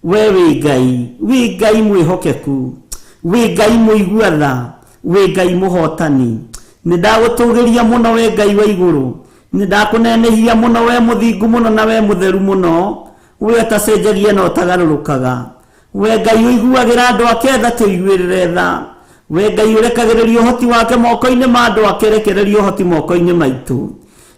We wĩ Ngai, wĩ Ngai mwĩhokeku, wĩ Ngai mũigua tha, wĩ Ngai mũhotani. Nĩ ndagũtũgĩria mũno we Ngai wa igũrũ, nĩ ndakũnenehia mũno we mũthingu mũno na we mũtheru mũno, we ũtacenjagia na ũtagarũrũkaga. We Ngai ũiguagĩra andũ ake tha, tũiguĩrĩre tha. We Ngai ũrekagĩrĩria ũhoti wake moko-inĩ ma andũ ake, rekereria ũhoti moko-inĩ maitũ.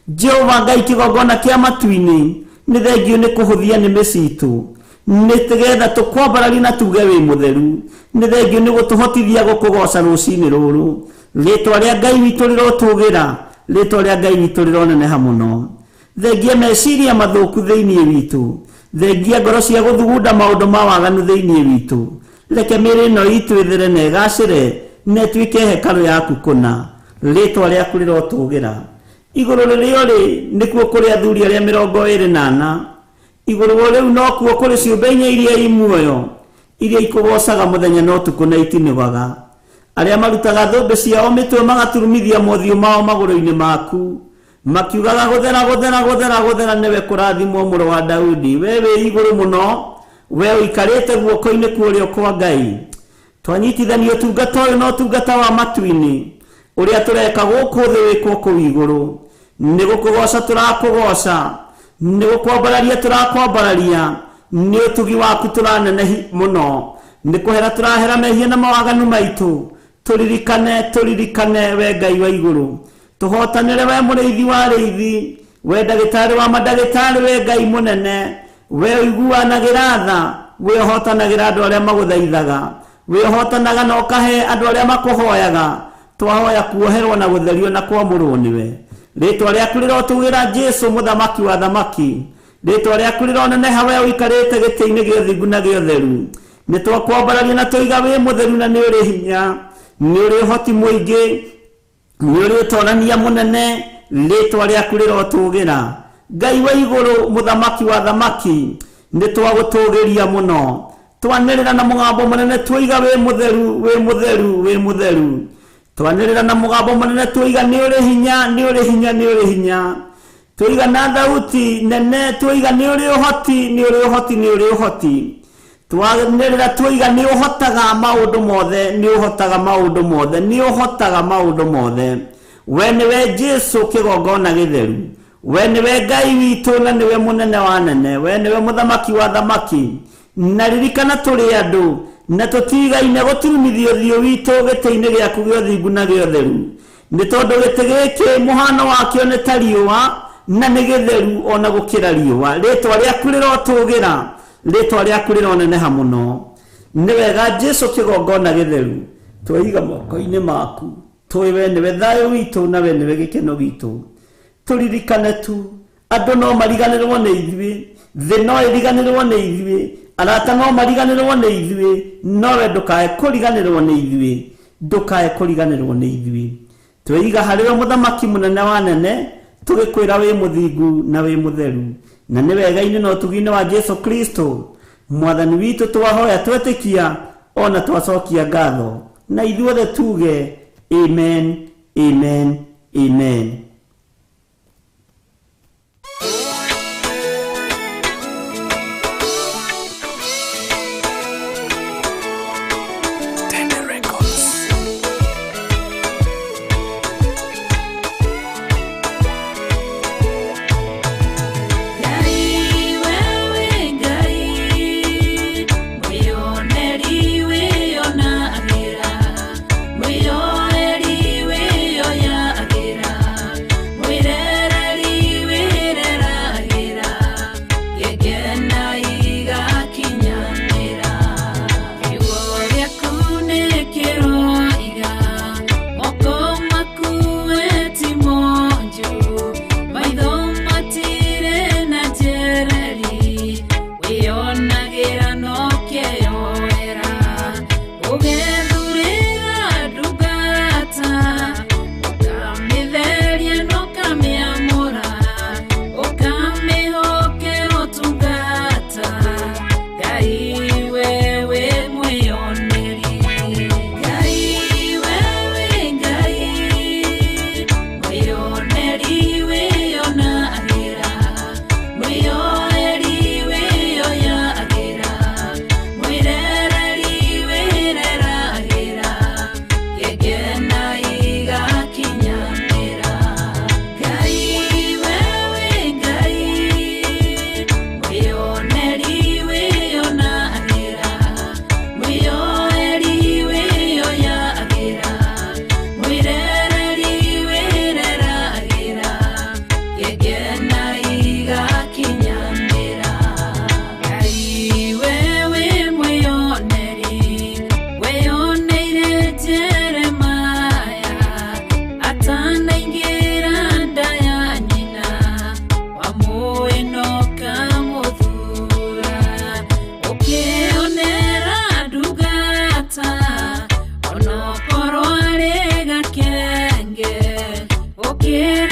Jehova Ngai kĩgongona kĩa matu-inĩ, nĩ thengio nĩ kũhũthia nĩmĩ citũ, nĩ tĩgetha tũkwambararie na tuge wĩ mũtheru. Nĩ thengio nĩ gũtũhotithia gũkũgoca rũcinĩ rũrũ. Rĩtwa rĩa Ngai witũ rĩrotũgĩra, rĩtwa rĩa Ngai witũ rĩroneneha mũno. Thengia meciria mathũku thĩinĩ witũ, thengia ngoro cia gũthugunda maũndũ ma waganu thĩinĩ witũ. Reke mĩĩrĩ ĩno itũ ĩthere na ĩgacĩre, na ĩtuĩke hekarũ yaku kũna. Rĩtwa rĩaku rĩrotũgĩra. Igũrũ rĩrĩa ũrĩ nĩkuo kũrĩ athuri arĩa 24. Igũrũ rĩu nokuo kũrĩ ciũmbe inya iria i muoyo, iria ikũgocaga mũthenya na ũtukũ na itinĩwaga. Arĩa marutaga thũmbĩ ciao mĩtwe magaturumithia mothiũ mao magũrũ-inĩ maku, makiugaga gũthera, gũthera, gũthera, gũthera nĩwe kũrathimwo mũrũ wa Daudi. We wĩ igũrũ mũno, we ũikarĩte guoko-inĩ kwa ũrĩo kwa Ngai. Twanyitithania ũtungata ũyũ na ũtungata wa matu-inĩ, ũrĩa tũreka gũkũ thĩ wĩkwo kũu igũrũ. Nĩ gũkũgoca tũrakũgoca, nĩ gũkwambararia tũrakwambararia, nĩ ũtugi waku tũranenehi mũno, nĩ kũhera tũrahera mehia na mawaganu maitũ. Tũririkane, tũririkane we Ngai wa igũrũ. Tũhotanĩre we mũrĩithi wa arĩithi, we ndagĩtarĩ wa mandagĩtarĩ, we Ngai mũnene, we ũiguanagĩra tha, we ũhotanagĩra andũ arĩa magũthaithaga, we ũhotanaga na ũkahe andũ arĩa makũhoyaga. Twahoya kuoherwo na gũtherio na kwamũrwo nĩwe. Rĩtwa rĩaku rĩrotũgĩra Jesu mũthamaki wa thamaki. Rĩtwa rĩaku rĩroneneha we ũikarĩte gĩtĩ-inĩ gĩa ũthingu na gĩa ũtheru. Nĩ twakwambararia na tũiga wĩ mũtheru na nĩ ũrĩ hinya, nĩ ũrĩ ũhoti mũingĩ, nĩ ũrĩ ũtonania mũnene. Rĩtwa rĩaku rĩrotũgĩra. Ngai wa igũrũ mũthamaki wa thamaki, nĩ twagũtũgĩria mũno. Twanĩrĩra na mũgambo mũnene tũiga wĩ mũtheru, wĩ mũtheru, wĩ mũtheru. Twanĩrĩra na mũgambo mũnene tũiga nĩ ũrĩ hinya, nĩ ũrĩ hinya, nĩ ũrĩ hinya. Tũiga na thauti nene tũiga nĩ ũrĩ ũhoti, nĩ ũrĩ ũhoti, nĩ ũrĩ ũhoti. Twanĩrĩra tuoiga nĩ ũhotaga maũndũ mothe, nĩ ũhotaga maũndũ mothe, nĩ ũhotaga maũndũ mothe. We nĩwe Jesu kĩgongona gĩtheru, we nĩwe Ngai witũ na nĩwe mũnene wa nene, we nĩwe mũthamaki wa thamaki. Na ririkana tũrĩ andũ na tũtigaine gũturumithia ũthiũ witũ gĩtĩ-inĩ gĩaku gĩa ũthingu na gĩa ũtheru, nĩ tondũ gĩtĩ gĩkĩ mũhano wakĩo nĩ ta riũa na nĩ gĩtheru ona gũkĩra riũa. Rĩtwa rĩaku rĩrotũgĩra, rĩtwa rĩaku rĩroneneha mũno. Nĩ wega Jesu kĩgongona gĩtheru, tweiga moko-inĩ maku, tũĩ we nĩwe thayũ witũ na we nĩwe gĩkeno gitũ. Tũririkane tu, andũ no mariganĩrwo nĩ ithuĩ, thĩ no ĩriganĩrwo nĩ ithuĩ, arata no mariganĩrwo nĩ ithuĩ, no we ndũkae kũriganĩrwo nĩ ithuĩ, ndũkae kũriganĩrwo nĩ ithuĩ. Tweiga harĩ we mũthamaki mũnene wa nene, tũgĩkwĩra wĩ mũthingu na wĩ mũtheru, na nĩ wega-inĩ na ũtugi-inĩ wa Jesu Kristo mwathani witũ twahoya twetĩkia ona twacokia ngatho, na ithuothe tuge amen, amen, amen. Ngai wewe Ngai, mwĩoneri wĩonagĩra, mwĩyoeri wĩyoyagĩra, mwĩrereri wĩreragĩra, gĩkena igakinyanĩra. Kiugo gĩaku nĩ kĩroiga, moko maku we ti monju, maitho matirĩ na njereri, wĩonagĩra no kĩyoera. Ũgethurĩra ndungata, ũkamĩtheria na ũkamĩamũra, ũkamĩhokera ũtungata. Ngai wewe mwĩoneri, Ngai wewe Ngai, mwĩoneri wĩonagĩra, mwĩyoeri wĩyoyagĩra, mwĩrereri wĩreragĩra, gĩkena igakinyanĩra. Ngai wewe Ngai, mwĩoneri wĩonagĩra, mwĩyoeri wĩyoyagĩra, mwĩrereri wĩreragĩra, gĩkena igakinyanĩra. Ngai wewe mwĩoneri, weyoneire Jeremaya atanaingĩra nda ya nyina, wamũĩ na ũkamũthura, ũkĩonera ndungata onokorwo arĩ gakenge, ũkĩonera